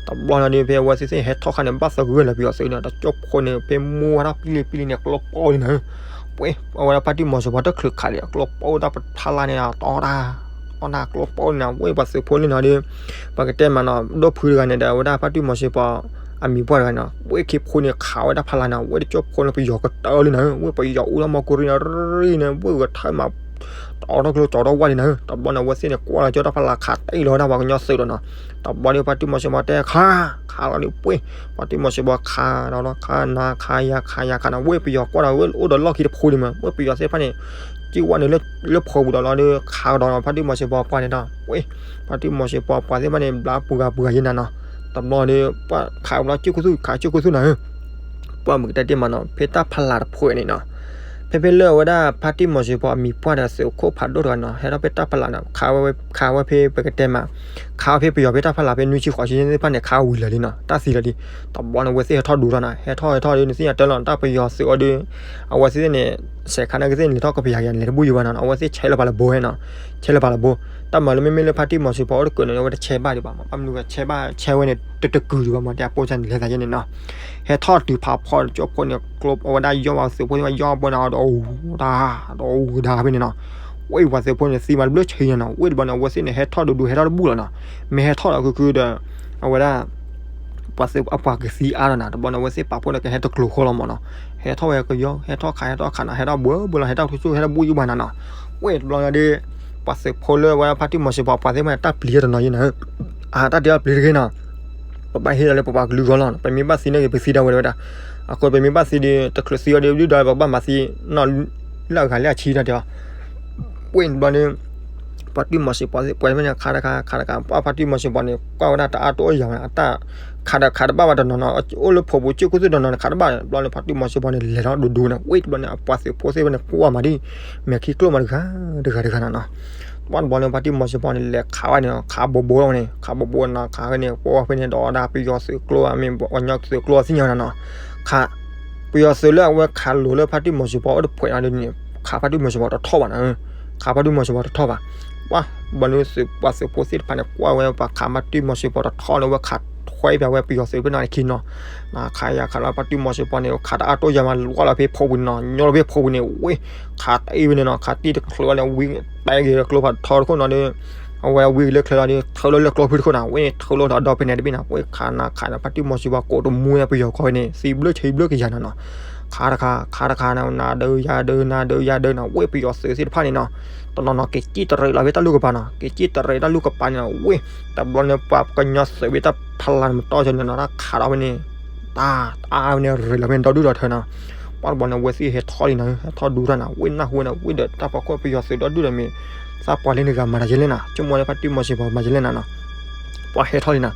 တဘျီန့ၣ်ဒီး ဖဲအဝဲသ့ၣ်သ့ၣ်ဟဲထီၣ်ခါန့ၣ် ဘၣ်သဂၢၢ်လၢပယီၤသုးန့ၣ် တကၠိဖိန့ၣ် ဖဲမုၢ်ဝါထီၣ်ပံလ့ပံလ့န့ၣ် ကျိပီလံနၤ ပှဲၤ အဝဲဒၣ်ဖါတံၢ်မီၤစ့ၢ်ပှၤတချုးခးလံ အကျိပီတၢ်ဖီလာ်န့ၣ် တီတၢ် အီၣ်တၢ်ကျိပီန့ၣ် ဝဲပှၤသုးဖိလံနီၤဒီး ပကတဲမးနီၤ ဒိၣ်ဖုတဂၤန့ၣ်ဒီး အဝဲဒၣ်ဖါတံၢ်မီၤစ့ၢ်ပှၤ အမံၤပှၢ်တဂၤနီၤ ဝဲခံဖိန့ၣ် ခးဝဲဒၣ်ဖီလာ်န့ၣ် ဝဲတကၠိဖိန့ၣ် ပယီၤကတၢၢ်လံနၤ ဝဲပယီၤအူတၢ်မီၢ်ကူရံနၤ ရံန့ၣ် ဝဲဂဲၤထၢၣ်မး တီထီၣ်ကျိကၠီထီၣ်ဝဲလံနၤ တဘျီန့ၣ် အဝဲသ့ၣ်န့ၣ် ကွၢ်လီၤကၠီတၢ်ဖီလာ်ခးတ့ၢ်လီၤဝဲဒၣ်ပှၤကညီသုးဒီးနီၤ တဘျီဒီးဖါတံၢ်မီၤစ့ၢ်ပှၤတဲခါ ခးလီၤဒီးပှဲၤ ဖါတံၢ်မီၤစ့ၢ်ပှၤခးဒီးလီၤ ခးနၤခးယၤခးယၤခးနၤ ဝဲပယီၤကွၢ်ဒီးဝဲအိၣ်ဒီးလီၢ်ခံတဖိဒံးမး ဝဲပယီၤသ့ၣ်တဖၣ်န့ၣ် ကံၣ်ဝဲန့ၣ်လၢဖီပူၤဒီးလီၤဒီး ခးကဒီးဖါတံၢ်မီၤစ့ၢ်ပှၤပှၤန့ၣ်ဒီး ဝဲ ဖါတံၢ်မီၤစ့ၢ်ပှၤပှၤသ့ၣ်တဖၣ်န့ၣ် ဘျါပူၤဂၤပူၤဂၤယဲနၤနီၤ တဘျီဒီး ပှၤခးဘျီကၠိၣ်ခိၣ်သူၣ် ခးကၠိၣ်ခိၣ်သူၣ်နၤဧၢ ပှၤမုၢ်ကတဲတ့ၢ်မးနီၤ ဖဲတၢ်ဖီလာ်တဖိန့ၣ်နီၤ ဖဲဖဲလၢအဝဲဒၣ်ဖါတံၢ်မီၤစ့ၢ်ပှၤအမံၤပှၢ်ဒီးသုးခိၣ်ဖးဒိၣ်တဂၤနီၤ ဟဲထီၣ်ဖဲတၢ်ဖီလာ်နီၤ ခးဝဲဖဲပကတဲမး ခးဖဲပယီၤဖဲတၢ်ဖီလာ်ဖဲနွံဆံဃိးဆံသ့ၣ်တဖၣ်န့ၣ် ခးဝံၤလၢာ်လံနီၤ, တၢ်သံလၢာ်လံ. တဘျီန့ၣ် အဝဲသ့ၣ်ဟဲထီၣ်ဒိထီၣ်နီၤ, ဟဲထီၣ်ဟဲထီၣ်ဒီး နသ့ၣ်ညါတဲလီၤ တၢ်ပယီၤသုးအီၤဒီး အဝဲသ့ၣ်န့ၣ် စဲးခါန့ၣ်ကသ့ၣ်န့ၣ် လဲၤထီၣ်ကပယၤကယၤန့ၣ် လဲၤတဘူၣ်ယံၤဘၣ်နီၤ, အဝဲသ့ၣ်ဆဲးလီၤပာ်လၢဘိဟဲနီၤ, ဆဲးလီၤပာ်လၢဘိ. တၢ်မၤလၢမ့မ့ၢ်လၢဖါတံၢ်မီၤစံၤပှၤအိၣ်တကုးန့ၣ် အဝဲတဆဲးဘၣ်ဒံးဘၣ်မး, ဘၣ်မနုၤဂ့ၤဆဲးဘၣ် ဆဲးဝဲန့ၣ် တတကုာ်ဒံးဘၣ်မး, တဲအပိစၢ်န့ၣ် လဲၤသးယဲန့ၣ်နီၤ. ဟဲထီၣ်တုၤဖးဖီကၠိဖိန့ၣ် ကျိအဝဲဒၣ်ယီၢ်ဝဲသုးဖိသ့ၣ်တဖၣ် ယီၢ်ပှဲၤန့ၣ် ဒီးအူတၢ် ဒီးအူကဒါဖဲန့ၣ်နီၤ. ဝဲပှၤသုးဖိန့ၣ် သံမးတဘျုးဆံးညါနီၤ, ဝဲတဘျီန့ၣ် အဝဲသ့ၣ်န့ၣ် ဟဲထီၣ်ဒိးဒိးဟဲထီၣ်တဘူၣ်လီၤနီၤ. မ့ၢ်ဟဲထီၣ်ဒီး ခုခုဒီး အဝဲဒၣ် ပှၤသုးအပှၤကသံအါလီၤနီၤ, တဘျီန့ၣ် အဝဲသ့ၣ်ပာ်ဖှိၣ်ဒီးကဟဲတကျိၤဃီလီၤမးနီၤ. ဟဲထီၣ်ဝဲကယီ ဟဲထီၣ်ခး ဟဲထီၣ်ခးနီၤ, ဟဲထီၣ်ဘှဲဘှဲလီၤ, ဟဲထီၣ်ဆူၣ်ဆူၣ် ဟဲထီၣ်ဘူၣ်ယံၤဘၣ်နီၤနီၤ. ဝဲတဘျီန့ၣ်ဒီး ပှၤသုးဖိလၢအဝဲဒၣ်ဖါတံၢ်မီၤစံၤပှၤ ပှၤသ့ၣ်တဖၣ်န့ၣ် တၢ်ပျံၤတနီၤယဲနီၤ, အတၢ်တဲအီၤပျံၤတဂ့ၤနီၤ, ပဘၣ်ဟ့ၣ်လီၤလၢပပှၤကလုာ်ဂီၢ်လီၤ, ပမ့ၢ်ဘၣ်သံန့ၣ်ဂ့ၤ ပသံဒၣ်ဝဲတဝဲဒၣ်, အဃိပမ့ၢ်ဘၣ်သံဒီး တချုးသံအီၤဒီး ဒုၣ်ဒါပကဘၣ်မၤသံနီၤ လၢအဂၤလၢအဆံတၢ်တဲအီၤ. ဝဲတဘျီန့ၣ် ဖါတံၢ်မီၤစံၤပှၤသ့ၣ်ပှၤမ့ၢ်န့ၣ် ခးတခါခးတခါ ပှၤဖါတံၢ်မီၤစံၤပှၤန့ၣ် ကွၢ်ဝဲဒၣ်တအါတအိၣ်ယၤဝဲ အတၢ်ခးဒီးခးတဘၣ်ဘၣ်တနီၤနီၤ, အိၣ်လၢဖိပူၤကၠိၣ်ခိၣ်သူၣ်တနီၤန့ၣ် ခးတဘၣ်. တဘျီန့ၣ် ဖါတံၢ်မီၤစံၤပှၤန့ၣ် လဲၤထီၣ်ဒိးဒိးန့ၣ် ဝဲတဘျီန့ၣ် အပှၤသုးဖိသ့ၣ်တဖၣ်န့ၣ် ကွၢ်မးဒ် မဲာ်ခံကျိၣ်မးတဂၤတဂၤတဂၤနီၤနီၤ. ပှၤတဘျီန့ၣ် ဖါတံၢ်မီၤစံၤပှၤန့ၣ် လဲၤခးဝဲန့ၣ် ခးဘိးဘိဝဲန့ၣ် ခးဘိးဘိနီၤ, ခးဝဲန့ၣ် ပှၤဝဲဖဲန့ၣ်ဒီးဒၣ်ပယီၤသုးကျိ မ့ၢ်ပှၤကညီသုးကျိအီၤသ့ၣ်ညါနီၤနီၤ, ခး ပယီၤသုးလၢအဝဲခးလိာ်လၢဖါတံၢ်မီၤစံၤပှၤအိၣ်တဖှဲးနီၤဒ်န့ၣ် ခးဖါတံၢ်မီၤစံၤပှၤတထီၣ်ဘၣ်နီၤ, ခးဖါတံၢ်မီၤစံၤပှၤတထီၣ်ဘၣ်. ပှၤ ဘျီန့ၣ် ပှၤသုးဖိသ့ၣ်တဖၣ်န့ၣ် ကွၢ်ဝဲပှၤခးဖါတံၢ်မီၤစံၤပှၤတထီၣ်န့ၣ် ဝဲခးထွဲပၠးဝဲပယီၤသုးဖဲန့ၣ်ခံနီၤ, နခးယၤခးလီၤ ဖါတံၢ်မီၤစံၤပှၤန့ၣ် ခးတအါတအိၣ်ယၤမး လီၤလီၤဖဲဖိပူၤန့ၣ်နီၤ, ညီလီၤဖဲဖိပူၤန့ၣ် ဝဲ ခးတအံၤဖဲန့ၣ်နီၤ, ခးတံၢ်တချုးဝဲန့ၣ် ဝံၤတဲဂ့ၤကျိဖးထီတခိၣ်နီၤဒီး အဝဲဝံၤလၢချၢလီၤဒီး ထုးလီၤလၢကျိဖုတခိၣ်နီၤ, ဝဲန့ၣ်ထုးလီၤဒီးဒီဖဲန့ၣ်တဘ့ၣ်နီၤ, ဝဲခးနၤခးန့ၣ် ဖါတံၢ်မီၤစံၤပှၤကိးတမူန့ၣ် ပယီၤကီၢ်န့ၣ် သံဘျၢဆံဘျၢကယၤနီၤနီၤ, ခးတခါ ခးတခါန့ၣ် နၤဒုးယၤဒုး နၤဒုးယၤဒုးနီၤ, ဝဲပယီၤသုးသ့ၣ်တဖၣ်န့ၣ်နီၤ, တနီၤနီၤက့ၤစံၣ်တရံးလီၤဖဲတၢ်လူၢ်ကပၤနီၤ, က့ၤစံၣ်တရံးတၢ်လူၢ်ကပၤန့ၣ်နီၤ, ဝဲ တဘျီန့ၣ် ပှၤကညီသုးဖဲတၢ်ဖီလာ်န့ၣ်မတီၢ်ဆၢန့ၣ်နီၤ, တၢ်ခးဒီးဖဲန့ၣ် တၢ်အါဖဲန့ၣ် ရ့းလီၤဖဲန့ၣ်ဒီဒူၣ်ဒီထၢနီၤ, ပှၤတဘျီန့ၣ် အဝဲသ့ၣ်ဟဲထီၣ်လံနီၤ, ဟဲထီၣ်ဒူထီၣ်နီၤ, ဝဲနၢ်ဟူဝဲန့ၣ် ဝဲဒီးတၢ်ဖီခိၣ်ပယီၤသုးဒီဒူၣ်ဒီးမ့ၢ် သးပှၤလၢနဂၤမၤတၢ်ယဲလဲၣ်နီၤ, ဆိကမိၣ်လၢဖါတံၢ်မီၤစံၤပှၤမၤယဲလဲၣ်နီၤနီၤ, ပှၤဟဲထီၣ်လံနီၤ,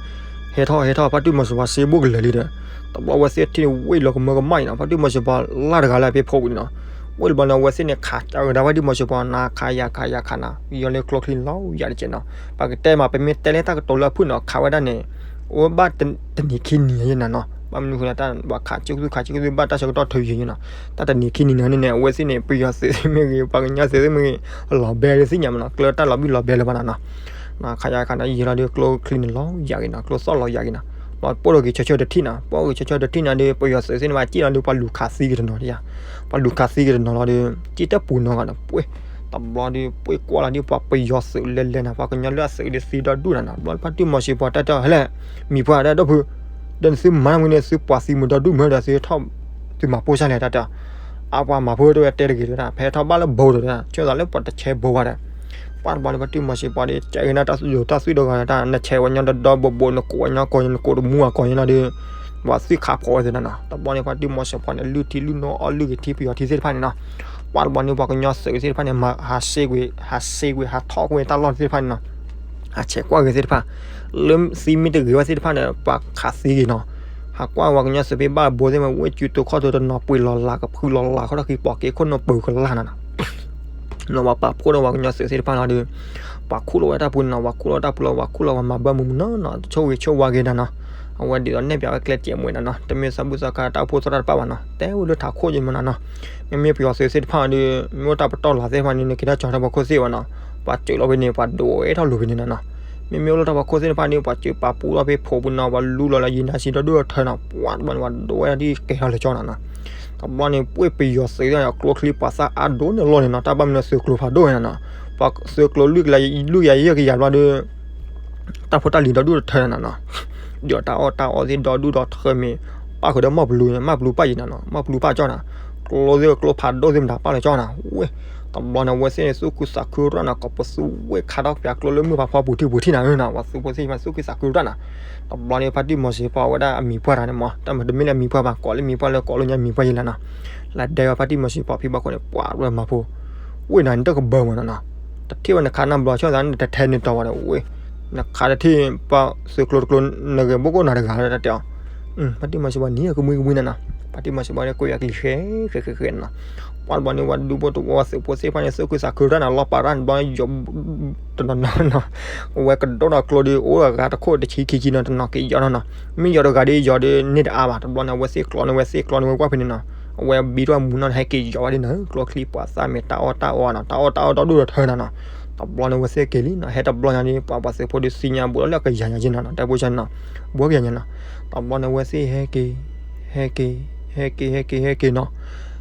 ဟဲထီၣ်ဟဲထီၣ် ဖါတံၢ်မီၤစံၤပှၤစ့ဘူးကလၢာ်လံဒီး တဘျီအဝဲသ့ၣ်ထံၣ်န့ၣ် ဝဲလီၤကမၢကမၣ်အံၤနီၤ, ဖါတံၢ်မီၤစံၤပှၤလၢတဂၤလၢဖဲဖိပူၤန့ၣ်နီၤ, ဝဲတဘျီန့ၣ် အဝဲသ့ၣ်န့ၣ် ခးကဒါဖါတံၢ်မီၤစံၤပှၤ နၤခးယၤခးယၤခးနီၤ, ယီၤလၢကျိချံလီၤယၤတကဲးနီၤ, ပကတဲမး ပမ့ၢ်တဲလၢတၢ်ကတိၤလၢအဖုၣ်နီၤ ခးဝဲဒၣ်န့ၣ် အိၣ်ဘၣ်တနံၤခံနံၤယဲနီၤနီၤ, ဘၣ်မနုၤဃိလၢတၢ်ဘၣ်ခးကၠိၣ်သူၣ်ခးကၠိၣ်သူၣ်ဘၣ်တၢ်ဆၢကတီၢ်ထုးယံၤယဲနီၤ, တၢ်တနံၤခံနံၤန့ၣ်န့ၣ် အဝဲသ့ၣ်န့ၣ် ပယီၤသုးသ့ၣ်မ့ၢ်ဂ့ၤ ပှၤကညီသုးသ့ၣ်မ့ၢ်ဂ့ၤ လီၤဘဲလၢသ့ၣ်ညါမးနီၤ, ကျဲတၢ်လီၤဘံၣ်လီၤဘဲလၢၤဘၣ်နီၤနီၤ, ခးယၤခးနီၤ ယံာ်လီၤဒီးကျိချံန့ၣ်လီၤယၤဂ့ၤနီၤ, ကျိသီၣ်လီၤယၤဂ့ၤနီၤ, ဘၣ်ပိၢ်ထီၣ်က့ၤဆၢဆၢတထံၣ်နီၤ, ပိၢ်ဂ့ၤဆၢဆၢတထံၣ်နီၤဒီး ပယီၤသုးသ့ၣ်န့ၣ်ဘၣ်စံၣ်လီၤဒီး ပှၤလူၤခးသံက့ၤတနီၤတယၤ, ပှၤလူၤခးသံက့ၤတနီၤလီၤဒီး စံၣ်တပူၤနီၤဂၤဒီး ပှ့ၤ တဘျီဒီး ပှ့ၤကွၢ်လီၤဒီး ပှၤပယီၤသုးလဲၤလဲၤနီၤ, ပှၤကညီလၢအသုးဒီးသံဒီဒူၣ်နီၤနီၤ, ဘျီဖါတံၢ်မီၤစံၤပှၤတၢ်တဲဟဲလဲၣ်, မံၤပှၢ်တၢ်ဒီပုၢ်, ဒီးနသုမၤမနုၤန့ၣ် သုပှၤသံမုာ်ဒီဒူၣ်မုာ်ဒီး သုထီၣ် သုမၤပိၢ်စၢ်လဲၣ်တၢ်တဲ, အပှၤမၤဖိတဝဲတဲတဂ့ၤတဝဲဒၣ်, ဖဲထီၣ်ဘၣ်လၢဘိတဝဲဒၣ်, ဆိသးလၢပှၤတဆဲးဘိဘၣ်ဒီး ပှၤတဘျီန့ၣ် ဖါတံၢ်မီၤစံၤပှၤဒီး ကဲကနၣ်တၢ်သူၣ်ဒိၣ်တၢ်သွံၣ်ဒီဂၤတၢ်, နဆဲးဝဲညီဒီဒီဘိဘိ နကိးဝဲညီကိးညီ နကိးတမူအကိးညီနီၤဒီး ပှၤသွံၣ်ခးဖိးဝဲသ့ၣ်နီၤနီၤ, တဘျီန့ၣ် ဖါတံၢ်မီၤစံၤပှၤန့ၣ် လုၢ်ထံလုၢ်နိအီၣ်လုၢ်ဂ့ၤထံပယီၤထံသ့ၣ်တဖၣ်န့ၣ်နီၤ, ပှၤတဘျီန့ၣ် ပှၤကညီသုးသ့ၣ်တဖၣ်န့ၣ် မၤဟးစ့ကွံာ် ဟးစ့ကွံာ် ဟးထီၣ်ကွံာ်တၢ်လီၢ်သ့ၣ်တဖၣ်န့ၣ်နီၤ, ဟးဆဲးကွၢ်ဂ့ၤသ့ၣ်တဖၣ်, လၢသံမ့ၢ်တဂ့ၤဝဲသ့ၣ်တဖၣ်န့ၣ် ပှၤခးသံဂ့ၤနီၤ, ဟးကွၢ်ဝဲကညီသုးဖဲဘၣ်ဘိသ့ၣ်မ့ၢ် ဝဲၢ်စုတိခီၣ်တိတနီၤပှ့ၤလီၤလးကဖုလီၤလးခီၣ်ထီၣ်ခံပီၤက့ခိၣ်နူာ်ပၢၤကလာ်နီၤနီၤ နီၤ ပှၤပာ်ဖှိၣ်ဒီးပှၤကညီသုးသ့ၣ်တဖၣ်လီၤဒီး ပှၤခူၣ်လီၤဝဲတၢ်ပူၤနီၤ, ပှၤခူၣ်လီၤတၢ်ပူၤလီၤ, ပှၤခူၣ်လီၤပှၤမၤဘၢမုာ်မုာ်နီၤနီၤ, ဆိၣ်ဂ့ၤဆိၣ်ဝါက့ၤနီၤနီၤ, အဝဲဒ်သိးနဲၣ်ပၠးဝဲကျဲတစဲးမူနီၤနီၤ, တမ့ၢ်သးဘူၣ်သးခါတၢ်အိၣ်ဖှိၣ်သရၣ်တဖၣ်ဘၣ်နီၤ, တဲဝဲလၢထးခိၣ်က့ၤမူနီၤနီၤ, မ့မ့ၢ်ပယီၤသုးသ့ၣ်တဖၣ်ဒီး မ့ၢ်အိၣ်တၢ်ပတီၢ်လီၤသ့ၣ်တဖၣ်န့ၣ် နက့ၤထီၣ်ကၠီၤထီၣ်ပှၤခိၣ်သ့ၣ်ဝဲနီၤ, ပှၤစၢၤလီၤဖဲန့ၣ် ပှၤဒိးဝဲထီၣ်လိၤဖဲန့ၣ်နီၤနီၤ, မ့မ့ၢ်အိၣ်လၢတၢ်ပှၤခိၣ်သ့ၣ်တဖၣ်ဒီး ပှၤစၢၤပာ်ပူထီၣ်ဖဲဖိပူၤနီၤ, ပှၤလူလီၤလၢယံၤနါစံးဒီဒူၣ်ထၢနီၤ, ပှၤတဘျီန့ၣ် ပှၤဒိးဝဲဒၣ်ဒ်ကဲထီၣ်လၢကၠီနီၤနီၤ, တဘျီန့ၣ် ပှ့ၢ်ပယီၤသုးန့ၣ် ကျိချံပှၤသၣ်အါဒိၣ်န့ၢ်လီၢ်န့ၣ်နီၤ, တၢ်ဘၣ်မနုၤသုးကျိၤဖးဒိၣ်န့ၣ်နီၤ, ပှၤသုးကျိၤလွံၢ်ကယၤ လွံၢ်ကယၤယဲၢ်ကယၤဘျီဒီး တၢ်ဖိတၢ်လံၤဒီဒူၣ်တထၢနီၤနီၤ, ဒီးတၢ်အီၣ်တၢ်အီသ့ၣ်ဒီဒူၣ်ဒီထၢမ့ၢ် ပၣ်ဃုာ်ဒီးမီၣ်ပလူၤ မီၣ်ပလူၤပၣ်ယံၤနီၤနီၤ, မီၣ်ပလူၤပၣ်ကၠီနီၤ, ကျိသ့ၣ်ကျိဖးဒိၣ်သ့ၣ်မတၤပၣ်လၢကၠီနီၤ, ဝဲ တဘျီန့ၣ် အဝဲသ့ၣ်န့ၣ် သူၣ်ခုသးခုရၣ်နီၤ, ကီးပသူဝဲခါထီၣ်ပၠးကျိလၢမုၢ်ဖးဖီပူၤထံပူၤထံနီၤနီၤ, ပှၤသုးဖိသ့ၣ်မး သူၣ်ခုသးခုရၣ်နီၤ, တဘျီန့ၣ် ဖါတံၢ်မီၤစံၤပှၤဝဲဒၣ်အမံၤပှၢ်တၢ်န့ၣ်မး တၢ်မတမ့ၢ်လၢအမံၤပှၢ်ဘၣ် ကိးလၢမံၤပှၢ်လၢကိးလၢညါမံၤပှၢ်ယံၤလီၤနီၤ, လၢဒဲဝဲဖါတံၢ်မီၤစံၤပှၤဖံဘၣ်ခိၣ်န့ၣ် ပှၤဝဲမၤဖိ ဝဲဒၣ်နတကဘၢမးနီၤနီၤ, တထံၣ်ဝဲနခးနၢ်ဘျီ ဆိသးနတထဲနတီၤဝဲဒီးဝဲ, နခးတထံၣ်ပှၤသုးကျိၤတကျိၤ နဂဲၤဘိၣ်ကိၣ်နၤတဂၤလၢတၢ်တဲအီၤ, ဖါတံၢ်မီၤစံၤပှၤနံၤကမှံကမှံနီၤနီၤ, ဖါတံၢ်မီၤစံးဘီဒီး ကွဲးယၤကလံၤဃဲဃဲဃဲဃဲနီၤ. ပှၢ်တဘျီန့ၣ် ဝဲဒူဖိတဝီသုးဖိသ့ၣ်တဖၣ်န့ၣ် သူၣ်ခုသးခုရၣ်နီၤ လီၤပာ်ရၣ်န့ၣ်တဘျီန့ၣ် ယီၤ တနီၤနီၤနီၤ, အဝဲကဒိၣ်ဒီးကျိဒီး အိၣ်အဂၤတခိၣ်တဆံခံဆံနီၤ တနီၤက့ၤယီၤနီၤနီၤ, မ့ၢ်ယီၤတဂၤဒီး ယီၤဒီးန့ၢ်တအါဘၣ်, တဘျီန့ၣ် အဝဲသ့ၣ်ကျီန့ၢ်ဝဲသ့ၣ်ကျီန့ၢ်ဝဲကွၢ်ဖဲန့ၣ်နီၤ, အဝဲဘံထီၣ်မူနီၤ ဟဲက့ၤယီၤဝဲဒ်နီၤ, ကျိချံပှၤသၣ်မ့ၢ်တၢ်အီၣ်တၢ်အီနီၤ တၢ်အီၣ်တၢ်အီဒီဒူၣ်ဒီးထၢနီၤနီၤ, တဘျီန့ၣ် အဝဲသ့ၣ်က့ၤလံနီၤ, ဟဲတဘျီညါဒီး ပှၤပှၤသုးဖိဒီးသ့ၣ်ညါဘူးဒီးလၢကယၤညါက့နီၤနီၤ, တၢ်ဖိဆါနီၤ, ဘူးကယၤညါနီၤ, တဘျီန့ၣ် အဝဲသ့ၣ်ဟဲက့ၤ ဟဲက့ၤ ဟဲက့ၤ ဟဲက့ၤ ဟဲက့ၤနီၤ,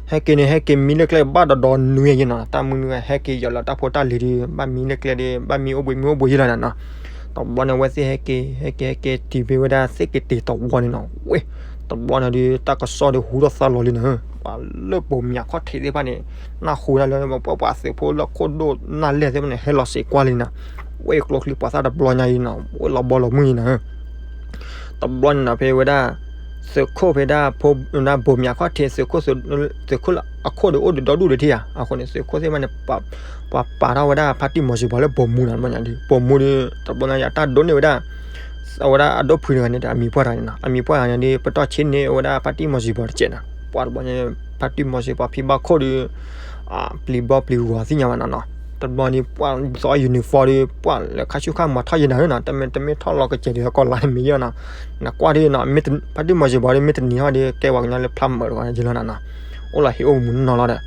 ဟဲက့ၤန့ၣ် ဟဲက့ၤမံလၢကျဲဘၣ်ဒီးဒီနွံယ့နီၤ, တၢ်မုၢ်နွံဟဲက့ၤယီၤလၢတၢ်ဖိတၢ်လံၤဒီး ဘၣ်မံလၢကျဲဒီး ဘၣ်မံအိၣ်ဘှံးမံအိၣ်ဘှံးယ့လီၤနီၤနီၤ, တဘျီန့ၣ် အဝဲသ့ၣ်ဟဲက့ၤ ဟဲက့ၤ ဟဲက့ၤတုၤဖဲဝဲဒၣ်သ့ၣ်က့ၤတ့ၤတဝီန့ၣ်နီၤ, ဝဲ တဘျီန့ၣ်ဒီး တၢ်ကစီၣ်ဒီးဟူထီၣ်သါလီၤလံနီၤ, ပှၤလၢပိာ်မၠးခီၣ်ထံးသ့ၣ်တဖၣ်န့ၣ် နၢ်ဟူဒၣ်လၢ ပှၤပှၤသုးဖိလၢခိၣ်ဒိၣ်နၢ်လဲၢ်သ့ၣ်တဖၣ်န့ၣ် ဟဲလီၤစ့းကွၢ်လံနီၤ, ဝဲကျိချံပှၤသၣ်တဘျီညါအံၤနီၤ, ဝဲလီၤဘီလီၤမုၢ်အံၤနီၤ တဘျီန့ၣ်နီၤ ဖဲဝဲဒၣ် သုးခိၣ်ဖဲဒၣ် ပိာ်မၠးခီၣ်ထံး သုးခိၣ် သုးခိၣ်အခိၣ်ဒီးအိၣ်ဒီးဒီဒူၣ်ဒီးထံၣ်ဧါ, အဃိန့ၣ် သုးခိၣ်သ့ၣ်တဖၣ်န့ၣ် ပှၤပာ်ထီၣ်ဝဲဒၣ်ဖါတံၢ်မီၤစံးဘီလၢပိာ်မူနီၤ, ပိာ်မူဒီး တဘျီညါယတၢ်ဒိးန့ၢ်ဝဲဒၣ် အဝဲဒၣ်အဒိၣ်ဖုတဂၤန့ၣ်ဒီး အမံၤပှၢ်တဂၤန့ၣ်နီၤ, အမံၤပှၢ်တဂၤန့ၣ်ဒီး ပတီၢ်ဆ့န့ၢ်ဝဲဒၣ်ဖါတံၢ်မီၤစံးဘီတစဲးနီၤ, ပှၢ်တဘျီညါ ဖါတံၢ်မီၤစံးဘီဖံဘၣ်ခိၣ်ဒီး ပျံၤဘီပျံၤဂီၤသ့ၣ်ညါဘၣ်နီၤနီၤ, တဘျီန့ၣ် ပှၢ်သီ uniform ဒီး ပှၢ်လၢခါဆူၣ်ခါမၤထီၣ်ယံၤနၤဧၢနီၤ, တမ့ၢ်တမ့ၢ်ထီၣ်လီၤကစဲးဒီးဟဲကီးလါန့ၣ်မ့ၢ်ယဲၢ်နီၤ, နကွၢ်ဒီးနီၤ ဖါတံၢ်မီၤစံးဘီဒီး မ့ၢ်တနံၤဟီၣ်ဒီး ကဲပှၤကညီလၢဖျါမၢၤတဂီၤယဲၢ်လီၤနီၤနီၤ, အိၣ်လီၤဟ့ၣ်အိၣ်မူနီၤလီၤဒီး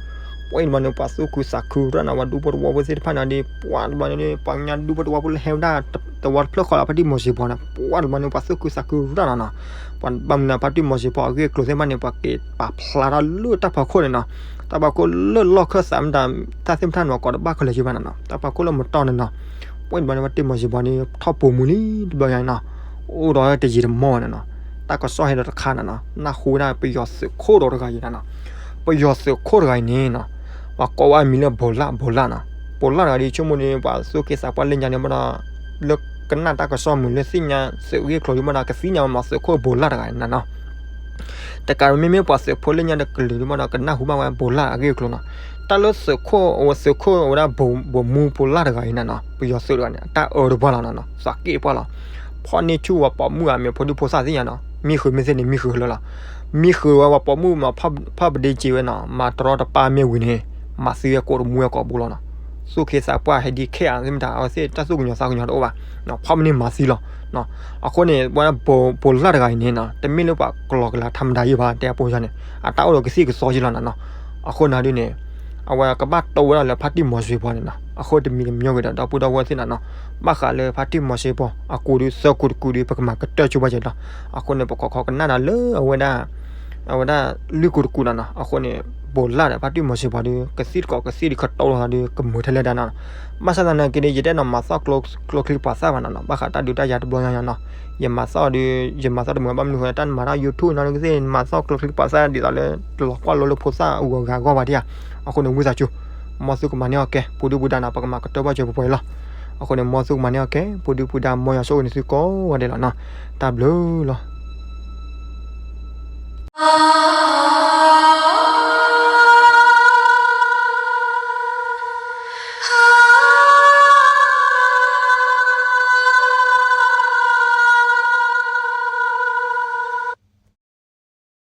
ပှၢ်တဘျီန့ၣ် ပှၤသူၣ်ခုသးခုရၣ်နီၤ ပှၤဒူဖိတဝီဖိသ့ၣ်တဖၣ်န့ၣ်ဒီး ပှၢ်တဘျီန့ၣ်ဒီး ပှၤကညီဒူဖိတဝီဖိလၢဟဲဝဲဒၣ် တဝီတဖျၢၣ်ဃီလၢဖါတံၢ်မီၤစံးဘီန့ၣ် ပှၢ်တဘျီန့ၣ် ပှၤသူၣ်ခုသးခုရၣ်နီၤနီၤ, ပှၤဘၣ်မနုၤဖါတံၢ်မီၤစံးဘီအဂ့ၢ်အကျိၤသ့ၣ်တဖၣ်န့ၣ် ပှၤက့ၤပာ်ဖျါထီၣ်လၢတၢ်ဖီခိၣ်န့ၣ်နီၤ, တၢ်ဖီခိၣ်လၢလီၢ်ခၢၣ်သးမတၤ တၢ်သ့ၣ်မတၤန့ၣ် ကိးတဘၣ်ခဲလၢာ်က့ဘၣ်နီၤနီၤ, တၢ်ဖီခိၣ်လၢမတီၢ်န့ၣ်နီၤ, ပှၢ်တဘျီန့ၣ် ဖါတံၢ်မီၤစံးဘီန့ၣ် ထီၣ်ပိာ်မူလံတဘျီညါနီၤ, အိၣ်ဒီးတယံာ်တမီၢ်ဝဲန့ၣ်နီၤ, တၢ်ကစီၣ်ဟဲဒီးတခါနီၤနီၤ, နၢ်ဟူဝဲဒၣ်ပယီၤသုးခိၣ်ဒီးတဂၤအံၤနီၤနီၤ, ပယီၤသုးခိၣ်တဂၤအံၤန့ၣ်နီၤ, ပှၤကိးဝဲအမံၤလၢဘိးလၣ် ဘိးလၣ်နီၤ, ဘိးလၣ်တဂၤဒီး ဆိကမိၣ်န့ၣ် ပှၤသူၣ်က့သးပှၢ်လၢညါန့ၣ်မ့ၢ်ဒီး လၢကနၣ်တၢ်ကစီၣ်မုၢ်လၢသ့ၣ်ညါသုးဂ့ၢ်ကျိၤဒ်မ့ၢ်ဒီး ကသ့ၣ်ညါဝဲမးသုးခိၣ်ဘိးလၣ်တဂၤအံၤနီၤနီၤ တကးမ့မ့ၢ်ပှၤသုးဖိလၢညါတကလုာ်ဒ်မ့ၢ်ဒီး ကနၢ်ဟူဘၣ်ဝဲဘိးလၣ်အဂ့ၢ်အကျိၤနီၤ, တၢ်လၢသုးခိၣ်အဝဲသုးခိၣ်အဝဲဒၣ်ဘိးမူဘိးလၣ်တဂၤအံၤနီၤနီၤ, ပယီၤသုးတဂၤန့ၣ် အတၢ်အၢတပှၢ်လီၤနီၤနီၤ, သးက့ၣ်တပှၢ်လီၤ, ဖီၣ်န့ၢ်ဆူၣ်ဝဲပိာ်မုၣ်အမဲာ်ဖိဒံဖိသၣ်သ့ၣ်ညါနီၤ, မံဃုာ်မ့ၢ်သ့ၣ်န့ၣ် မံဃုာ်လၢလီၤ, မံဃုာ်ဝဲဝဲပိာ်မုၣ်မး ဖီၣ်ပဒ့စ့ဝဲနီၤ, မၤတရီတပါမ့ၢ်ဝံၤန့ၣ် မၤသံဝဲကိးတမူဝဲကိးဘိလီၤနီၤ, သူၣ်က့သးပှၢ်ဟဲဒ်ခဲအံၤသ့ၣ်မတၤ အဝဲသ့ၣ်တၢ်သူၣ်ကညီၤသးကညီၤတအိၣ်ဘၣ်, ဖီၣ်မ့ၢ်န့ၢ်မၤသံလီၤ အဃိန့ၣ် ဝဲဒၣ်ဘိးလၣ်တဂၤအံၤန့ၣ်နီၤ တမ့ၢ်လၢပှၤကလီၤကလၤထးမတၤယံၣ်ဘၣ် တဲအပိစၢ်န့ၣ် အတၢ်အိၣ်ဒီးကသံၣ်ကသီယံၣ်လီၤနီၤနီၤ, အဃိန့ၣ်ဒ်န့ၣ် အဝဲကဘၣ်တိဝဲဒၣ်လၢဖါတံၢ်မီၤစ့ၢ်ပီၤန့ၣ်နီၤ, အဃိတမံၤတမံၤဂ့ၤဒီး ဒီပုၢ်ဒီဝဲၢ်သ့ၣ်နီၤနီၤ, ဘၣ်ဃးလၢဖါတံၢ်မီၤစ့ၢ်ပီၤ အကူးဒီးသၢကူးတကူးဒီး ပကမၤကတၢၢ်ဆိဘၣ်ကဲလီၤ, အဃိန့ၣ် ပခိးခီကနၣ်ဒီးလၢအဝဲဒၣ် အဝဲဒၣ်လွံၢ်ကူးတကူးနီၤနီၤ, အဃိန့ၣ် ဘိးလၣ်ဒီးဖါတံၢ်မီၤစ့ၢ်ပီၤဒီး ကသံၣ်တကိးကသံၣ်ဒီးကတီၤလီၤသးဒီး ကမုာ်ထဲလဲၣ်ဒၣ်နီၤနီၤ, ဘၣ်ဆၣ်သနာ်က့ဒီး ယတအဲၣ်ဒိးမၤသီၣ်ကျိချံပှၤသၣ်ဘၣ်နီၤနီၤ, ဘၣ်ဃးတၢ်ဒုးတၢ်ယၤတဘျီညါနီၤ, ယမၤသီၣ်ဒီး ယမၤသီၣ်တမုာ်ဘၣ်မနုၤဃိ တၢ်မၤတၢ် YouTube နီၤနကသ့ၣ် မၤသီၣ်ကျိချံပှၤသၣ်ဒ်သိးလၢ တလီၤကွၢ်လိလၢဖိသၣ်အဂီၤဂၤဂီၢ်ဘၣ်ဒံးဧါ, အဃိန့ၣ် ဝံသးစူၤ မ်သုကမၤန့ၢ်အီၣ်ကဲ ပူၤဒုပူၤဒါနီၤ ပကမၤကတၢၢ်ဘၣ်စၢၤပှဲၤပှဲၤလီၤ, အဃိန့ၣ် မ်သုကမၤန့ၢ်အီၣ်ကဲ ပူၤဒုပူၤဒါ မ်ယွၤဆိၣ်ဂ့ၤန့ၢ်သုကိးဂၤဒဲးလီၤနီၤ, တၢ်ဘျုးလီၤ.